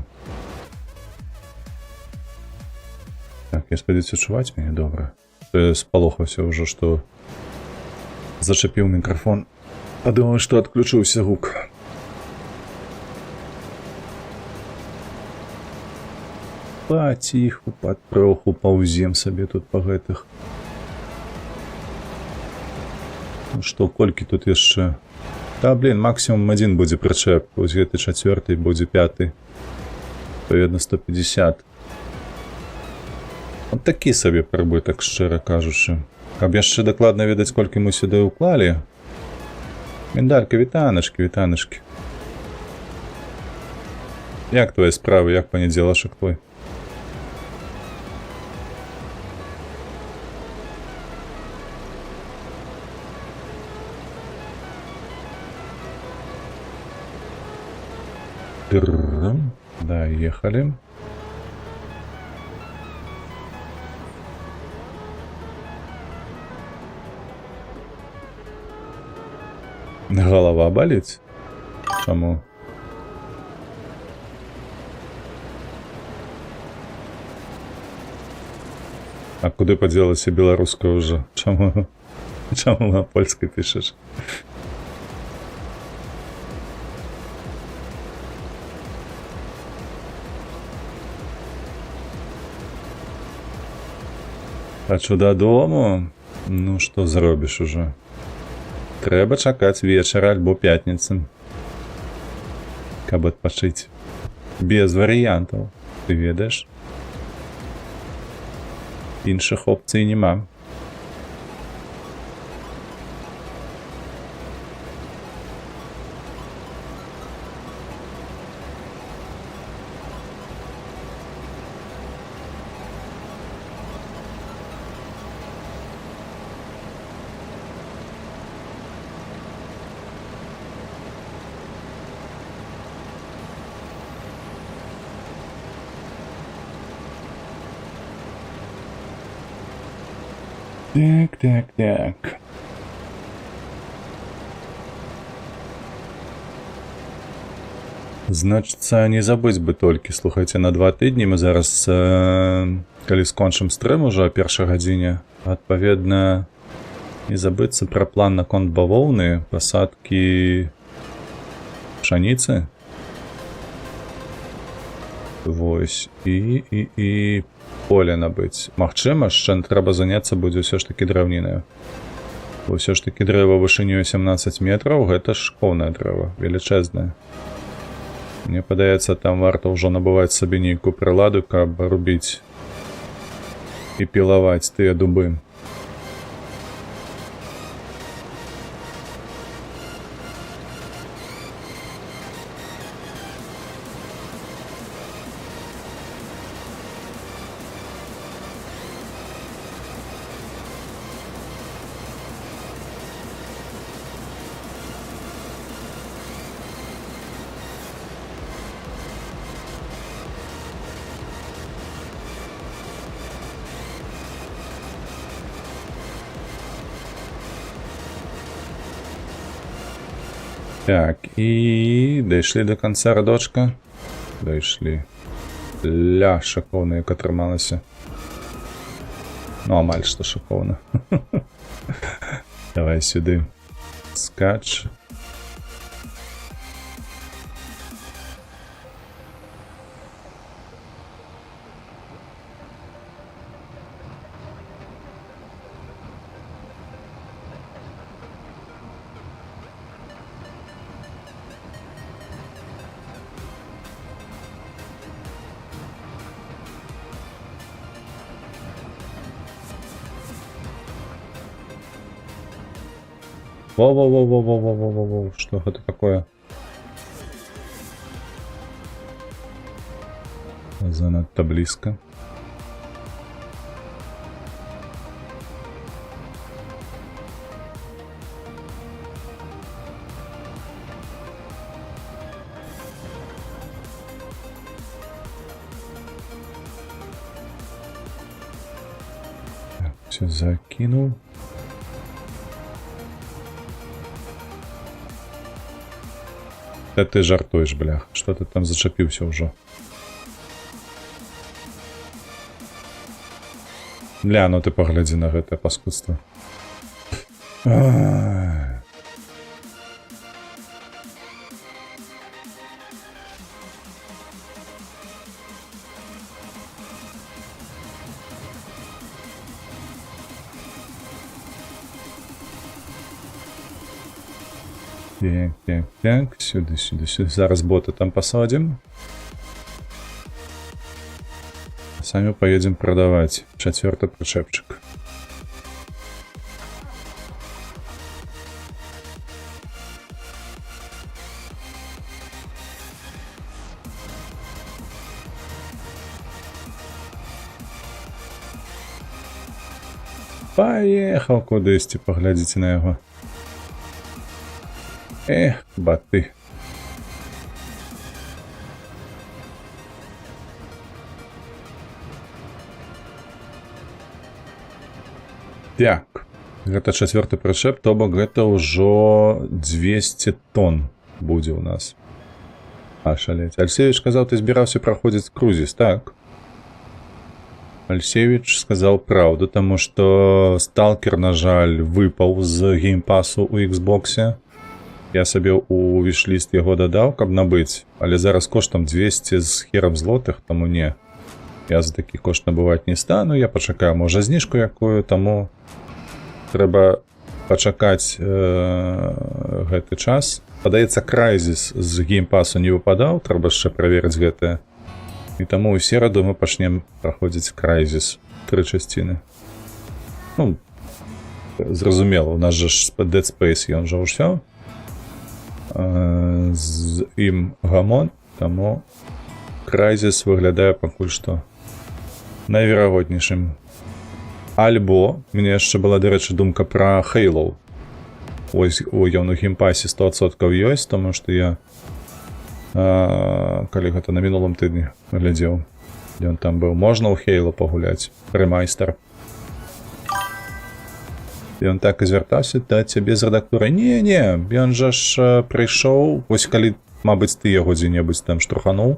Так, я спадзяюся, чуваць мяне добра. Я спалохаўся ўжо, што зачапіў мікрафон. Падумаў, што адключыўся гук. Паціху, патроху паўзем сабе тут па гэтых. Ну што, колькі тут яшчэ? Та, блин, максімум адзін будзе прычэп. Вось гэты чацвёрты будзе пяты. Адпаведна, 150. От такі сабе прыбытак, шчыра кажучы. Каб яшчэ дакладна ведаць, колькі мы сюды ўклалі. Міндалька, вітаначкі, вітаначкі. Як твае справы, як панядзелашак твой? Тррррм. Доехали. Голова болит? Чаму? А куды падзелася беларуская ўжо? Чаму? Чаму на польскай пішаш? Хачу дадому. Ну што зробіш ужо? Трэба чакаць вечара альбо пятніцы, каб адпачыць. Без варыянтаў, ты ведаеш? Іншых опцый няма. Так, так, так. Значыцца, не забыць бы толькі, слухайце, на 2 тыдні мы зараз, калі скончым стрым ужо о першай гадзіне, адпаведна, не забыцца пра план наконт бавоўны, пасадкі пшаніцы. Вось, і поле набыць. Магчыма, яшчэ трэба заняцца будзе ўсё ж такі драўнінаю. Бо ўсё ж такі дрэва вышынёю 17 метраў, гэта ж коўнае дрэва, велічэзнае. Мне падаецца, там варта ўжо набываць сабе нейкую прыладу, каб рубіць і пілаваць тыя дубы. Так, і дайшлі до канца радочка. Дайшлі. Ля, шыкоўна, як атрымалася. Ну, амаль што шыкоўна. Давай сюды. Скач. Во-во-во-во-во-во-во-во-во, што гэта такое? Занадта блізка. Так, все закинул. Та ты жартуеш, блях. Што ты там зачапіўся ўжо? Бля, ну ты паглядзі на гэтае паскудства. Ай. Так, так, так, сюды, сюды, сюды. Зараз бота там пасадзім. Самі паедзем прадаваць чацвёрты прычэпчык. Паехаў кудысьці, паглядзіце на яго. Эх, баты. Так, гэта чацвёрты прычэп, то бок гэта ўжо 200 тонн будзе ў нас. Ашалець. Альсевіч казаў, ты збіраўся праходзіць крузіс, так? Альсевіч сказаў праўду, таму што Сталкер, на жаль, выпаў з геймпасу ў Xboxе. Я сабе ў вішліст яго дадаў, каб набыць, але зараз кошт там 200 з херам злотых, таму не. Я за такі кошт набываць не стану, я пачакаю, можа, зніжку якую, таму трэба пачакаць гэты час. Падаецца, Crysis з геймпасу не выпадаў, трэба яшчэ праверыць гэтае. І таму ў сераду мы пачнем праходзіць Crysis тры часціны. Ну, зразумела, у нас жа ж Dead Space, ён жа ўсё. З ім гамон, таму Crysis выглядае пакуль што найверагоднейшым. Альбо, мне яшчэ была, дарэчы, думка пра Halo. Ось, ён у геймпасе 100% ёсць, таму што я, калі гэта на мінулым тыдні глядзеў, ён там быў. Можна ў Halo пагуляць, рэмайстер. Ён так і звяртаўся да цябе з рэдактурай. Не, не, ён жа ж прыйшоў, вось калі, мабыць, ты яго дзе-небудзь там штурхануў.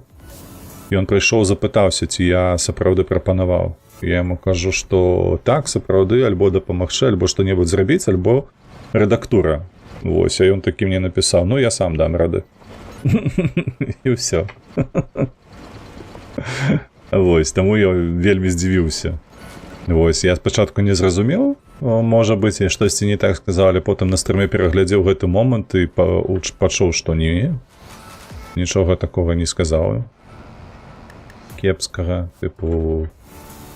Ён прыйшоў, запытаўся, ці я сапраўды прапанаваў. Я яму кажу, што так, сапраўды, альбо дапамагчы, альбо што-небудзь зрабіць, альбо рэдактура. Вось, а ён такі мне напісаў, ну я сам дам рады. І ўсё. Вось, таму я вельмі здзівіўся. Вось, я спачатку не зразумеў, можа быць, я штосьці не так сказаў, але потым на стрыме пераглядзеў гэты момант і пачуў, што не, нічога такога не сказаў кепскага, тыпу,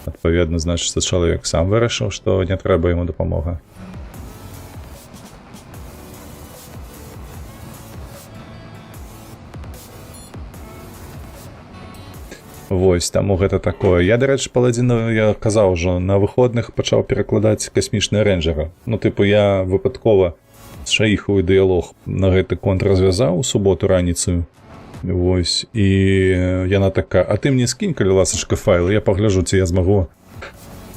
адпаведна, значыцца, чалавек сам вырашыў, што не трэба яму дапамога. Вось, таму гэта такое. Я, дарэчы, Паладзіна, я казаў ужо, на выходных пачаў перакладаць касмічныя рэйнджера. Ну, тыпу, я выпадкова з Шаіхавы дыялог на гэты конт развязаў у суботу раніцаю. Вось, і яна такая, а ты мне скінь, калі ласачка, файл, я пагляжу, ці я змагу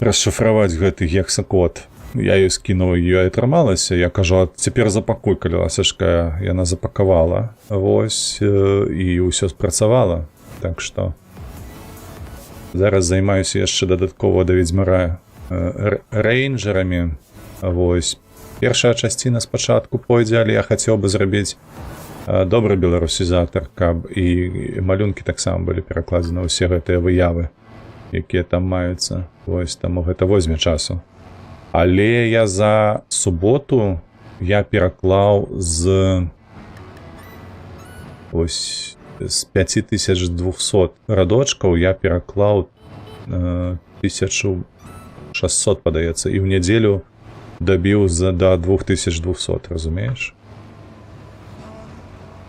расшыфраваць гэты гексакод. Я ёй скінуў, ёй атрымалася, я кажу, а цяпер запакуй, калі ласачка, яна запакавала. Вось, і ўсё спрацавала. Так што зараз займаюся яшчэ дадаткова да Ведзьмара рэйнджерамі. Вось. Першая часціна спачатку пойдзе, але я хацеў бы зрабіць добры беларусізатар, каб і малюнкі таксама былі перакладзены, ўсе гэтыя выявы, якія там маюцца. Вось, таму гэта возьме часу. Але я за суботу я пераклаў з ось з 5200 радочкаў я пераклаў 1600, падаецца, і ў нядзелю Дабіў да 2200, разумееш?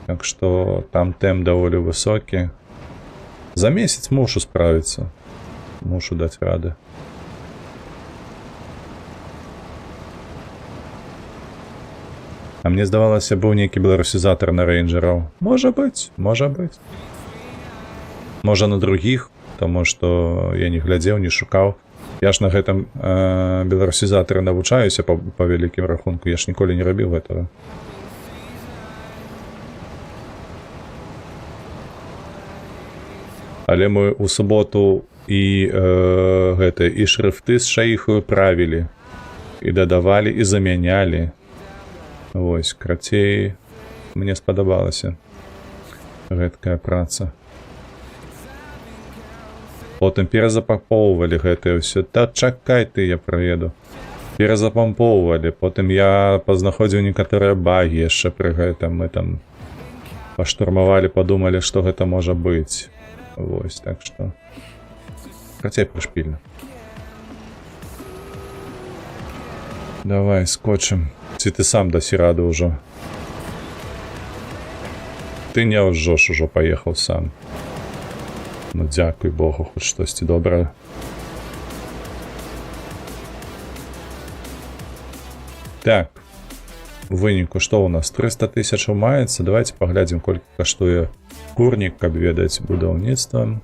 Так што там тэмп даволі высокі. За месяц мушу справіцца. Мушу даць рады. А мне здавалася, быў нейкі беларусізатар на рэйнджераў. Можа быць, можа быць. Можа, на другіх, таму што я не глядзеў, не шукаў. Я ж на гэтым беларусізатары навучаюся па вялікім рахунку, я ж ніколі не рабіў гэтага. Але мы ў суботу і гэта і шрыфты з шаіхаю правілі і дадавалі і замянялі. Вось, карацей, мне спадабалася гэткая праца. Потым перазапакоўвалі гэтае ўсё. Та чакай ты, я праеду. Перазапампоўвалі. Потым я пазнаходзіў некаторыя багі яшчэ пры гэтым. Мы там паштурмавалі, падумалі, што гэта можа быць. Вось, так што. Карацей, прышпільна. Давай, скочым. Ці ты сам да Сірады ўжо? Ты не ўжо ж ужо паехаў сам. Ну дзякуй Богу, хоць штосьці добрае. Так. У выніку што ў нас? 300 тысячаў маецца. Давайте паглядзім, колькі каштуе курнік, каб ведаць будаўніцтва.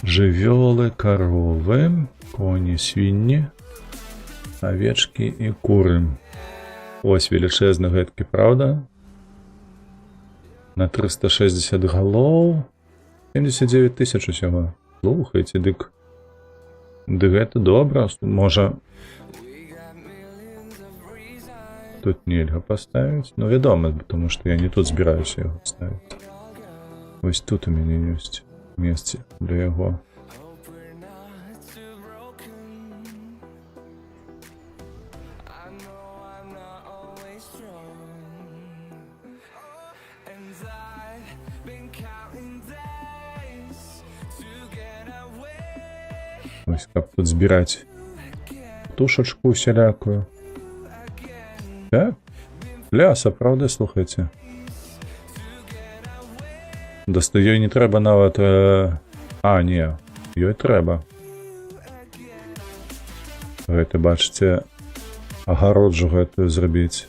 Жывёлы, каровы, коні, свінні, авечкі і куры. Ось велічэзны гэткі, праўда? На 360 галоў. 79 тысяч усяго. Слухайце, дык гэта добра. Можа, тут нельга паставіць. Ну, вядома, потому что я не тут збіраюся яго ставіць. Вось тут у мяне ёсць месца для яго. Вось, каб тут збіраць птушачку усялякую. Так? Ля, сапраўды, слухайце. Даста ёй не трэба нават... А, не, ёй трэба. Гэта, бачыце, агароджу гэтую зрабіць.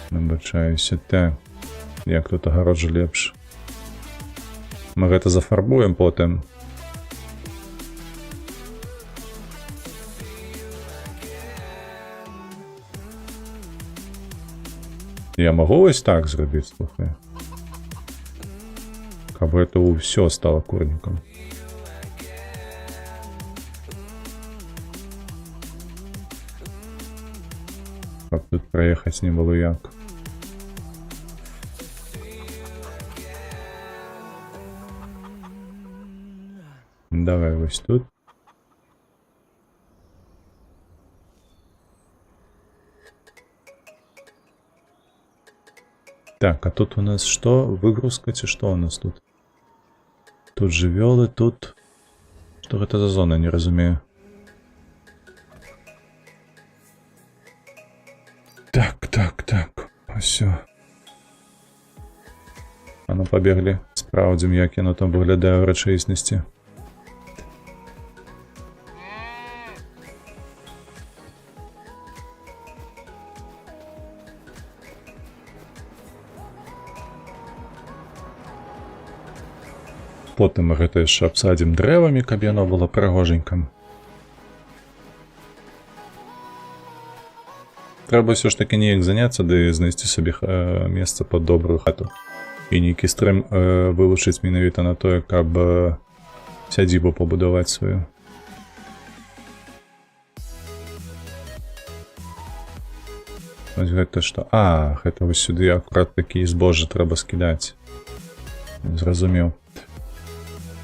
Выбачаюся, так. Як тут агароджу лепш? Мы гэта зафарбуем потым. Я магу вось так зрабіць, слухай. Каб гэта ўсё стала курнікам. Каб тут праехаць не было як. Давай вось тут. Так, а тут у нас что? Выгрузка ці что у нас тут? Тут жывёлы, тут... Что гэта за зона, не разумею. Так. Всё. А ну пабеглі. Спраўдзім, як яно там выглядае ў рэчаіснасці. Потым мы гэта яшчэ абсадзім дрэвамі, каб яно было прыгоженькам. Трэба ўсё ж такі неяк заняцца ды знайсці сабе месца пад добрую хату. І нейкі стрым вылучыць менавіта на тое, каб сядзібу пабудаваць сваю. Вось гэта што? А, гэта вось сюды акурат такі збожжа трэба скідаць. Зразумеў.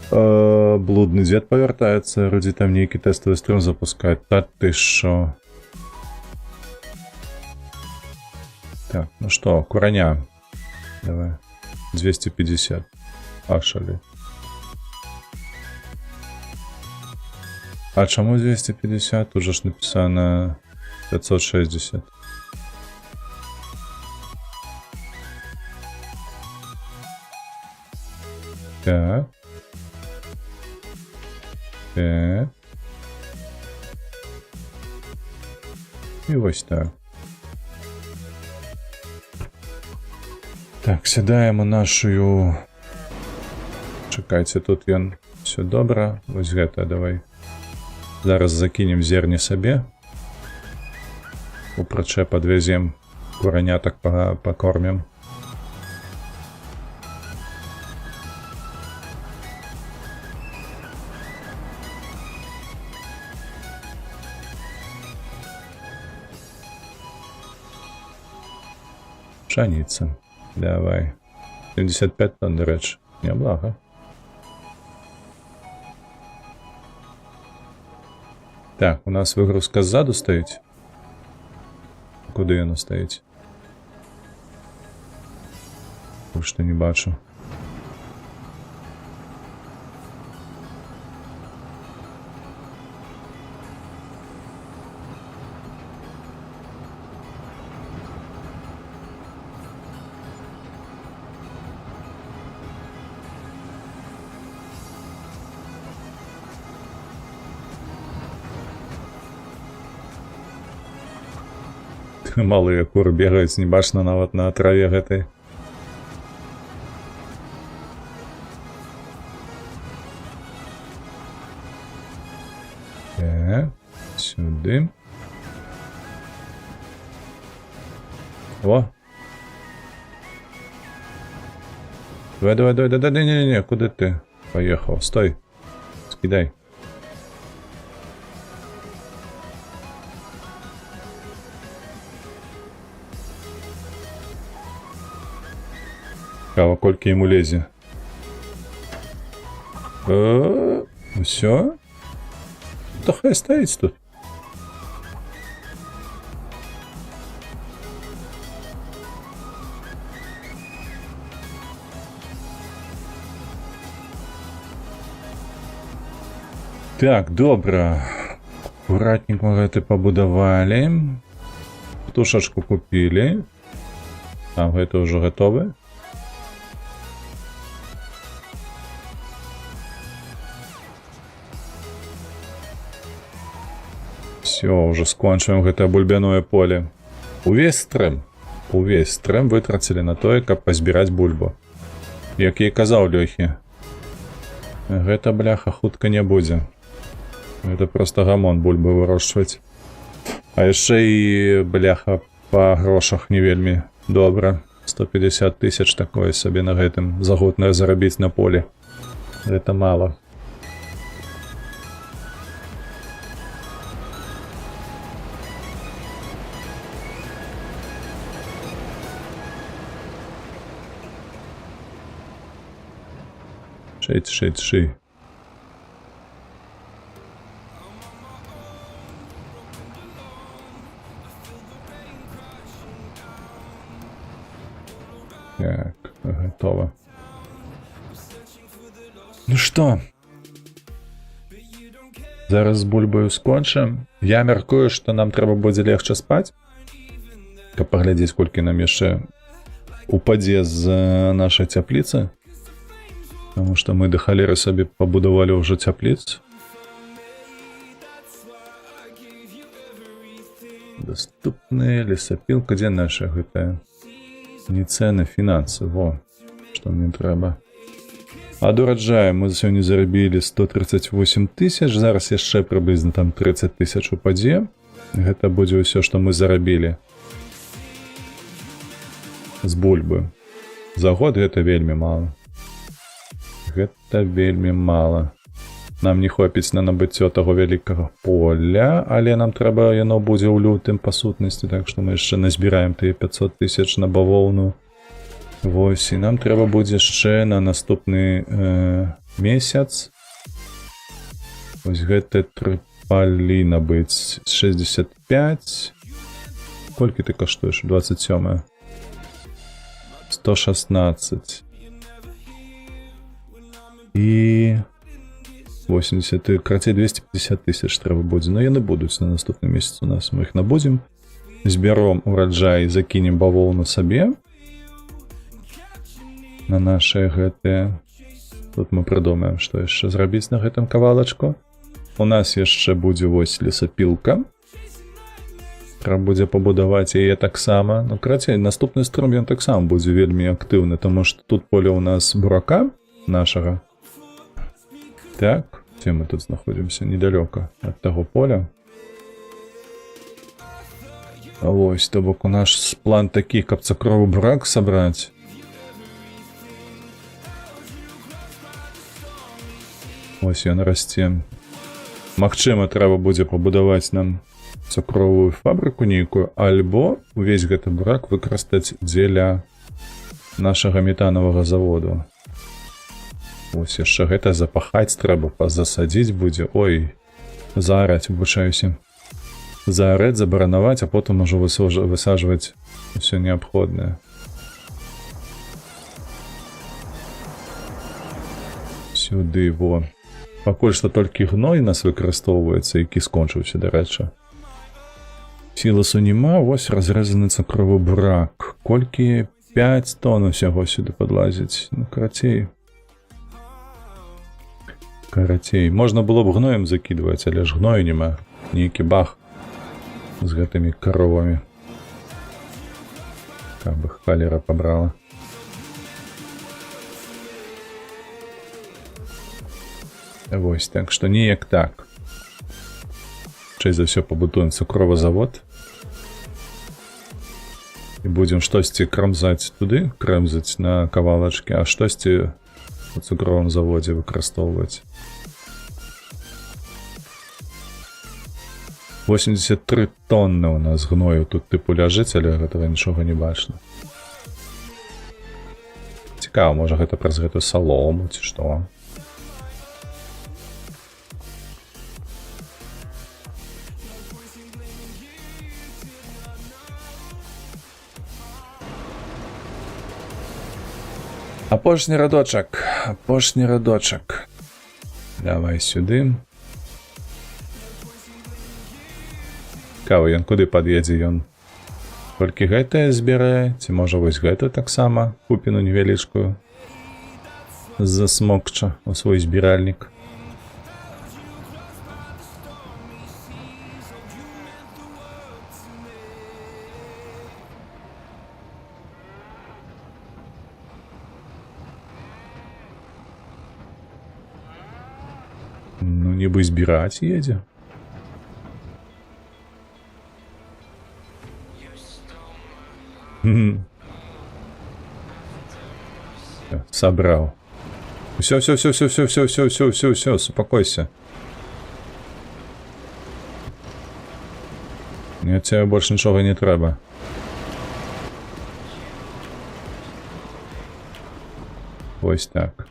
Блудны дзед павяртаецца, Рудзі там нейкі тэставы стрым запускае. Та ты шо? Так, ну што, кураня. Давай. 250. Ашалі. А чаму 250? Тут же ж написано 560. Так. Так. І вось так. Так, сядаем у нашу. Чакайце, тут ён все добра. Вось гэта давай. Зараз закінем зерне сабе. У прычэп адвязем, куранятак пакормім. Пшаніца. Давай. 75 тонн, дарэчы. Няблага. Так, у нас выгрузка ззаду стаіць. Куды яна стаіць? Што не бачу. Малыя куры бегаюць, не бачна нават на траве гэтай. Так, сюды. О! Давай, давай, давай, давай, не, не, не, куды ты? Поехал, стой. Скидай. Цікава, колькі яму лезе. Все? То хай стаіць тут. Так, добра. Куратнік мы гэты пабудавалі. Птушачку купілі. Там гэта ўжо гатовы. Все, уже скончваем гэтае бульбяное поле. Увесь стрым. Увесь стрым вытрацілі на тое, каб пазбіраць бульбу. Як я і казаў Лёхі. Гэта, бляха, хутка не будзе. Гэта просто гамон бульбы вырошчваць. А яшчэ і, бляха, па грошах не вельмі добра. 150 тысяч такое сабе на гэтым за год на зарабіць на поле. Гэта мала. Шить, шить, ши. Так, готово. Ну что? Зараз з бульбаю скончым. Я мяркую, што нам трэба будзе легче спаць, каб паглядзець, колькі нам яшчэ упадзе з нашай цяпліцы. Таму што мы да халеры сабе пабудавалі ўжо цяпліц. Доступные, лесопилка, дзе наша гэтая? Не цены, фінансы, во, што мне трэба. Ад ураджаю мы сёння зарабілі 138 тысяч, зараз яшчэ прыблізна там 30 тысяч упадзе. Гэта будзе ўсё, што мы зарабілі з бульбы. За год гэта вельмі мала. Гэта вельмі мала. Нам не хопіць на набыццё таго вялікага поля, але нам трэба яно будзе ў лютым па сутнасці, так што мы яшчэ назбіраем тыя 500 тысяч на бавоўну. Вось, і нам трэба будзе яшчэ на наступны месяц. Вось гэты тры палі набыць 65. Колькі ты каштуеш? 27. 116. І 80, карацей, 250 тысяч трэба будзе. Но яны будуць на наступны месяц у нас. Мы іх набудзем. Збяром ураджай, закінем бавоўну сабе. На нашыя гэтыя. Тут мы прыдумаем, што яшчэ зрабіць на гэтым кавалачку. У нас яшчэ будзе вось лесапілка. Трэба будзе пабудаваць яе таксама. Ну, карацей, наступны стрым ён таксама будзе вельмі актыўны, таму што тут поле ў нас бурака нашага. Так, дзе мы тут знаходзімся? Недалёка ад таго поля. Вось, то бок у наш план такі, каб цукровы бурак сабраць. Вось ён расце. Магчыма, трэба будзе пабудаваць нам цукровую фабрыку нейкую, альбо увесь гэты бурак выкарыстаць дзеля нашага метанавага заводу. Вось яшчэ гэта запахаць трэба, пазасадзіць будзе. Ой, заараць, выбачаюся. Заараць, забаранаваць, а потым ужо высаджваць усё неабходнае. Сюды, во. Пакуль што толькі гной нас выкарыстоўваецца, які скончыўся, дарэчы. Сіласу няма, вось разрэзаны цукровы бурак. Колькі? 5 тонн усяго сюды падлазіць. Ну, карацей. Карацей. Можна было б гноем закідваць, але ж гною няма. Нейкі бах з гэтымі каровамі. Каб іх халера пабрала. Вось, так што неяк так. Хутчэй за ўсё пабудуем цукровы завод. І будзем штосьці крамзаць туды, крэмзаць на кавалачкі, а штосьці у цукровым заводзе выкарыстоўваць. 83 тонны у нас гною тут тыпу ляжыць, але гэтага нічога не бачна. Цікава, можа, гэта праз гэту салому ці што? Апошні радочак, апошні радочак. Давай сюды. Цікава, ён куды пад'едзе, ён толькі гэтае збярэ, ці можа вось гэту таксама купіну невялічкую засмокча у свой збіральнік. Ну, нібы збіраць едзе. Мгм. Всё, собрал. Все, все, все, все, все, все, все, все, все, все, успокойся. Мне ад цябе больш нічога не трэба. Вось так.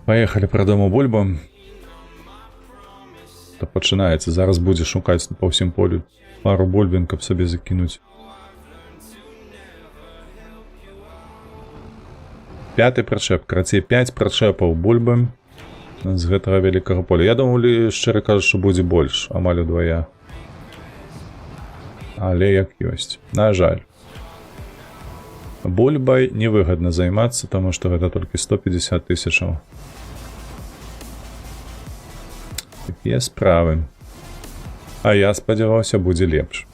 Паехалі прадамо бульбу. То пачынаецца, зараз будзе шукаць па ўсім полю пару бульбін, каб сабе закінуць. Пяты прычэп, карацей, 5 прычэпаў бульбы з гэтага вялікага поля. Я думаў, шчыра кажучы, будзе больш, амаль удвая. Але як ёсць. На жаль. Бульбай невыгадна займацца, таму што гэта толькі 150 тысячаў. Такія справы. А я спадзяваўся, будзе лепш.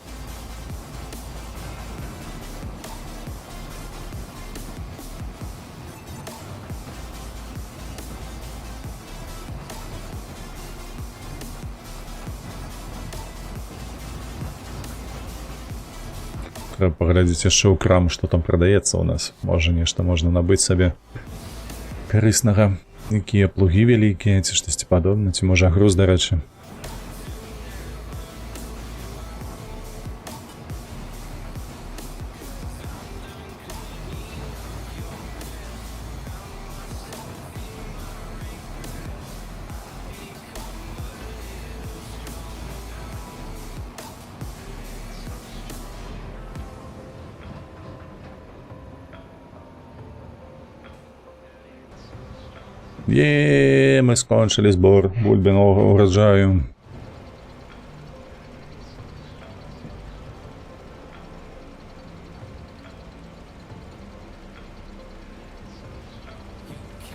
Трэба паглядзець яшчэ ў краму, што там прадаецца ў нас. Можа, нешта можна набыць сабе карыснага. Якія плугі вялікія ці штосьці падобнае, ці можа груз, дарэчы. Е, мы скончылі збор бульбінога ўраджаю.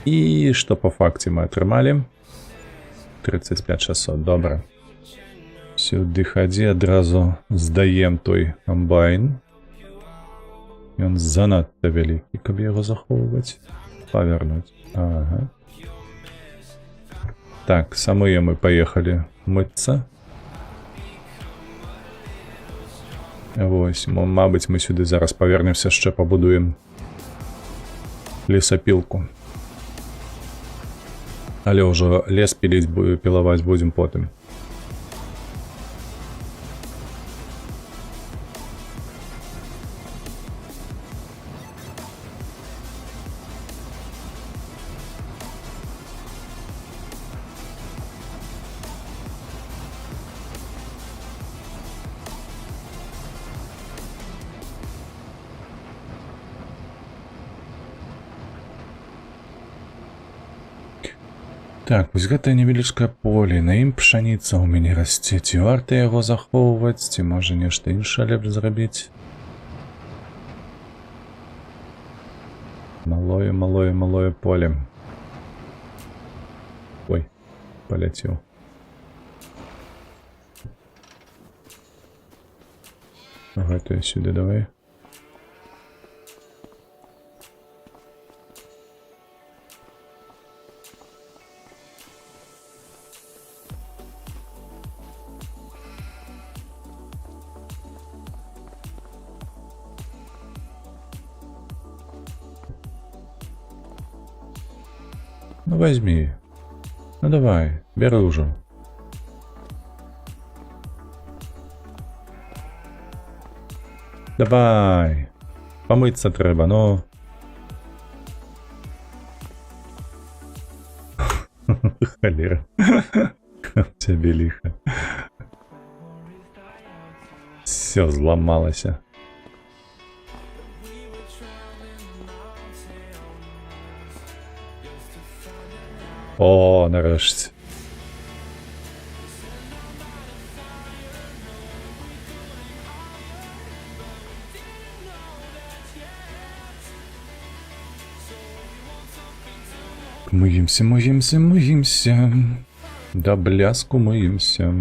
І што па факце мы атрымалі? 35 600, добра. Сюды хадзі, адразу здаем той камбайн. Ён занадта вялікі, каб яго захоўваць. Павярнуць. Ага. Так, самыя мы паехалі мыцца. Вось, мабыць, мы сюды зараз павернемся, яшчэ пабудуем лесапілку. Але ўжо лес піліць, пілаваць будзем потым. Так, вось гэтае невялічкае поле, на ім пшаніца ў мяне расце. Ці варта яго захоўваць, ці можа нешта іншае лепш зрабіць? Малое, малое, малое поле. Ой, паляцеў. Гэтую сюды давай. Ну возьми. Ну давай, бяры ўжо. Давай. Памыцца трэба, ну. Халера. Цябе ліха. Всё зламалася. О, нарэшце. Мыемся, мыемся, мыемся. Да бляску мыемся.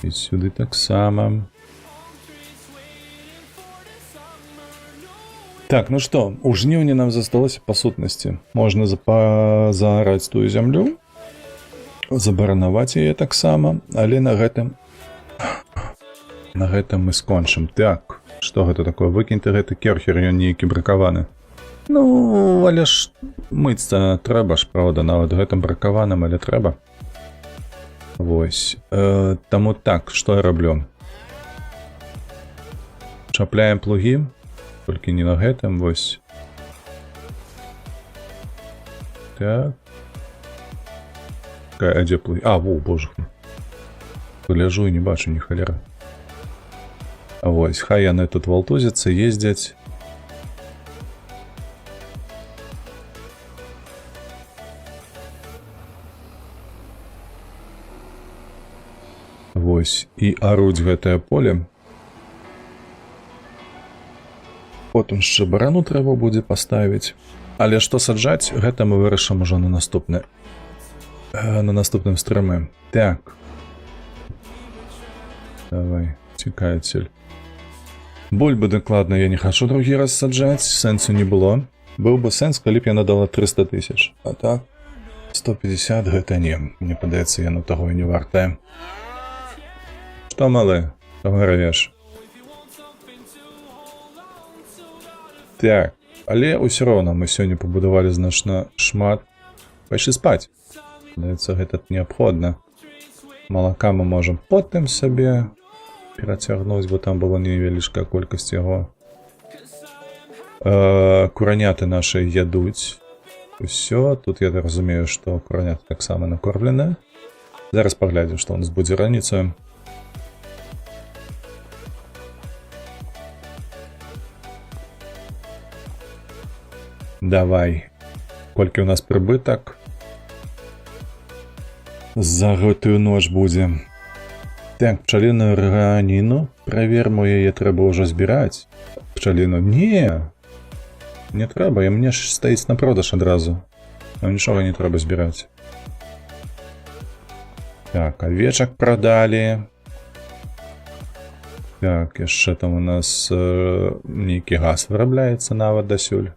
І сюды таксама. Так, ну што, у жніўні нам засталося па сутнасці. Можна заараць тую зямлю, забаранаваць яе таксама, але на гэтым мы скончым. Так, што гэта такое? Выкінь ты гэты керхер, ён нейкі бракаваны. Ну, але ж мыцца трэба ж, праўда, нават гэтым бракаваным, але трэба. Вось. Таму так, што я раблю? Чапляем плугі, толькі не на гэтым, вось. Так. А дзе плугі? А, во, божа. Гляжу і не бачу ні халеры. Вось, хай яны тут валтузяцца, ездзяць. Вось, і аруць гэтае поле. Потым яшчэ барану трэба будзе паставіць. Але што саджаць, гэта мы вырашым ужо на наступным стрыме. Так. Давай, цікай адсюль. Бульбы дакладна я не хачу другі раз саджаць, сэнсу не было. Быў бы сэнс, калі б яна дала 300 тысяч. А так, 150 гэта не. Мне падаецца, яно таго і не вартае. Што, малы, там рэвеш? Так, але ўсё роўна мы сёння пабудавалі значна шмат. Пайшлі спаць. Здаецца, гэта неабходна. Малака мы можам потым сабе перацягнуць, бо там была невялічкая колькасць яго. Кураняты нашы ядуць. Усё, тут я разумею, што кураняты таксама накормлены. Зараз паглядзім, што ў нас будзе раніцаю. Давай. Колькі ў нас прыбытак за гэтую ноч будзе. Так, пчаліную рганіну правермо, яе трэба ўжо збіраць. Пчаліну. Не! Не трэба, і мне ж стаіць на продаж адразу. Нам нічога не трэба збіраць. Так, авечак прадалі. Так, яшчэ там у нас нейкі газ вырабляецца нават дасюль.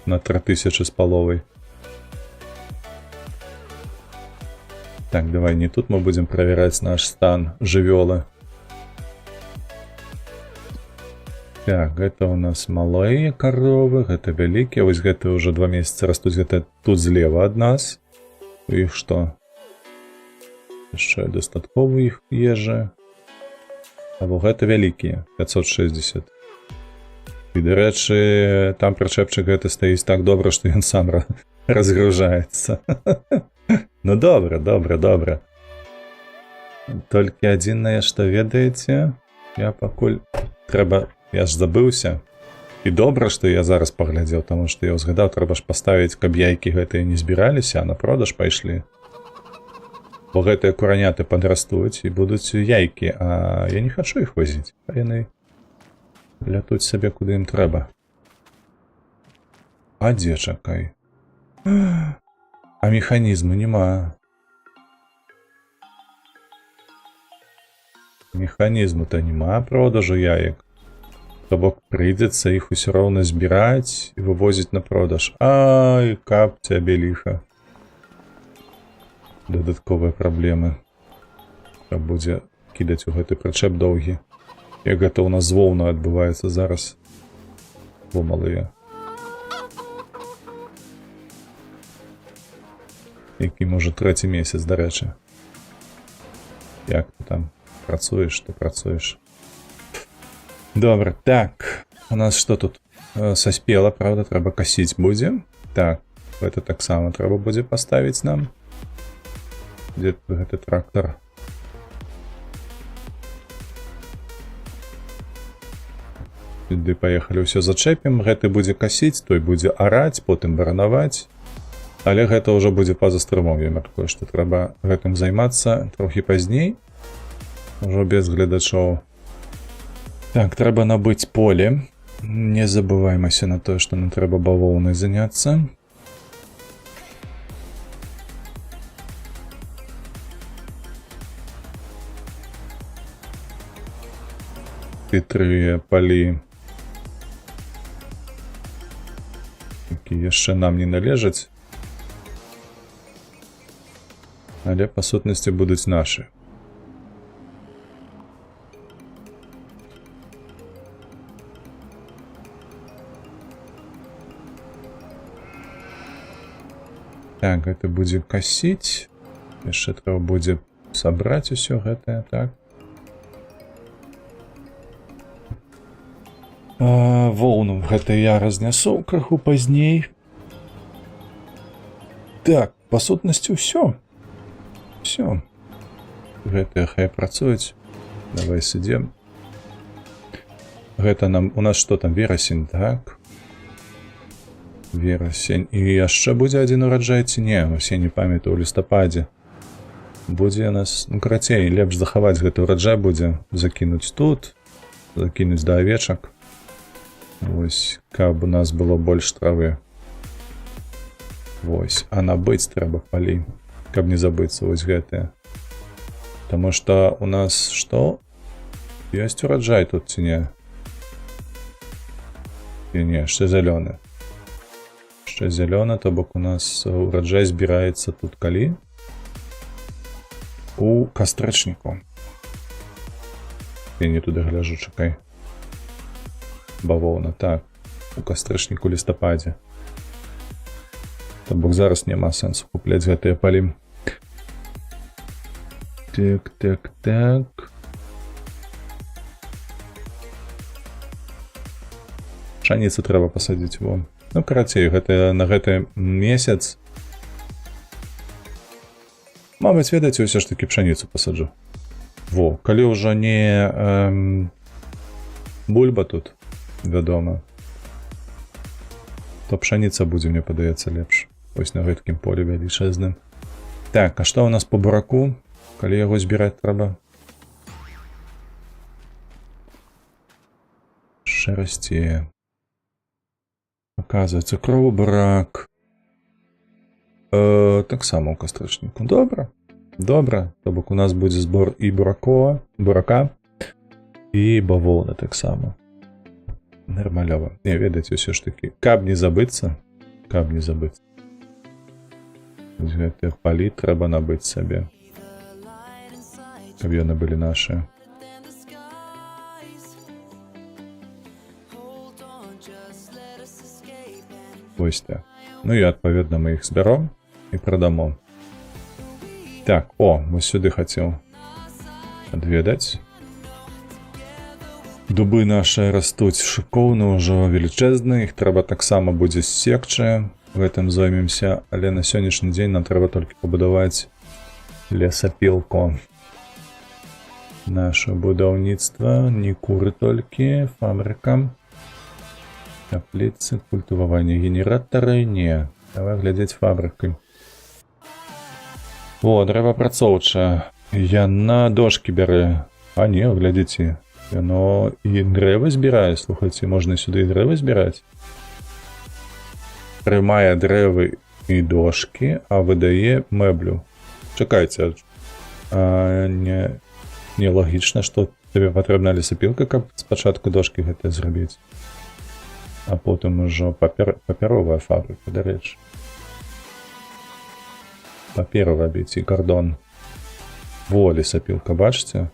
На 3000 з паловай. Так, давай не тут мы будем проверять наш стан жывёлы. Так, гэта у нас малыя каровы, гэта вялікія. Вось гэта ўжо 2 месяцы растуць, гэта тут злева ад нас. У іх што? Яшчэ дастаткова іх ежы. Або гэта вялікія, 560. І, дарэчы, там прычэпчык гэты стаіць так добра, што ён сам разгружаецца. Ну добра, добра, добра. Толькі адзінае, што ведаеце, я пакуль трэба, я ж забыўся. І добра, што я зараз паглядзеў, таму што я ўзгадаў, трэба ж паставіць, каб яйкі гэтыя не збіраліся, а на продаж пайшлі. Бо гэтыя кураняты падрастуць і будуць яйкі, а я не хачу іх возіць. А яны лятуць сабе куды ім трэба. А дзе, чакай? А механізму няма. Механізму-то няма продажу яек. То бок прыйдзецца іх усё роўна збіраць і вывозіць на продаж. Ай, каб цябе ліха. Дадатковыя праблемы. Трэба будзе кідаць у гэты прычэп доўгі. Як гэта ў нас з воўнай адбываецца зараз. Во малыя. Які можа трэці месяц, дарэчы. Як ты там працуеш, то працуеш. Добра, так. У нас што тут? Саспела, правда, трэба касіць будзе. Так, гэта таксама трэба будзе паставіць нам. Дзе тут гэты трактор? Сюды паехалі, ўсё зачэпім. Гэты будзе касіць, той будзе араць, потым баранаваць. Але гэта ўжо будзе па-за стрымом, я мяркую, што трэба гэтым займацца трохі пазней. Ужо без гледачоў. Так, трэба набыць поле. Не забываемся на тое, што нам трэба бавоўнай заняцца. Хітрыя палі, якія яшчэ нам не належаць, але па сутнасці будуць нашы. Так, гэта будзе касіць. Яшчэ трэба будзе сабраць усё гэтае, так. А, воўну гэта я разнясу крыху пазней. Так, па сутнасці ўсё. Всё. Гэтыя хай працуюць. Давай сидзем. Гэта нам у нас што там, верасень, так? Верасень. І яшчэ будзе адзін ураджай ці не? Усе не памятаю, у лістападзе. Будзе у нас, ну, карацей, лепш захаваць гэты ўраджай будзе, закінуць тут, закінуць да авечак. Вось, каб у нас было больш травы. Вось, а набыць трэба палі, каб не забыцца, вось гэтыя. Таму што у нас што? Ёсць ураджай тут ці не? Не, не, яшчэ зялёны. Яшчэ зялёны, то бок у нас ураджай збіраецца тут калі? У кастрычніку. Я не туды гляжу, чакай. Бавоўна, так. У кастрычніку, лістападзе. То бок зараз няма сэнсу купляць гэтыя палі. Так, так, так. Пшаніцу трэба пасадзіць, во. Ну, карацей, гэта на гэты месяц. Мабыць, ведаеце, ўсё ж такі пшаніцу пасаджу. Во, калі ўжо не бульба тут, вядома, то пшаніца будзе, мне падаецца, лепш. Вось на гэткім полі велічэзным. Так, а што ў нас по бураку? Калі яго збіраць трэба? Яшчэ расце. Паказвае цукровы бурак. Таксама ў кастрычніку. Добра. Добра. То бок у нас будзе збор і бурака, і бавоўны таксама. Нармалёва. Не, ведаеце, ўсё ж такі, каб не забыцца, каб не забыцца. Вось гэтых палі трэба набыць сабе. Каб яны былі нашы. Вось так. Ну і адпаведна мы іх збяром і прадамо. Так, о, вось сюды хацеў адведаць. Дубы нашы растуць шыкоўна, ўжо велічэзныя, іх трэба таксама будзе ссекчы, гэтым зоймемся, але на сённяшні дзень нам трэба толькі пабудаваць лесапілку. Наше будаўніцтва, не куры толькі, фабрыка, капліцы, культываванне, генератары, не. Давай глядзець фабрыкі. О, дрэваапрацоўчая. Яна дошкі бярэ. А не, глядзіце. Яно і дрэва збірае, слухайце, можна сюды і дрэва збіраць. Прымае дрэвы і дошкі, а выдае мэблю. Чакайце, а, не, нелагічна, што табе патрэбна лесапілка, каб спачатку дошкі гэтыя зрабіць. А потым ужо папяровая фабрыка, дарэчы. Паперу рабіць і кардон. Во, лесапілка, бачыце?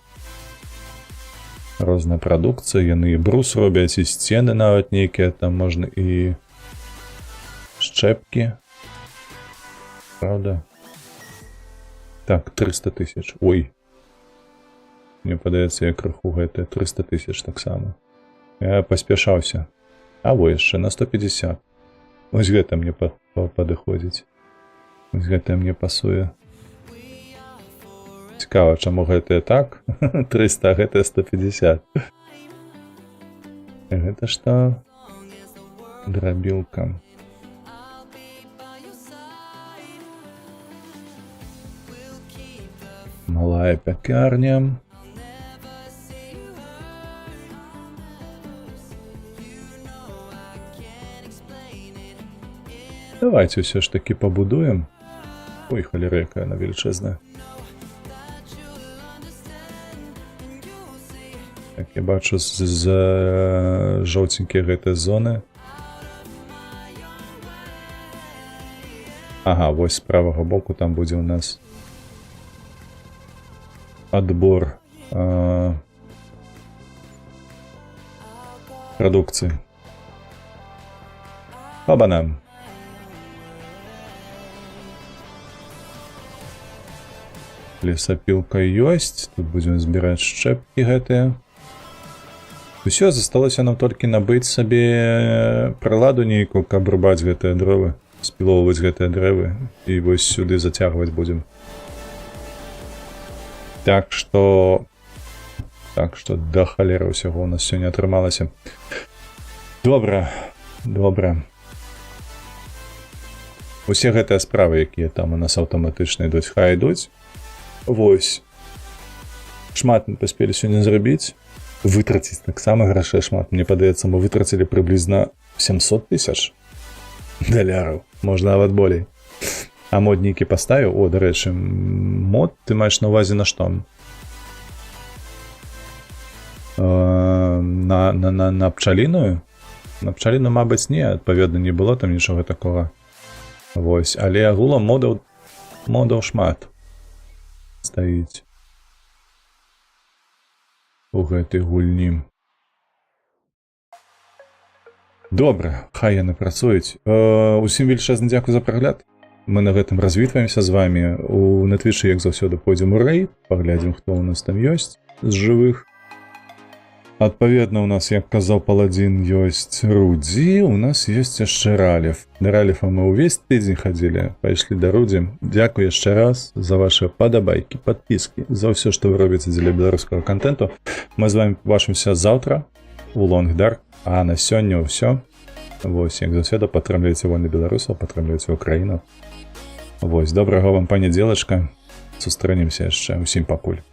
Розная прадукцыя, яны і брус робяць, і сцены нават нейкія, там можна і шчэпкі. Правда? Так, 300 тысяч. Ой. Мне падаецца, я крыху гэта 300 тысяч таксама. Я паспяшаўся. А во яшчэ на 150. Вось гэта мне падыходзіць. Вось гэта мне пасуе. Цікава, чаму гэтае так? 300, а гэтае 150. Гэта што? Драбілка. Малая пякарня. Давайте ўсё ж таки пабудуем. Ой, халера, якая она велічэзная. Так, я бачу з жоўценькія гэтыя зоны. Ага, вось з правага боку там будзе ў нас адбор прадукцыі. Бабана. Лесапілка ёсць, тут будзем збіраць шчэпкі гэтыя. Усё, засталося нам толькі набыць сабе прыладу нейкую, каб рубаць гэтыя дрэвы, спілоўваць гэтыя дрэвы і вось сюды зацягваць будзем. Так што да халеры ўсяго ў нас сёння атрымалася. Добра, добра. Усе гэтыя справы, якія там у нас аўтаматычна ідуць, хай ідуць. Вось. Шмат мы паспелі сёння зрабіць. Вытраціць таксама грашэй шмат. Мне падаецца, мы вытрацілі прыблізна 700 тысяч даляраў. Можна нават болей. А мод нейкі паставіў? О, дарэчы, мод ты маеш на ўвазе на што? На пчаліную? На пчаліну, мабыць, не, адпаведна, не было там нічога такога. Вось, але агулам модаў шмат стаіць у гэтай гульні. Добра, хай яны працуюць. Усім велічэзны дзякуй за прагляд. Мы на гэтым развітваемся з вамі. На твічы, як заўсёды, пойдзем у рэйд, паглядзім, хто ў нас там ёсць з жывых. Адпаведна, у нас, як казаў Паладзін, ёсць Рудзі, у нас ёсць яшчэ Раліф. Да Раліфа мы ўвесь тыдзень хадзілі, пайшлі да Рудзі. Дзякуй яшчэ раз за вашы падабайкі, падпіскі, за ўсё, што вы робіце дзеля беларускага кантэнту. Мы з вами пабачымся заўтра у Long Dark, а на сёння ўсё. Вось, як заўсёды, падтрымлівайце вольных беларусаў, падтрымлівайце Украіну. Вось, добрага вам панядзелачка. Сустрэнемся яшчэ. Усім пакуль.